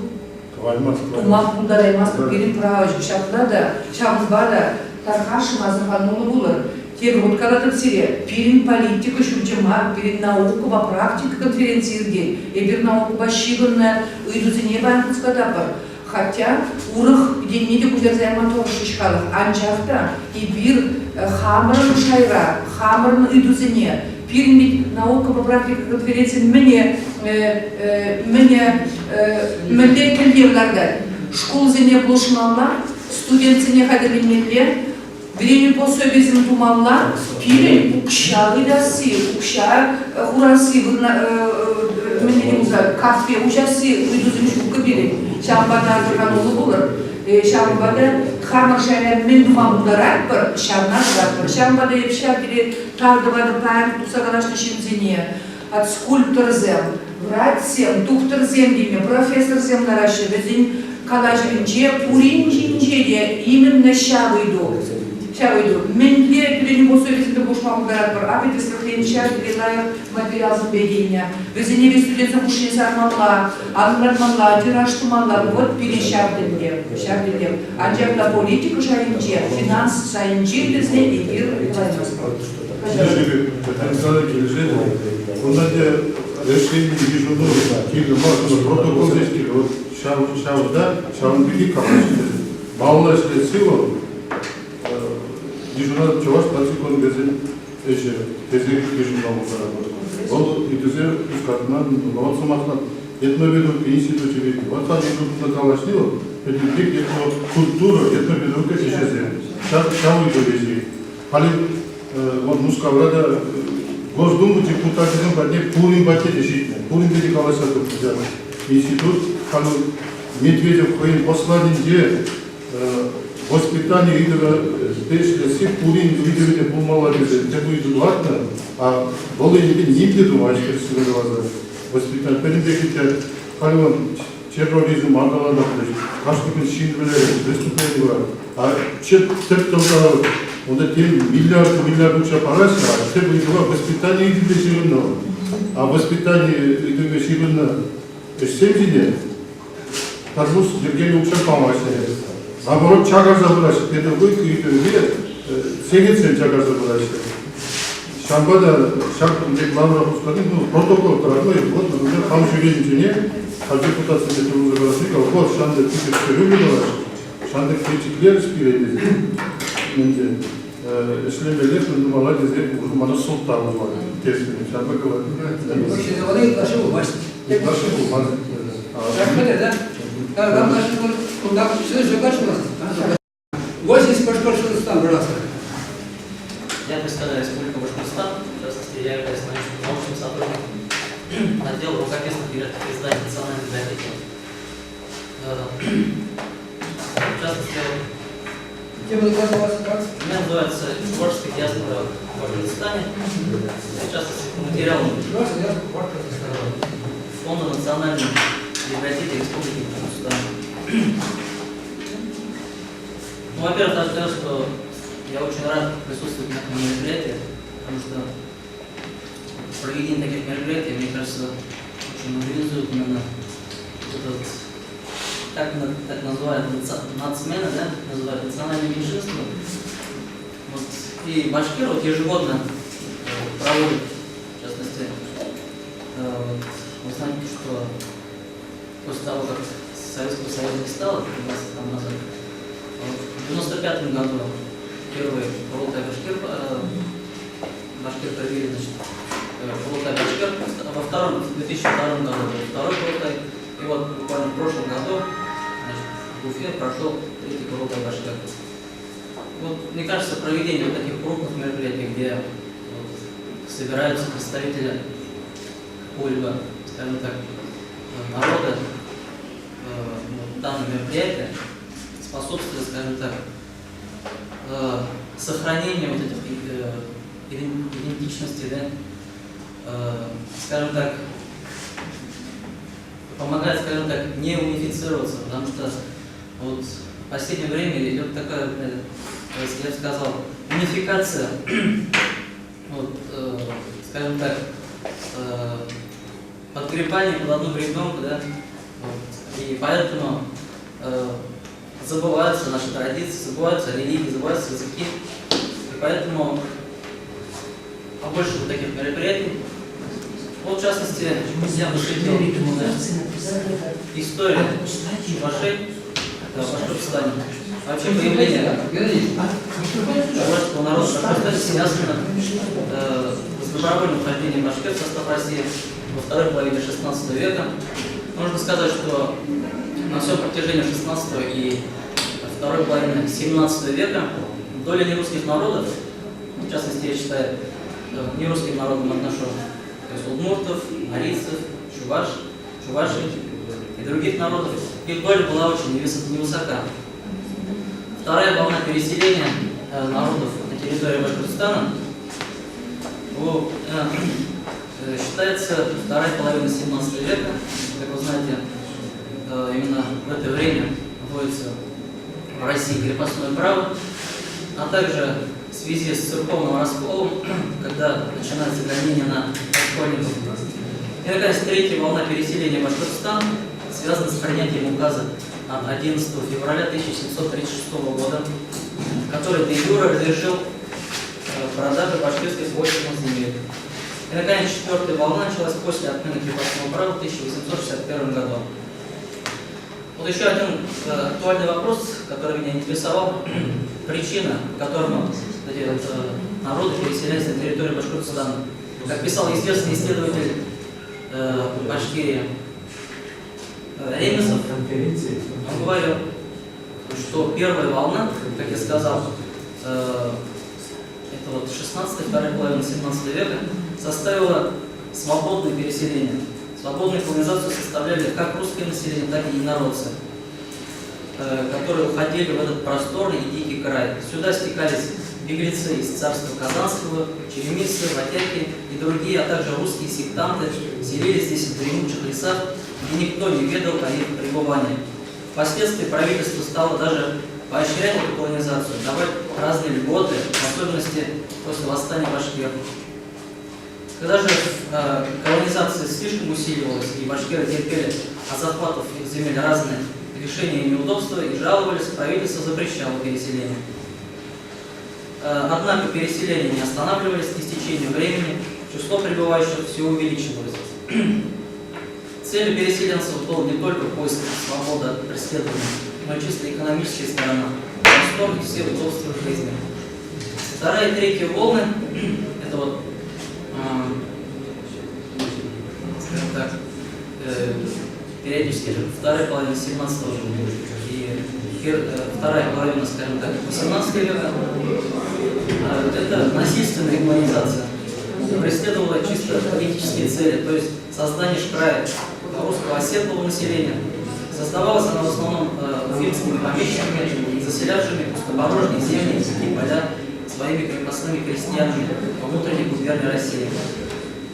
тума пултараймастпӑр. Пирӗн право ҫук. Ҫапла та, ҫавӑнпа та тархасшӑн асӑрхануллӑ пулӑр. Тепӗр хут калатӑп сире, пирӗн политика ҫурчӗ мар, пирӗн наукӑпа практика конференцийӗ иртет. Эпир наукӑпа ҫыхӑннӑ ыйтусене паян хускататпӑр. Хотя урӑх енне те куҫарса яма тӑрӑшрӗҫ халӑх. Анчах та эпир хамӑрӑн шайра, хамӑрӑн ыйтусене, пирӗн ведь наукӑпа практика конференцийӗн мӗне, мӗне, мӗнле тӗллев лартать? Шкулсене пулӑшмалла, студентсене хатӗрленмелле, вӗренӳ пособийӗсем тумалла, пирӗн укҫа ыйтасси, укҫа хурасси, мӗнле те пулса кафе уҫасси ыйтусем ҫуккӑ пирӗн. Ҫавӑнпа та асӑрхануллӑ пулӑр. Ҫавӑнпа та хамӑр шайра мӗн тума пултаратпӑр, ҫавна тӑватпӑр. Ҫавӑнпа та эп ҫав тери тав тӑватӑп паян тухса калаҫнӑ ҫынсене, скульпторсем, врачсем, тухтӑрсем теме, профессорсем лараҫҫӗ. Вӗсен калаҫӑвӗнче пурин ҫинче те именно ҫав ыйту. Ҫав ыйту. Мӗнле пирӗн пособисемпе пулӑшма пултаратпӑр? Акӑ тӗслӗхрен ҫав тери лайӑх материалсемпе килнӗ. Вӗсене вӗт студентсем хушшине сармалла, анлатмалла, тираж тумалла. Вот пире ҫав тӗллев, ҫав тӗллев. Анчах та политика шайӗнче, финанс шайӗнче вӗсене эпир калаймастпӑр. Потенциалы килӗшетӗп. Кунта те решени йышӑну кирлӗ мар, протокол ҫеҫ кирлӗ. Вот ҫавӑнта ҫавӑн пирки калаҫҫӗ. Баллӑ ӗҫлесси вӑл йышӑна Чӑваш наци конгресӗн ӗҫӗ тесе йышӑнма пултаратпӑр. Вӑл ыйтусем хускатма, вӑл сӑмахран, этнопедагогика институчӗ пирки. Вот халь эпир калаҫни вӑл пӗтӗмпех этнокультура, этнопедагогика ӗҫӗсем. Ҫав ыйту веҫех. Халӗ вот Мускавра та Госдума депутачӗсем патне пурин патне те ҫитнӗ. Пуринпе те калаҫса тухнӑ. Институт халӗ Медведев хӑйӗн посланинче воспитани ыйтӑвӗ ӗҫлесси пурин ыйтӑвӗ те пулмалла тесе тӗп ыйту лартнӑ, а вӑл енӗпе ним те тумасть тӗрӗссипе каласа. Воспитани пӗтӗмпех те халӗ вӑл терроризм аталанать, кашни кун ҫын вӗлерет, преступлени пырать. А тӗп тӗллев унта тем миллиард миллиард укҫа параҫҫӗ, а тӗп ыйтӑва воспитани ыйтӑвӗпе ҫыхӑннӑ. А воспитани ыйтӑвӗпе ҫыхӑннӑ ӗҫсем ҫине тарбуз йӗркеллӗ укҫа памаҫҫӗ. Наоборот, чакарса пыраҫҫӗ. Педагогика ыйтӑвӗпе сехетсем чакарса пыраҫҫӗ. Ҫавӑнпа та ҫак пек лавра хускатни, ну, протокол тӑратнӑ, вот, например, хам ҫӳренӗ халь депутатсемпе тӗл пулса калаҫни, колхоз ҫанта питӗ хӗрӳллӗ калаҫ, ҫанта критиклерӗҫ пире тесе, ӗнтӗ ӗҫлемелле, тумалла тесе мана сӑлтав пулать тесен, ҫавӑнпа калать. Ытлашши пулмасть. Ытлашши пулмасть. Так, да? Кунта Гость из Башкортостана, пожалуйста. Я представляю Республику Башкортостан, в частности, я являюсь научным сотрудником отдела рукописных и редких изданий Национальной библиотеки. В частности, Тема доклада у вас как? У меня называется «Чувашская диаспора в Башкортостане». В частности, по материалам Фонда национальной библиотеки Республики Башкортостан. Ну, во-первых, должен сказать, что я очень рад присутствовать на этом мероприятии, потому что проведение таких мероприятий, мне кажется, очень мобилизует именно вот этот, как так называют, нацмены, да, называют национальное меньшинство. Вот, и башкир вот ежегодно проводит, в частности, вот, вы знаете, что после того, как Советского Союза не стало, 20 лет назад, в 1995 году первый Курултай Башкир, Башкир провели, значит, Курултай Башкир, во втором, в 2002 году был второй Курултай, и вот буквально в прошлом году, значит, в Уфе прошел третий Курултай Башкир. Вот, мне кажется, проведение вот таких крупных мероприятий, где вот, собираются представители какого-либо, скажем так, народа, вот, данное мероприятие способствует, скажем так, сохранению вот этих идентичностей, да, скажем так, помогает, скажем так, не унифицироваться, потому что вот в последнее время идет такая, я бы сказал, унификация, вот, скажем так, подгребание под одну гребенку, да, вот. И поэтому забываются наши традиции, забываются религии, забываются языки. И поэтому побольше вот таких мероприятий. Вот, в частности, я посвятил история чувашей в Башкортостане. Вообще появление чувашского народа в Башкортостане связано с добровольным вхождением башкир в состав России во второй половине XVI века. Можно сказать, что на всем протяжении XVI и второй половины XVII века доля нерусских народов, в частности, я считаю, к нерусским народам отношу, то есть удмуртов, марийцев, чувашей и других народов, их доля была очень невысока. Вторая волна переселения народов на территорию Башкортостана считается вторая половина 17 века. Как вы знаете, именно в это время вводится в России крепостное право, а также в связи с церковным расколом, когда начинается гонение на раскольников. И, наконец, третья волна переселения в Башкортостан связана с принятием указа от 11 февраля 1736 года, который де юре разрешил продажу башкирских вотчинных земель. И, наконец, четвертая волна началась после отмены крепостного права в 1861 году. Вот еще один актуальный вопрос, который меня интересовал. Причина, по которому эти народы переселялись на территорию Башкортостана. Как писал известный исследователь Башкирии Ремезов, он говорил, что первая волна, как я сказал, это вот 16 вторая половина 17 века, составила свободное переселение. Свободную колонизацию составляли как русское население, так и инородцы, которые уходили в этот просторный и дикий край. Сюда стекались беглецы из царства Казанского, черемисы, вотяки и другие, а также русские сектанты, селились здесь в дремучих лесах, где никто не ведал о их пребывании. Впоследствии правительство стало даже поощрять эту колонизацию, давать разные льготы, в особенности после восстания башкир. Когда же колонизация слишком усиливалась, и башкиры терпели от захватов их земель разные лишения и неудобства, и жаловались, правительство запрещало переселение. Однако переселения не останавливались, и с течением времени число прибывающих все увеличивалось. Целью переселенцев был не только поиск свободы от преследования, но и чисто экономическая сторона, простор и все удобства жизни. Вторая и третья волны, это вот, скажем так, периодически вторая половина 17 и вторая половина, скажем так, 18 века, это насильственная колонизация. Преследовала чисто политические цели, то есть создание края русского оседлого населения. Создавалась она в основном уфимскими помещиками, заселявшими пустопорожние земли и поля своими крепостными крестьянами во внутренней губернии России.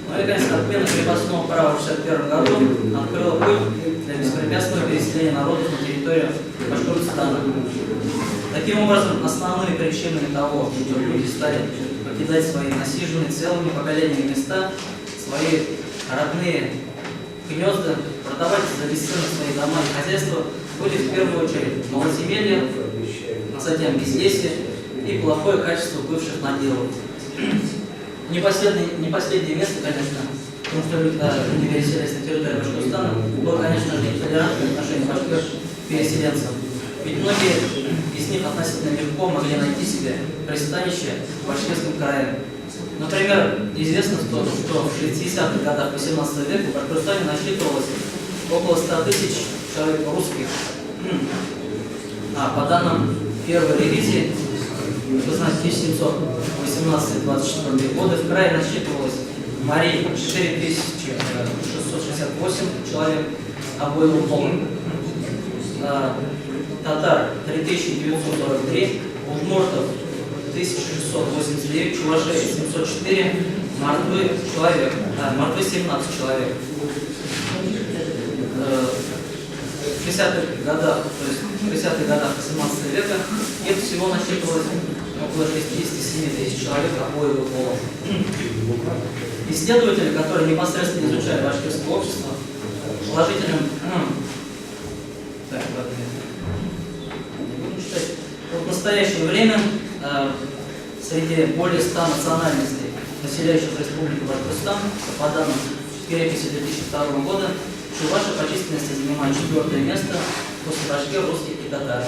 Ну и, конечно, отмена крепостного права в 1961 году открыла путь для беспрепятственного переселения народов на территорию Башкортостана. Таким образом, основными причинами того, что люди стали покидать свои насиженные целыми поколениями места, свои родные гнезда, продавать за бесценок свои дома и хозяйства, были в первую очередь малоземелье, а затем безлесье и плохое качество бывших наделов. Не последнее место, конечно, потому что люди переселялись на территорию Башкортостана, было, конечно же, нетолерантное отношение башкир к переселенцам. Ведь многие из них относительно легко могли найти себе пристанище в Башкирском крае. Например, известно, что в 60-х годах 18 века в Башкортостане насчитывалось около 100 тысяч человек русских. А по данным первой ревизии, вы знаете, 1718-24 годы в крае насчитывалось Марий 4668 человек обоего пола, татар 3943, удмуртов 1689, чувашей 704, мордвы человек, мордвы 17 человек. В 60-х годах, то есть в 60-х годах 18 века их всего насчитывалось около 67 тысяч человек обоего пола. Исследователи, которые непосредственно изучали башкирское общество, положительным... Так, ладно, не буду читать. Вот в настоящее время среди более 100 национальностей, населяющих Республику Башкортостан, по данным переписи 2002 года, чуваши по численности занимают четвертое место после башкир, русских и татар.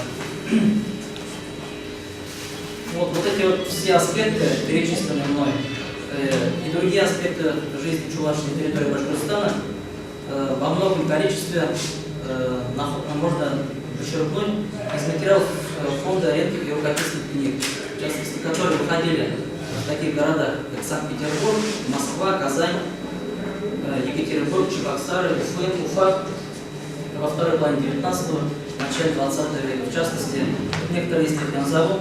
Вот эти вот все аспекты, перечисленные мной, и другие аспекты жизни чувашей на территории Башкортостана, во многом количестве можно почерпнуть из материалов фонда редких и рукописных книг, в частности, которые выходили в таких городах, как Санкт-Петербург, Москва, Казань, Екатеринбург, Чебоксары, Уфа, во второй половине 19-го, начале 20 века. В частности, некоторые из них я назову.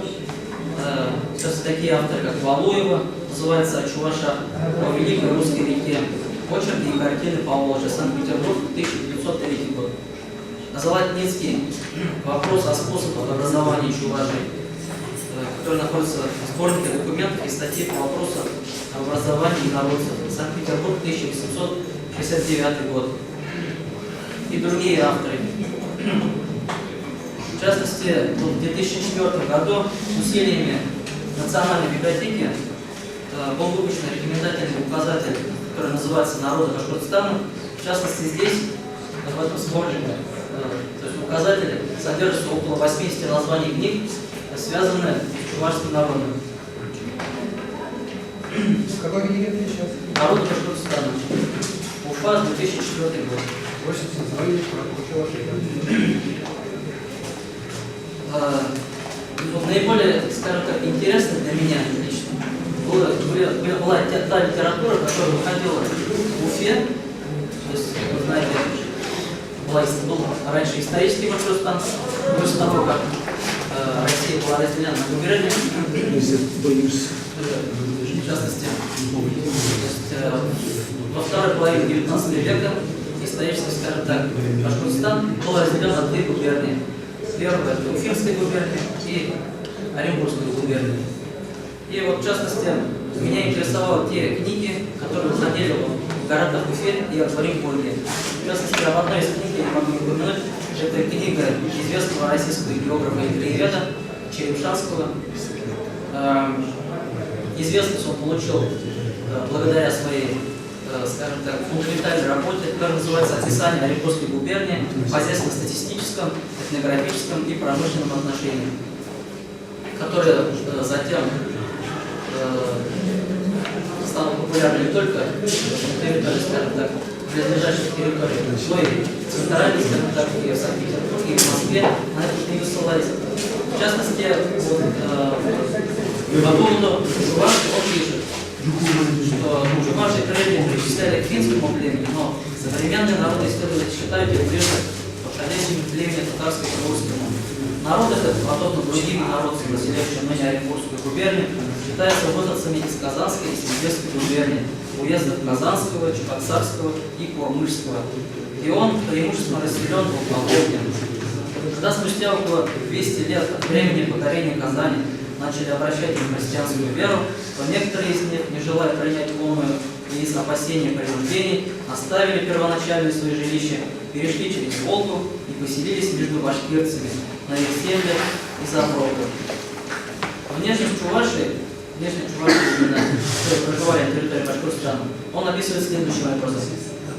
Сейчас такие авторы, как Валуева, называется «О чувашах», «О великой русской реке», очерки и картины Поволжья, Санкт-Петербург, 1903 год. Золотницкий «Вопрос о способах образования чувашей», который находится в сборнике документов и статей по вопросу об образовании народцев, Санкт-Петербург, 1869 год. И другие авторы. В частности, в 2004 году усилиями Национальной библиотеки был выпущен рекомендательный указатель, который называется «Народы Башкортостана». В частности, здесь, в этом сборнике, то есть в указателе, содержится около 80 названий книг, связанных с чувашским народом. Какой книги это сейчас? Народы Башкортостана. Уфа, 2004 год. 80 названий чувашей. Вот наиболее, скажем так, интересно для меня лично была та литература, которая выходила в Уфе. То есть, как вы знаете, был раньше исторический Башкортостан, после того, как Россия была разделена на губернии, в частности, то есть, во второй половине 19 века исторически, скажем так, Башкортостан был разделен на две губернии. Первая – это Уфимская губерния и Оренбургская губерния. И вот, в частности, меня интересовали те книги, которые выходили в городах Уфе и в Оренбурге. В частности, об одной из книг я не могу не упомянуть. Это книга известного российского географа и краеведа Черемшанского. Известность он получил благодаря своей, скажем так, фундаментальной работе, которая называется «Описание Оренбургской губернии в хозяйственно-статистическом, этнографическом и промышленном отношении», которая затем стала популярной не только на территории, скажем так, близлежащих территорий, но и в центральной, скажем так, и в Санкт-Петербурге, и в Москве на эту книгу ссылались. В частности, вот, по поводу чувашей он пишет, что чуваши прежде причисляли к финскому племени, но современные народы исследователи считают их ближе подходящим племени татарско-русскому. Народ этот, подобно другим народцам, населяющим ныне Оренбургскую губернию, считается выходцами из Казанской и Симбирской губернии, уездов Казанского, Чебоксарского и Курмышского. И он преимущественно расселен был по Волге. Когда спустя около 200 лет от времени покорения Казани начали обращать в христианскую веру, то некоторые из них, не желая принять полную и из опасения принуждений, оставили первоначальные свои жилища, перешли через Волгу и поселились между башкирцами на их землях и запроках. Внешность чуваши, внешность чуваши именно, которые проживали на территории Башкортостана, он описывает следующим образом.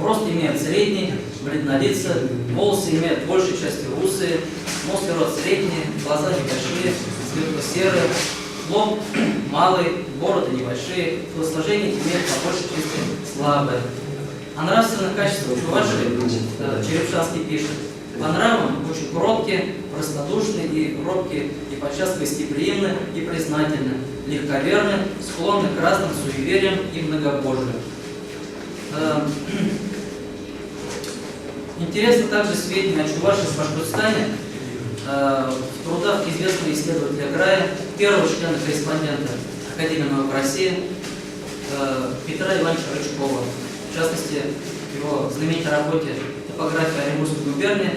Рост имеет средний, бледнолица, волосы имеют в большей части русые, нос и рот средние, глаза небольшие, светло-серые, лоб малый, бороды небольшие, телосложение имеет по большей части слабое. О нравственных качествах чуваши Черемшанский пишет: по нравам очень кроткие, простодушны и робкие, и подчас гостеприимны и признательны, легковерны, склонны к разным суевериям и многобожию. Интересно также сведения о чувашах в Башкортостане в трудах известного исследователя края, первого члена-корреспондента Академии наук России Петра Ивановича Рычкова. В частности, в его знаменитой работе «Топография Оренбургской губернии»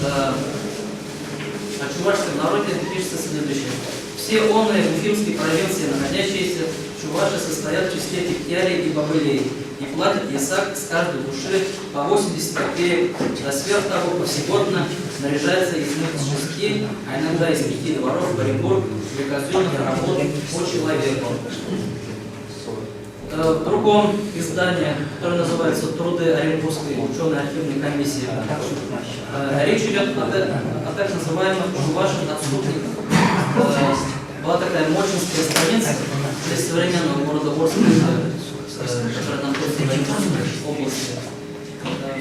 о чувашском народе пишется следующее. В Все оные в Уфимской провинции находящиеся чуваши состоят в числе тептярей и бобылей и платят ясак с каждой души по 80 копеек, да сверх того повсегодно наряжается из них с шести, а иногда из пяти дворов в Оренбург для казенных работ по человеку. В другом издании, которое называется «Труды Оренбургской ученой архивной комиссии», речь идет о так называемых чуваших отступниках. Была такая Мочинская станица для современного города Орска, которая находится в Оренбургской области.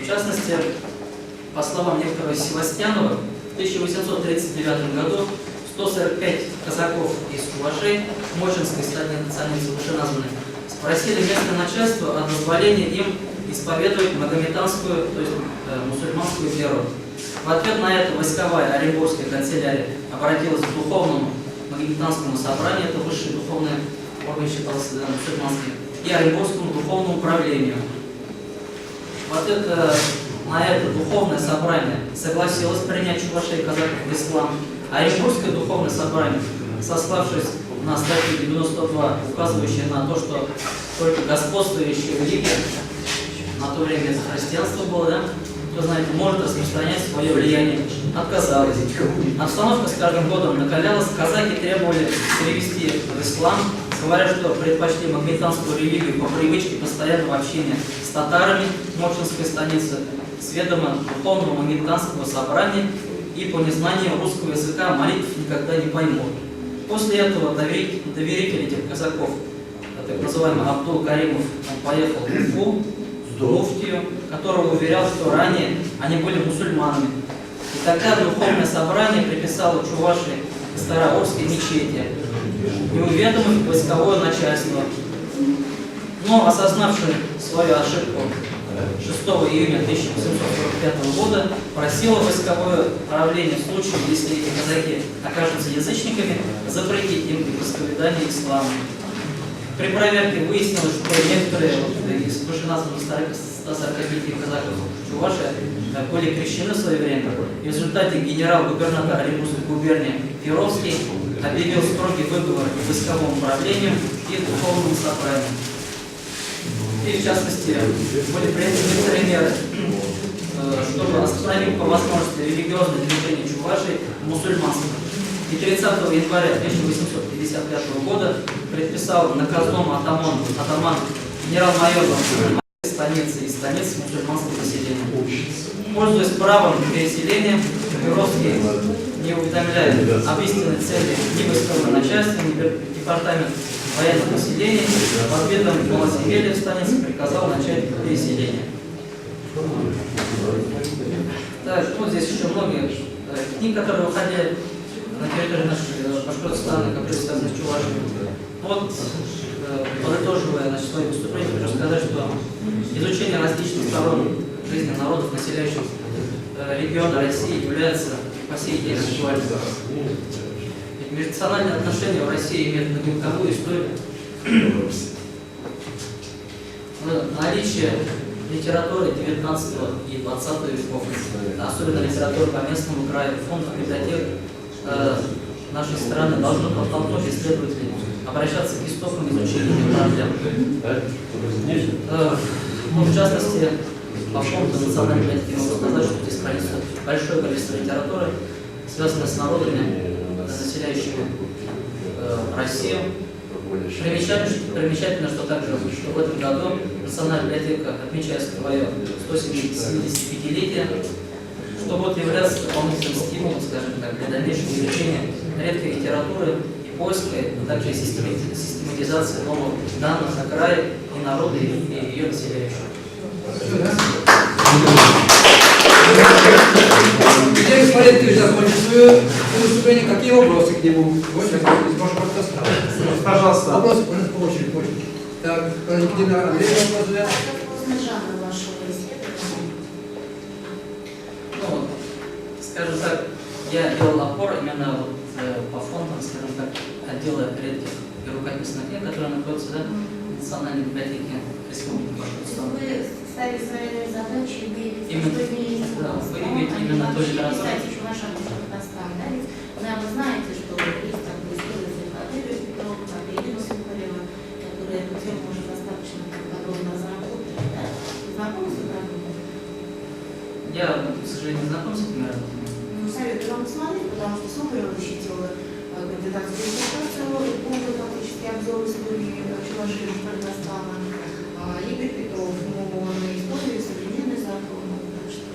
В частности, по словам некоторого Севастьянова, в 1839 году 145 казаков из Чувашей, Мочинской станицы вышеназванной, спросили местное начальство о дозволении им исповедовать магометанскую, то есть мусульманскую веру. В ответ на это войсковая Оренбургская канцелярия обратилась к духовному магометанскому собранию, это высший духовный орган считался, да, мусульманским, и Оренбургскому духовному управлению. В ответ на это духовное собрание согласилось принять чувашей и казаков в ислам, а Оренбургское духовное собрание, сославшись на статью 92, указывающую на то, что только господствующая религия, на то время это христианство было, да, вы знаете, может распространять свое влияние, отказалась. Обстановка с каждым годом накалялась, казаки требовали перевести в ислам, говоря, что предпочли магометанскую религию по привычке постоянного общения с татарами Мочинской станицы, с ведома духовного магометанского собрания и по незнанию русского языка молитв никогда не поймут. После этого доверитель этих казаков, так называемый Абдул Каримов, он поехал в Уфу, в муфтию, которого уверял, что ранее они были мусульманами. И тогда духовное собрание приписало чуваши к Староорской мечети, не уведомив войсковое начальство. Но, осознавши свою ошибку 6 июня 1845 года, просило войсковое правление в случае, если эти казаки окажутся язычниками, запретить им исповедание ислама. При проверке выяснилось, что некоторые из вышеназванных 145 казаков чуваши были крещены в свое время. И в результате генерал-губернатор Оренбургской губернии Перовский объявил строгий выговор войсковому правлению и духовному собранию. И в частности, были приняты некоторые меры, чтобы остановить по возможности религиозное движение чувашей в мусульманство. И 30 января 1855 года предписал наказному атаману генерал-майору станицы и станиц мусульманского населения. Пользуясь правом переселения, Перовский не уведомляет об истинной цели ни войсковое начальство, ни департамент военных поселений. Под видом малоземелья в станице приказал начать переселение. Так, ну, здесь еще многие книги, которые выходили на территории нашей Башкортостана, которые связаны с Чувашией. Вот, подытоживая, значит, свое выступление, хочу сказать, что изучение различных сторон жизни народов, населяющих регионы России, является по сей день актуальным. Ведь межнациональные отношения в России имеют многовековую историю. Наличие литературы 19 и 20 веков, особенно литературы по местному краю, фондов библиотек нашей страны должно подтолкнуть исследователей обращаться к истокам изучения этих проблем. Ну, в частности, по фонду национальной библиотеки могу сказать, что здесь хранится большое количество литературы, связанной с народами, населяющими Россию. Примечательно, что также что в этом году Национальная библиотека отмечает свое 175-летие, что будет являться дополнительным стимулом, скажем так, для дальнейшего изучения редкой литературы и поиска, а также систематизации новых данных о крае и народе и ее населяющих. Виталий Валерьевич закончил свое выступление. Какие вопросы к нему? Вот сейчас из Башкортостана. Пожалуйста. Вопросы, пожалуйста, по очереди, по очереди. Так, Екатерина Андреевна, вопрос задает. Жанр вашего исследования? Ну, скажем так, я делал опор именно вот, по фондам, скажем так, отдела редких и рукописных книг, которые находятся, да, в Национальной библиотеке Республики Башкортостан. Вы ставили своей задачей выявить, Именно, что имеется да, у вас, выявить да? именно А ту вообще литературу. писать еще ваша Башкортостан, да? Ведь, наверное, вы знаете, что есть такой исследователь Я, к сожалению, не знаком с этими работами. Ну, советую вам посмотреть, потому что Сухарева защитила кандидатскую диссертацию, полный фактически обзор истории Чувашии и Башкортостана. А Игорь Петров, ну, он и историю современной затронул, так что...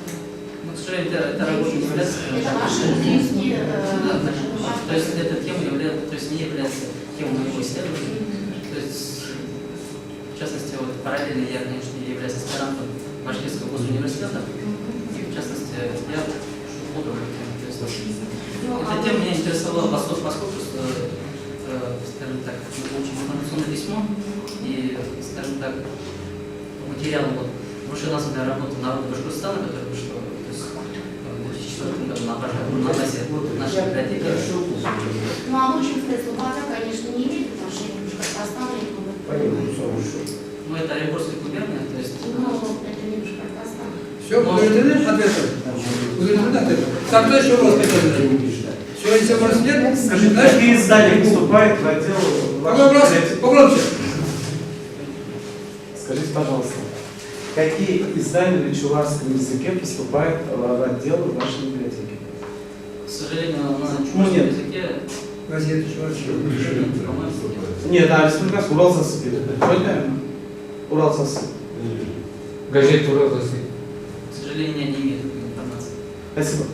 Ну, к сожалению, эта работа не является... Это ваши близкие... Да, то есть эта тема является, то есть не является темой моего исследования. То есть, в частности, вот параллельно я, конечно, являюсь аспирантом Башкирского госуниверситета. И, в частности, я пишу по другой теме. То есть, Ну, эта а тема меня интересовала поскольку, скажем так, мы получили информационное письмо и, скажем так, по материалу вот, вышеназванная работа народа Башкортостана, которая вышла, то есть, в 2004 году на базе нашей библиотеки. Ну, а Лучинская слобода, конечно, не имеет отношения к Башкортостану, я думаю. Ну, это Оренбургская губерния, то есть... Ну, это не Башкортостан. Все, удовлетворены ответом? Удовлетворены ответом? Так, кто еще вопрос хотел задать? Все, если вопросов нет, Скажите, дальше. какие издания поступают в отдел Какой вопрос? Погромче. Скажите, пожалуйста, какие издания на чувашском языке поступают в отдел вашей библиотеки? К сожалению, на Ну, чувашском нет. языке... Газеты чувашские. Нет, по-моему, нет. Нет, а республиканский Урал сасы. Правильно? Урал сасы. Газета Урал сасы. К сожалению, я не имею такой информации. Спасибо.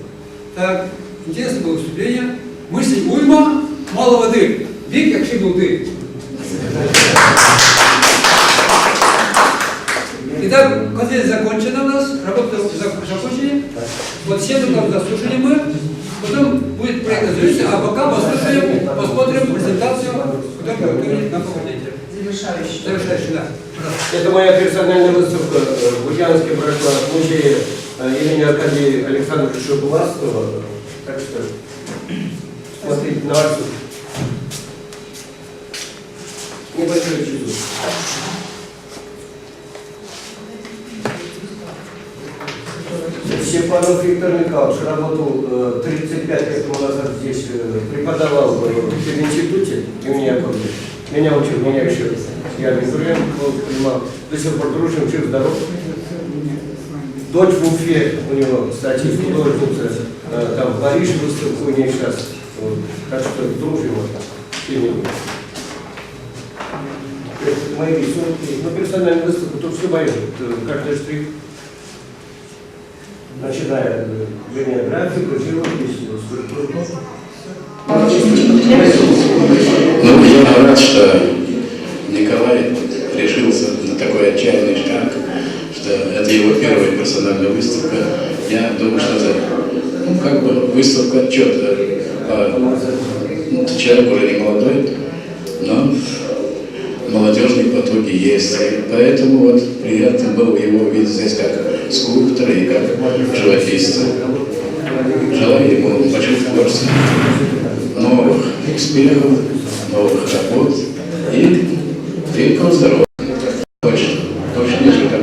Так, интересное было выступление. Мысль уйма, мало воды. Век, як булды. Итак, конференция закончена у нас, работа закончили. Вот все доклады заслушали мы. Потом будет проект резолюции, а пока послушаем, посмотрим презентацию, которую готовили на факультете. Завершающий. Завершающий, да. Это моя персональная выставка в Ульяновске прошла в музее имени Аркадия Александровича Буластова. Так что смотрите на арку. Небольшой чудо. Степанов Виктор Михайлович работал 35 лет тому назад здесь, преподавал в пединституте имени Яковлева. Меня учил, меня еще я абитуриент был, принимал. До сих пор дружим, жив-здоров. Дочь в Уфе у него, кстати, художница, там в Париже выставку у нее сейчас. Вот. Так что дружим вот так. Мои рисунки, ну, персональная выставка, тут все мое, каждый штрих. Начиная, вернее, графику, живопись, скульптуру. Ну, я рад, что Николай решился на такой отчаянный шаг, что это его первая персональная выставка. Я думаю, что это, ну, как бы выставка отчета. Ну, человек уже не молодой, но молодежные потоки есть. И поэтому вот приятно было его увидеть здесь как скульптора и как живописца. Желаю ему больших творческих новых успехов, новых работ и крепкого здоровья. Точно, точно не как.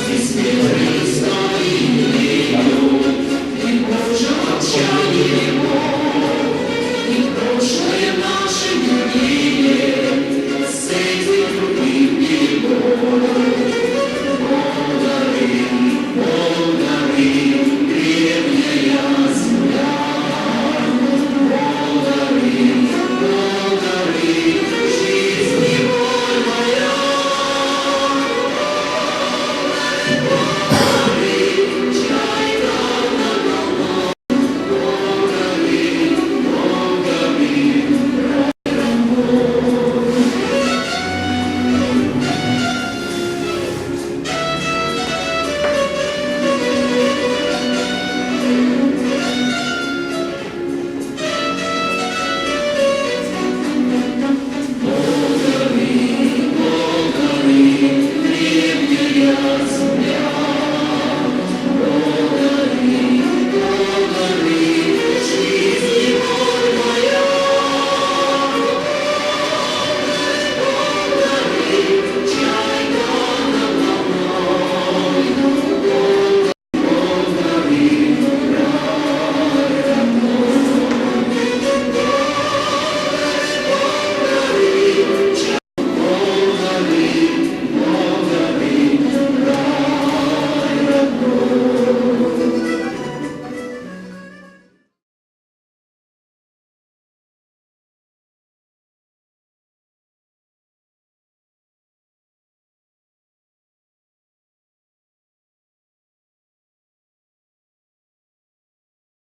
Здесь